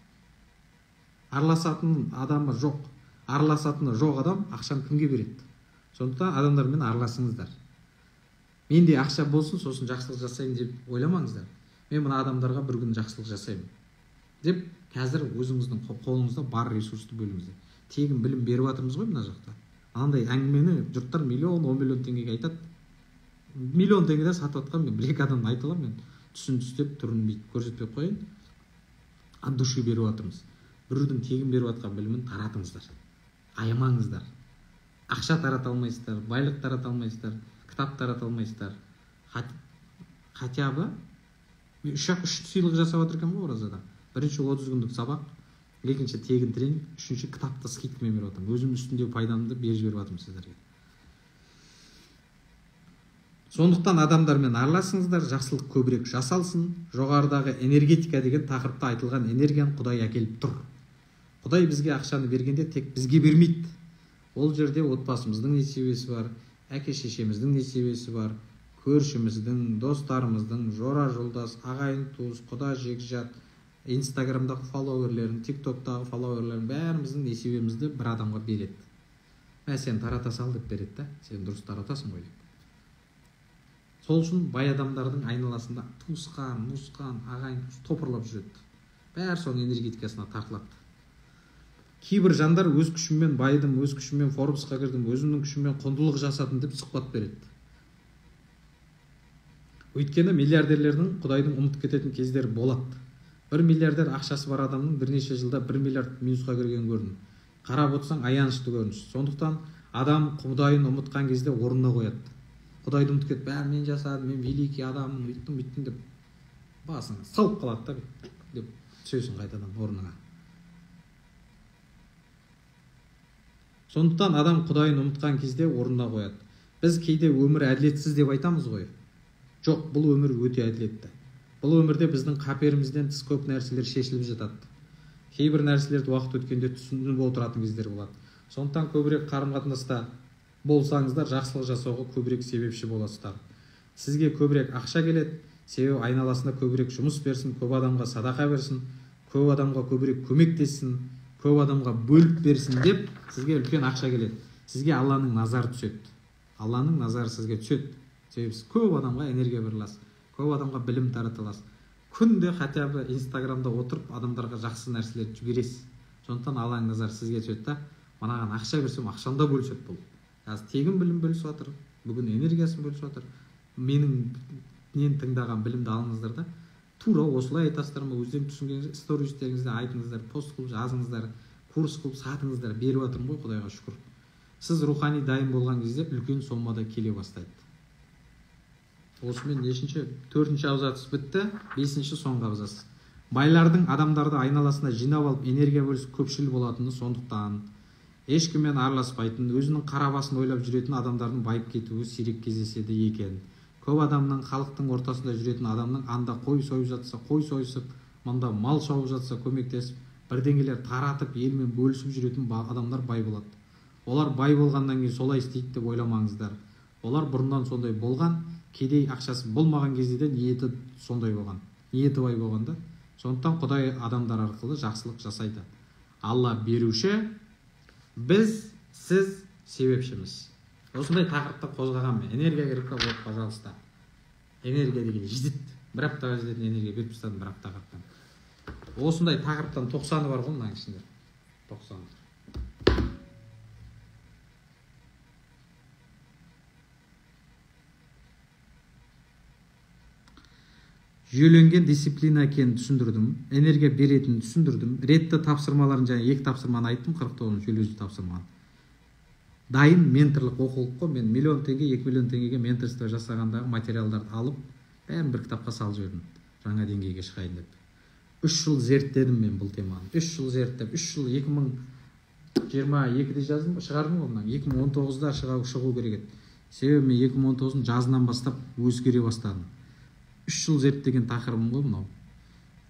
Араласатын адамы жоқ. Араласатыны жоқ адам ақшаны кімге береді? Сондықтан адамдармен араласыңыздар. Менде ақша болсын, сосын жақсылық жасаймын деп ойламаңыздар. Мен мына адамдарға бір күн жақсылық жасаймын деп қазір өзіңіздің қолыңызда бар ресурсты бөліңіздер. Тегін білім беріп жатырмыз ғой мына жақта. Андай әңгімені жұрттар миллион, 10 миллион теңгеге айтады. Миллион теңгеде сатып жатқан мен бір екі адамды айта аламын, мен түсін түстеп түрін бүйтіп көрсетпей қояйын. От души беріп жатырмыз. Біреудің тегін беріп жатқан білімін таратыңыздар. Аямаңыздар. Ақша тарата алмайсыздар, байлық тарата алмайсыздар, кітап тарата алмайсыздар. Хотя бы мен үш сыйлық жасап жатыр екенмін ғой оразада. Бірінші 30 күндік сабақ, екінші тегін тренинг, үшінші кітапты скидкамен беріп жатырмын. Өзімнің үстіндегі пайдамды беріп жіберіп жатырмын сіздерге. Сондықтан адамдармен араласыңыздар, жақсылық көбірек жасалсын. Жоғарыдағы энергетика деген тақырыпта айтылған энергияны Құдай әкеліп тұр. Құдай бізге ақшаны бергенде тек бізге бермейді. Ол жерде отбасымыздың несібесі бар, әке-шешеміздің несібесі бар, көршіміздің, достарымыздың, жора жолдас, ағайын туыс, құда жекжат, Инстаграмдағы фолловерлерін, Тиктоктағы фолловерлерін, бәріміздің несібемізді бір адамға береді. Мә, сен тарата сал деп береді да, сен дұрыс таратасың ғой деп. Сол үшін бай адамдардың айналасында туысқан, муысқан, ағайын туыс топырлап жүреді. Бәрі соның энергетикасына тартылады. Кейбір жандар өз күшіммен байыдым, өз күшіммен Форбсқа кірдім, өзімнің күшіммен құндылық жасадым деп сұхбат береді. Өйткені миллиардерлердің Құдайдың ұмытып кететін кездері болады. 1 миллиардер ақшасы бар адамның бірнеше жылда 1 миллиард минусқа кіргенін көрдім. Қарап отырсаң аянышты көрініс. Сондықтан адам Құдайын ұмытқан кезде орнына қояды. Құдайды ұмытып кетіп, бәрі мен жасадым, мен великий адаммын, өйттім, бүйттім деп басыңа салып қалады да деп түсесің қайтадан орныңа. Сондықтан адам Құдайын ұмытқан кезде орнына қояды. Біз кейде өмір әділетсіз деп айтамыз ғой. Жоқ, бұл өмір өте әділетті. Бұл өмірде біздің қаперімізден тыс көп нәрселер шешіліп жатады. Кейбір нәрселерді уақыт өткенде түсініп отыратын кездер болады. Сондықтан көбірек қарым-қатынаста болсаңыздар, жақсылық жасауға көбірек себепші боласыздар. Сізге көбірек ақша келеді, себебі айналасында көбірек жұмыс берсін, көп адамға садақа берсін, көп адамға көбірек көмектессін, көп адамға бөліп берсін деп сізге үлкен ақша келеді. Сізге Алланың назары түседі. Алланың назары сізге түседі. Себебі сіз көп адамға энергия бере аласыз, көп адамға білім тарата аласыз. Күнде хотя бы Инстаграмда отырып адамдарға жақсы нәрселерді жібересіз. Сондықтан Алланың назары сізге түседі да, мынаған ақша берсем, ақшаны да бөліседі бұл. Қазір тегін білім бөлісіп жатыр, бүгін энергиясын бөлісіп жатыр. Менің нен тыңдаған білімді алыңыздар да, тура осылай айтасыздар ма, өздерің түсінгеніңізде стористеріңізде айтыңыздар, пост қылып жазыңыздар, курс қылып сатыңыздар, беріп жатырмын ғой, Құдайға шүкір. Сіз рухани дайын болған кезде үлкен сомада келе бастайды. Осымен нешінші? 4-ші абзац бітті, 5-ші соңғы абзац. Байлардың адамдарды айналасына жинап алып энергия бөлісіп көпшіл болатыны сондықтан. Ешкіммен араласпайтын, өзінің қара басын ойлап жүретін адамдардың байып кетуі сирек кездеседі екен. Көп адамның, халықтың ортасында жүретін адамның анда қой сойып жатса, қой сойысып, мында мал шауып жатса көмектесіп, бірдеңелер таратып, елмен бөлісіп жүретін адамдар бай болады. Олар бай болғаннан кейін солай істейді деп ойламаңыздар. Олар бұрыннан сондай болған, кедей ақшасы болмаған кезде де ниеті сондай болған. Ниеті бай болған да. Сондықтан Құдай адамдар арқылы жақсылық жасайды. Алла беруші, Біз, сіз себепшіміз. Осындай тақырыпты қозғағанмын. Энергия керек па? Вот, пожалуйста. Энергия деген жетеді. Бір аптаға жететін энергия беріп тастадым бір апта тақырыптан. Осындай тақырыптан 90-ы бар ғой мынаның ішінде. 90. Жүйеленген дисциплина екенін түсіндірдім, энергия беретінін түсіндірдім, ретті тапсырмаларын және 2 тапсырманы айттым, 49 жүйелеуші тапсырманы. Дайын менторлық оқулық қой, мен 1 миллион теңге, 2 миллион теңгеге менторство жасағандағы материалдарды алып, бәрін бір кітапқа салып жібердім, жаңа деңгейге шығайын деп. 3 жыл зерттедім мен бұл теманы. 3 жыл зерттеп, 3 жыл 2022-де жаздым, шығардым ғой мынаны. 2019-да шығу керек еді. Себебі мен 2019-ның жазынан бастап өзгере бастадым. 3 жыл зерттеген тақырыбым ғой мынау.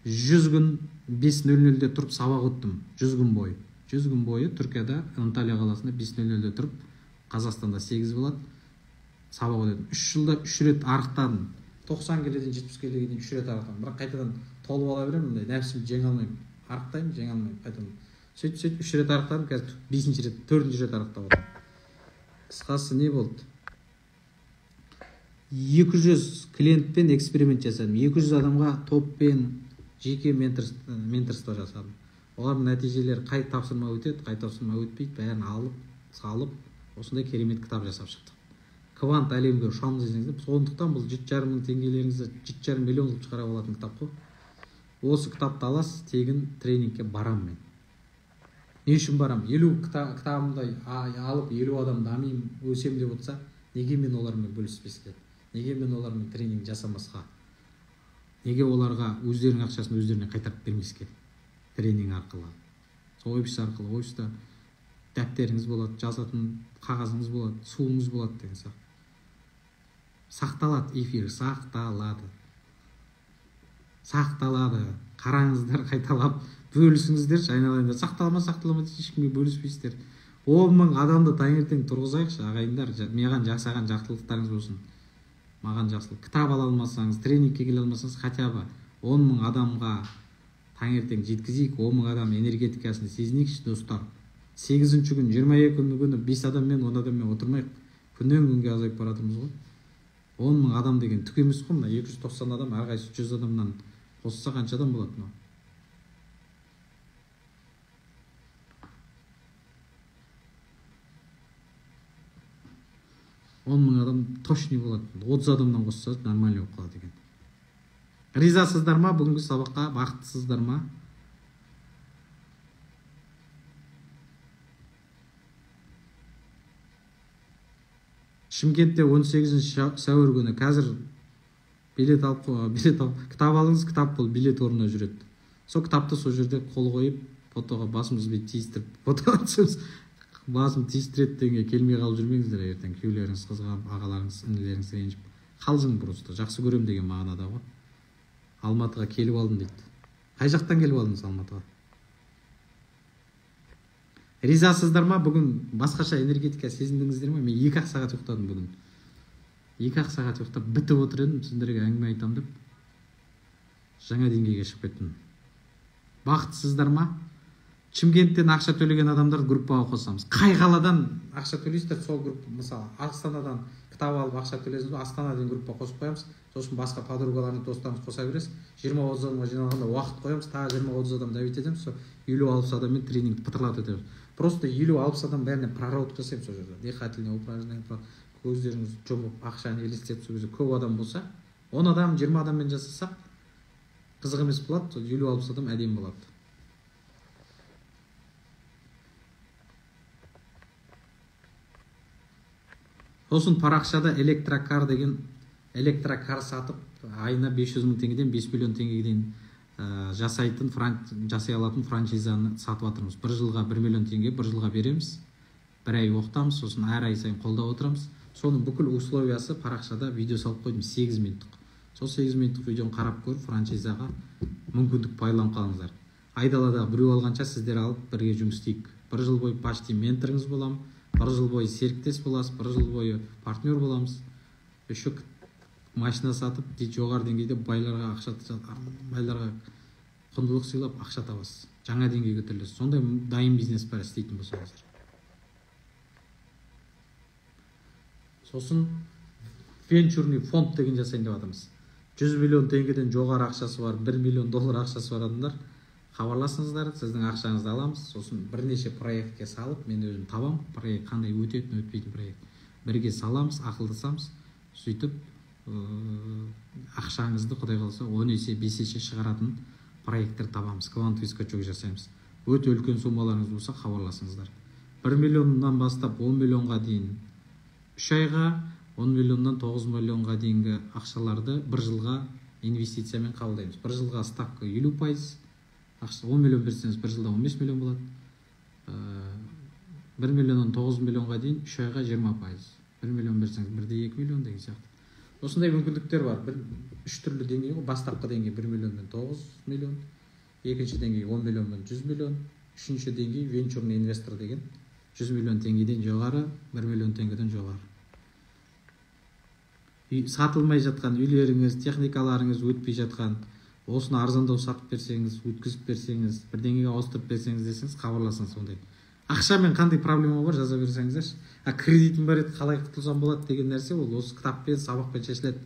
100 күн 5:00-де тұрып сабақ өттім. 100 күн бойы. 100 күн бойы Түркияда, Анталия қаласында 5:00-де тұрып, Қазақстанда 8 болады. Сабақ өтедім. 3 жылда 3 рет арықтадым. 90 келіден 70 келіге дейін 3 рет арықтадым. Бірақ қайтадан толып ала беремін, мындай нәпсімді жеңе алмаймын. Арықтаймын, жеңе алмаймын, қайтадан. Сөйтіп 3 рет арықтадым, қазір 5-ші рет, 4-ші рет арықтап отырмын. Қысқасы не болды? 200 клиентпен эксперимент жасадым. 200 адамға топпен жеке менторство жасадым. Олардың нәтижелері қай тапсырма өтеді, қай тапсырма өтпейді, бәрін алып, салып, осындай керемет кітап жасап шықтық. Квант әлемге ұшамыз десеңіздер, сондықтан бұл 7,5 мың теңгелеріңізді 7,5 миллион қылып шығара алатын кітап қой. Осы кітапты аласыз, тегін тренингке барам мен. Не үшін барам? 50 кітабымды алып, 50 адам дамимын, өсем деп отырса, неге мен олармен бөліспеске? Неге мен олармен тренинг жасамасқа? Неге оларға өздерінің ақшасын өздеріне қайтарып бермеске? Тренинг арқылы, сол офис арқылы, офиста дәптеріңіз болады, жазатын қағазыңыз болады, суыңыз болады деген сияқты. Сақталады эфир, сақталады. Сақталады. Қараңыздар, қайталап бөлісіңіздер, айналайындар. Сақталма, сақталма деп ешкімге бөліспейсіздер. 10 мың адамды таңертең тұрғызайықшы, ағайындар, маған жасаған жақсылықтарыңыз болсын. Маған жақсылық. Кітап ала алмасаңыз, тренингке келе алмасаңыз, хотя бы 10 мың адамға таңертең жеткізейік, 10 мың адам энергетикасын сезінейікші, достар. 8-ші күн, 22 күні 5 адаммен, 10 адаммен отырмайық. Күннен күнге азайып баратырмыз ғой. 10 мың адам деген түк емес қой, мына 290 адам, әрқайсысы 100 адамнан қосса қанша адам болады мынау? 10 мың адам точный болады. 30 адамнан қосса нормально болып қалады екен. Ризасыздар ма бүгінгі сабаққа? Бақыттысыздар ма? Шымкентте 18 сәуір күні қазір билет алып, кітап алыңыз, кітап бұл билет орнына жүреді. Сол кітапты сол жерде қол қойып, фотоға басымызды тиістіріп, фотоға түсеміз. Басым тиістіреді дегенге келмей қалып жүрмеңіздер, ертең күйеулеріңіз қызғанып, ағаларыңыз, інілеріңіз ренжіп. Қалжың просто, жақсы көрем деген мағынада ғой. Алматыға келіп алдым дейді. Қай жақтан келіп алдыңыз Алматыға? Ризасыздар ма? Бүгін басқаша энергетика сезіндіңіздер ме? Мен 2-ақ сағат ұйықтадым бүгін. 2-ақ сағат ұйықтап бітіп отыр едім, сендерге әңгіме айтам деп. Жаңа деңгейге шығып кеттім. Бақытсыздар ма? Шымкенттен ақша төлеген адамдарды группаға қосамыз. Қай қаладан ақша төлейсіздер, сол группа, мысалы, Астанадан кітап алып ақша төлесіңіз, Астана деген группа қосып қоямыз. Сосын басқа подругаларыңыз, достарыңыз қоса бересіз. 20-30 адамға жиналғанда уақыт қоямыз, тағы 20-30 адам давить етеміз, сол 50-60 адаммен тренингті пытырлатып өтеміз. Просто 50-60 адам бәріне проработка жасаймыз сол жерде. Дыхательное упражнение, көздеріңізді жұмып, ақшаны елестетіп, сол кезде көп адам болса, 10 адам, 20 адаммен жасасақ, қызық емес болады, сол 50-60 адам әдемі болады. Сосын парақшада электрокар деген электрокар сатып, айына 500 мың теңгеден 5 миллион теңгеге дейін жасайтын, жасай алатын франшизаны сатып жатырмыз. Бір жылға 1 миллион теңге, бір жылға береміз. Бір ай оқытамыз, сосын әр ай сайын қолдап отырамыз. Соның бүкіл условиясы парақшада видео салып қойдым, 8 минуттық. Сол 8 минуттық видеоны қарап көріп, франшизаға мүмкіндік пайдаланып қалыңыздар. Айдалада біреу алғанша сіздер алып бірге жұмыс істейік. Бір жыл бойы почти менторыңыз боламын, бір жыл бойы серіктес боласыз, бір жыл бойы партнер боламыз. Еще машина сатып, жоғары деңгейде байларға ақша, байларға құндылық сыйлап ақша табасыз. Жаңа деңгейге көтерілесіз. Сондай дайын бизнес бар істейтін болсаңыздар. Сосын венчурный фонд деген жасайын деп жатырмыз. 100 миллион теңгеден жоғары ақшасы бар, 1 миллион доллар ақшасы бар адамдар хабарласыңыздар, сіздің ақшаңызды аламыз. Сосын бірнеше проектке салып, мен өзім табам, проект қандай өтетін, өтпейтін проект. Бірге саламыз, ақылдасамыз. Сөйтіп ақшаңызды Құдай қаласа 10 есе, 5 есе шығаратын проекттер табамыз. Квантовый скачок жасаймыз. Өте үлкен суммаларыңыз болса хабарласыңыздар. 1 миллионнан бастап 10 миллионға дейін 3 айға, 10 миллионнан 9 миллионға дейінгі ақшаларды бір жылға инвестициямен қабылдаймыз. Бір жылға ставка 50%, ақша 10 миллион берсеңіз бір жылда 15 миллион болады. 1 миллионнан 9 миллионға дейін 3 айға 20%. 1 миллион берсеңіз 1,2 миллион деген сияқты. Осындай мүмкіндіктер бар. Үш түрлі деңгей ғой. Бастапқы деңгей 1 миллионнан 9 миллион, екінші деңгей 10 миллионнан 100 миллион, үшінші деңгей венчурный инвестор деген 100 миллион теңгеден жоғары, 1 миллион теңгеден жоғары. Сатылмай жатқан үйлеріңіз, техникаларыңыз өтпей жатқан, осыны арзандау сатып берсеңіз, өткізіп берсеңіз, бірдеңеге ауыстырып берсеңіз десеңіз, хабарласыңыз сондай. Ақшамен қандай проблема бар, жаза берсеңіздерші. А кредитім бар еді, қалай құтылсам болады деген нәрсе ол осы кітаппен, сабақпен шешіледі.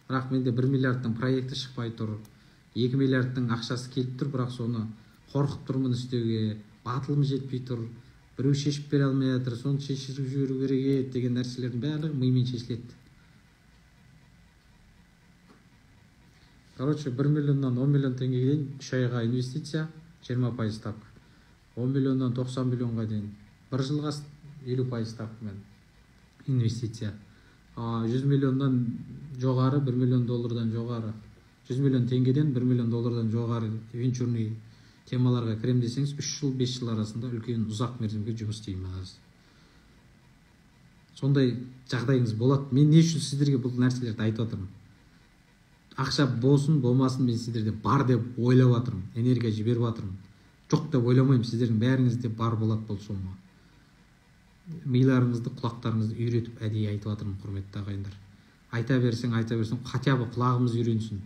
Бірақ менде 1 миллиардтың проекті шықпай тұр, 2 миллиардтың ақшасы келіп тұр, бірақ соны қорқып тұрмын істеуге, батылым жетпей тұр, біреу шешіп бере алмай жатыр, соны шешіп жіберу керек еді деген нәрселердің барлығы мимен шешіледі. Короче, 1 миллионнан 10 миллион теңгеге дейін 3 айға инвестиция, 20% ставка. 10 миллионнан 90 миллионға дейін бір жылға 50% ставкамен инвестиция. 100 миллионнан жоғары, 1 миллион доллардан жоғары, 100 миллион теңгеден 1 миллион доллардан жоғары венчурный темаларға кірем десеңіз, 3 жыл, 5 жыл арасында үлкен ұзақ мерзімге жұмыс істейміз. Сондай жағдайыңыз болады. Мен не үшін сіздерге бұл нәрселерді айтып жатырмын? Ақша болсын, болмасын, мен сіздерде бар деп ойлап жатырмын, энергия жіберіп жатырмын. Жоқ деп ойламаймын, сіздердің бәріңізде бар болады бұл сомма. Миларыңызды, құлақтарыңызды үйретіп әдейі айтып жатырмын, құрметті ағайындар. Айта берсең, айта берсең, хотя бы құлағымыз үйренсін.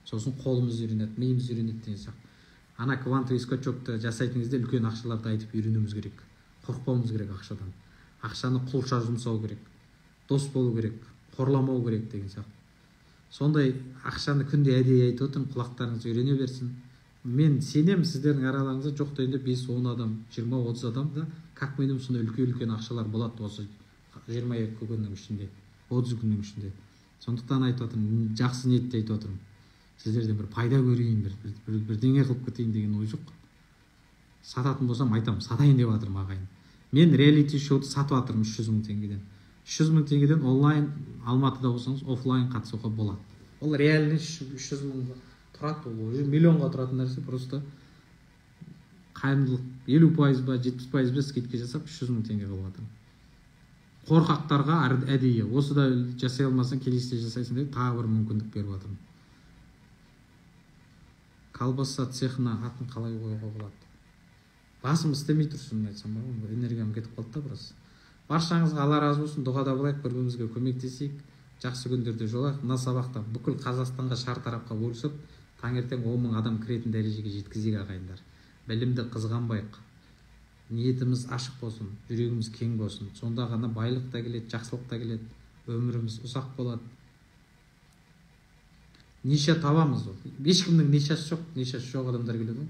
Сосын қолымыз үйренеді, миымыз үйренеді деген сияқты. Ана квантовый скачокты жасайтын кезде үлкен ақшаларды айтып үйренуіміз керек. Қорықпауымыз керек ақшадан. Ақшаны құлша жұмсау керек. Дос болу керек, қорламау керек деген сияқты. Сондай ақшаны күнде әдейі айтып отырмын, құлақтарыңыз үйрене берсін. Мен сенемін, сіздердің араларыңызда жоқ дегенде 5-10 адам, 20-30 адам да, как минимум сондай үлкен-үлкен ақшалар болады осы 22 күннің ішінде, 30 күннің ішінде. Сондықтан айтып отырмын, жақсы ниетте айтып отырмын. Сіздерден бір пайда көрейін, бірдеңе қылып кетейін деген ой жоқ. Сататын болсам айтамын, сатайын деп жатырмын ағайын. Мен реалити шоуды сатып жатырмын 300 мың теңгеден. 300 мың теңгеден онлайн Алматыда болсаңыз, офлайн қатысуға болады. Ол реальный 300 мыңға тұрады, ол уже миллионға тұратын нәрсе, просто қайырымдылық 50% ба, 70% ба скидка жасап 300 мың теңге қылып жатырмын. Қорқақтарға әдейі, осы да жасай алмасаң, келесіде жасайсың деп тағы бір мүмкіндік беріп жатырмын. Колбаса цехына атын қалай қоюға болады? Басым істемей тұрсын, айтсам бар ғой, энергиям кетіп қалды да біраз. Баршаңызға Алла разы болсын, дұғада болайық, бір-бірімізге көмектесейік, жақсы күндерде жолайық. Мына сабақта бүкіл Қазақстанға шар тарапқа бөлісіп, таңертең 10 мың адам кіретін дәрежеге жеткізейік ағайындар. Білімді қызғанбайық. Ниетіміз ашық болсын, жүрегіміз кең болсын. Сонда ғана байлық та келеді, жақсылық та келеді, өміріміз ұзақ болады. Ниша табамыз ол. Ешкімнің нишасы жоқ, нишасы жоқ адамдар келеді ғой.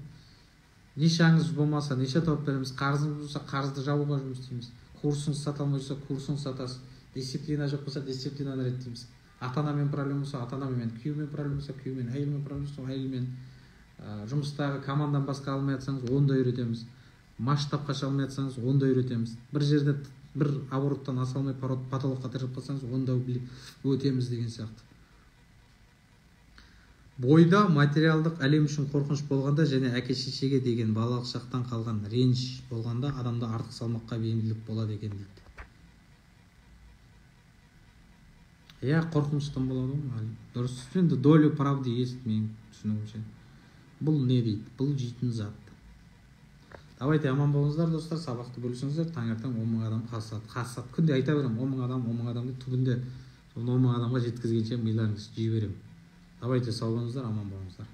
Нишаңыз болмаса, ниша тауып береміз, қарызыңыз болса, қарызды жабуға жұмыс істейміз. Курсыңыз сата алмай жүрсе, курсыңыз сатасыз. Дисциплина жоқ болса, дисциплинаны реттейміз. Ата-анамен проблема болса, ата-анамен, күйеумен проблема болса, күйеумен, әйелмен проблема болса, әйелмен. Жұмыстағы команданы басқара алмай жатсаңыз, оны да үйретеміз. Масштабқа шыға алмай жатсаңыз, оны да үйретеміз. Бір жерде бір обороттан аса алмай потолокқа тіреліп қалсаңыз, оны да өтеміз деген сияқты. Бойда материалдық әлем үшін қорқыныш болғанда және әке-шешеге деген балалық шақтан қалған реніш болғанда адамда артық салмаққа бейімділік болады екен дейді. Иә, қорқыныштан болады ғой. Дұрыс, енді долю правды есть менің түсінігімше. Бұл не дейді? Бұл жейтін зат. Давайте аман болыңыздар достар, сабақты бөлісіңіздер. Таңертең 10 мың адам қатысады. Күнде айта беремін, 10 мың адам, 10 мың адам деп түбінде 10 мың адамға жеткізгенше миларыңызды жей беремін. Давайте сау болыңыздар, аман болыңыздар.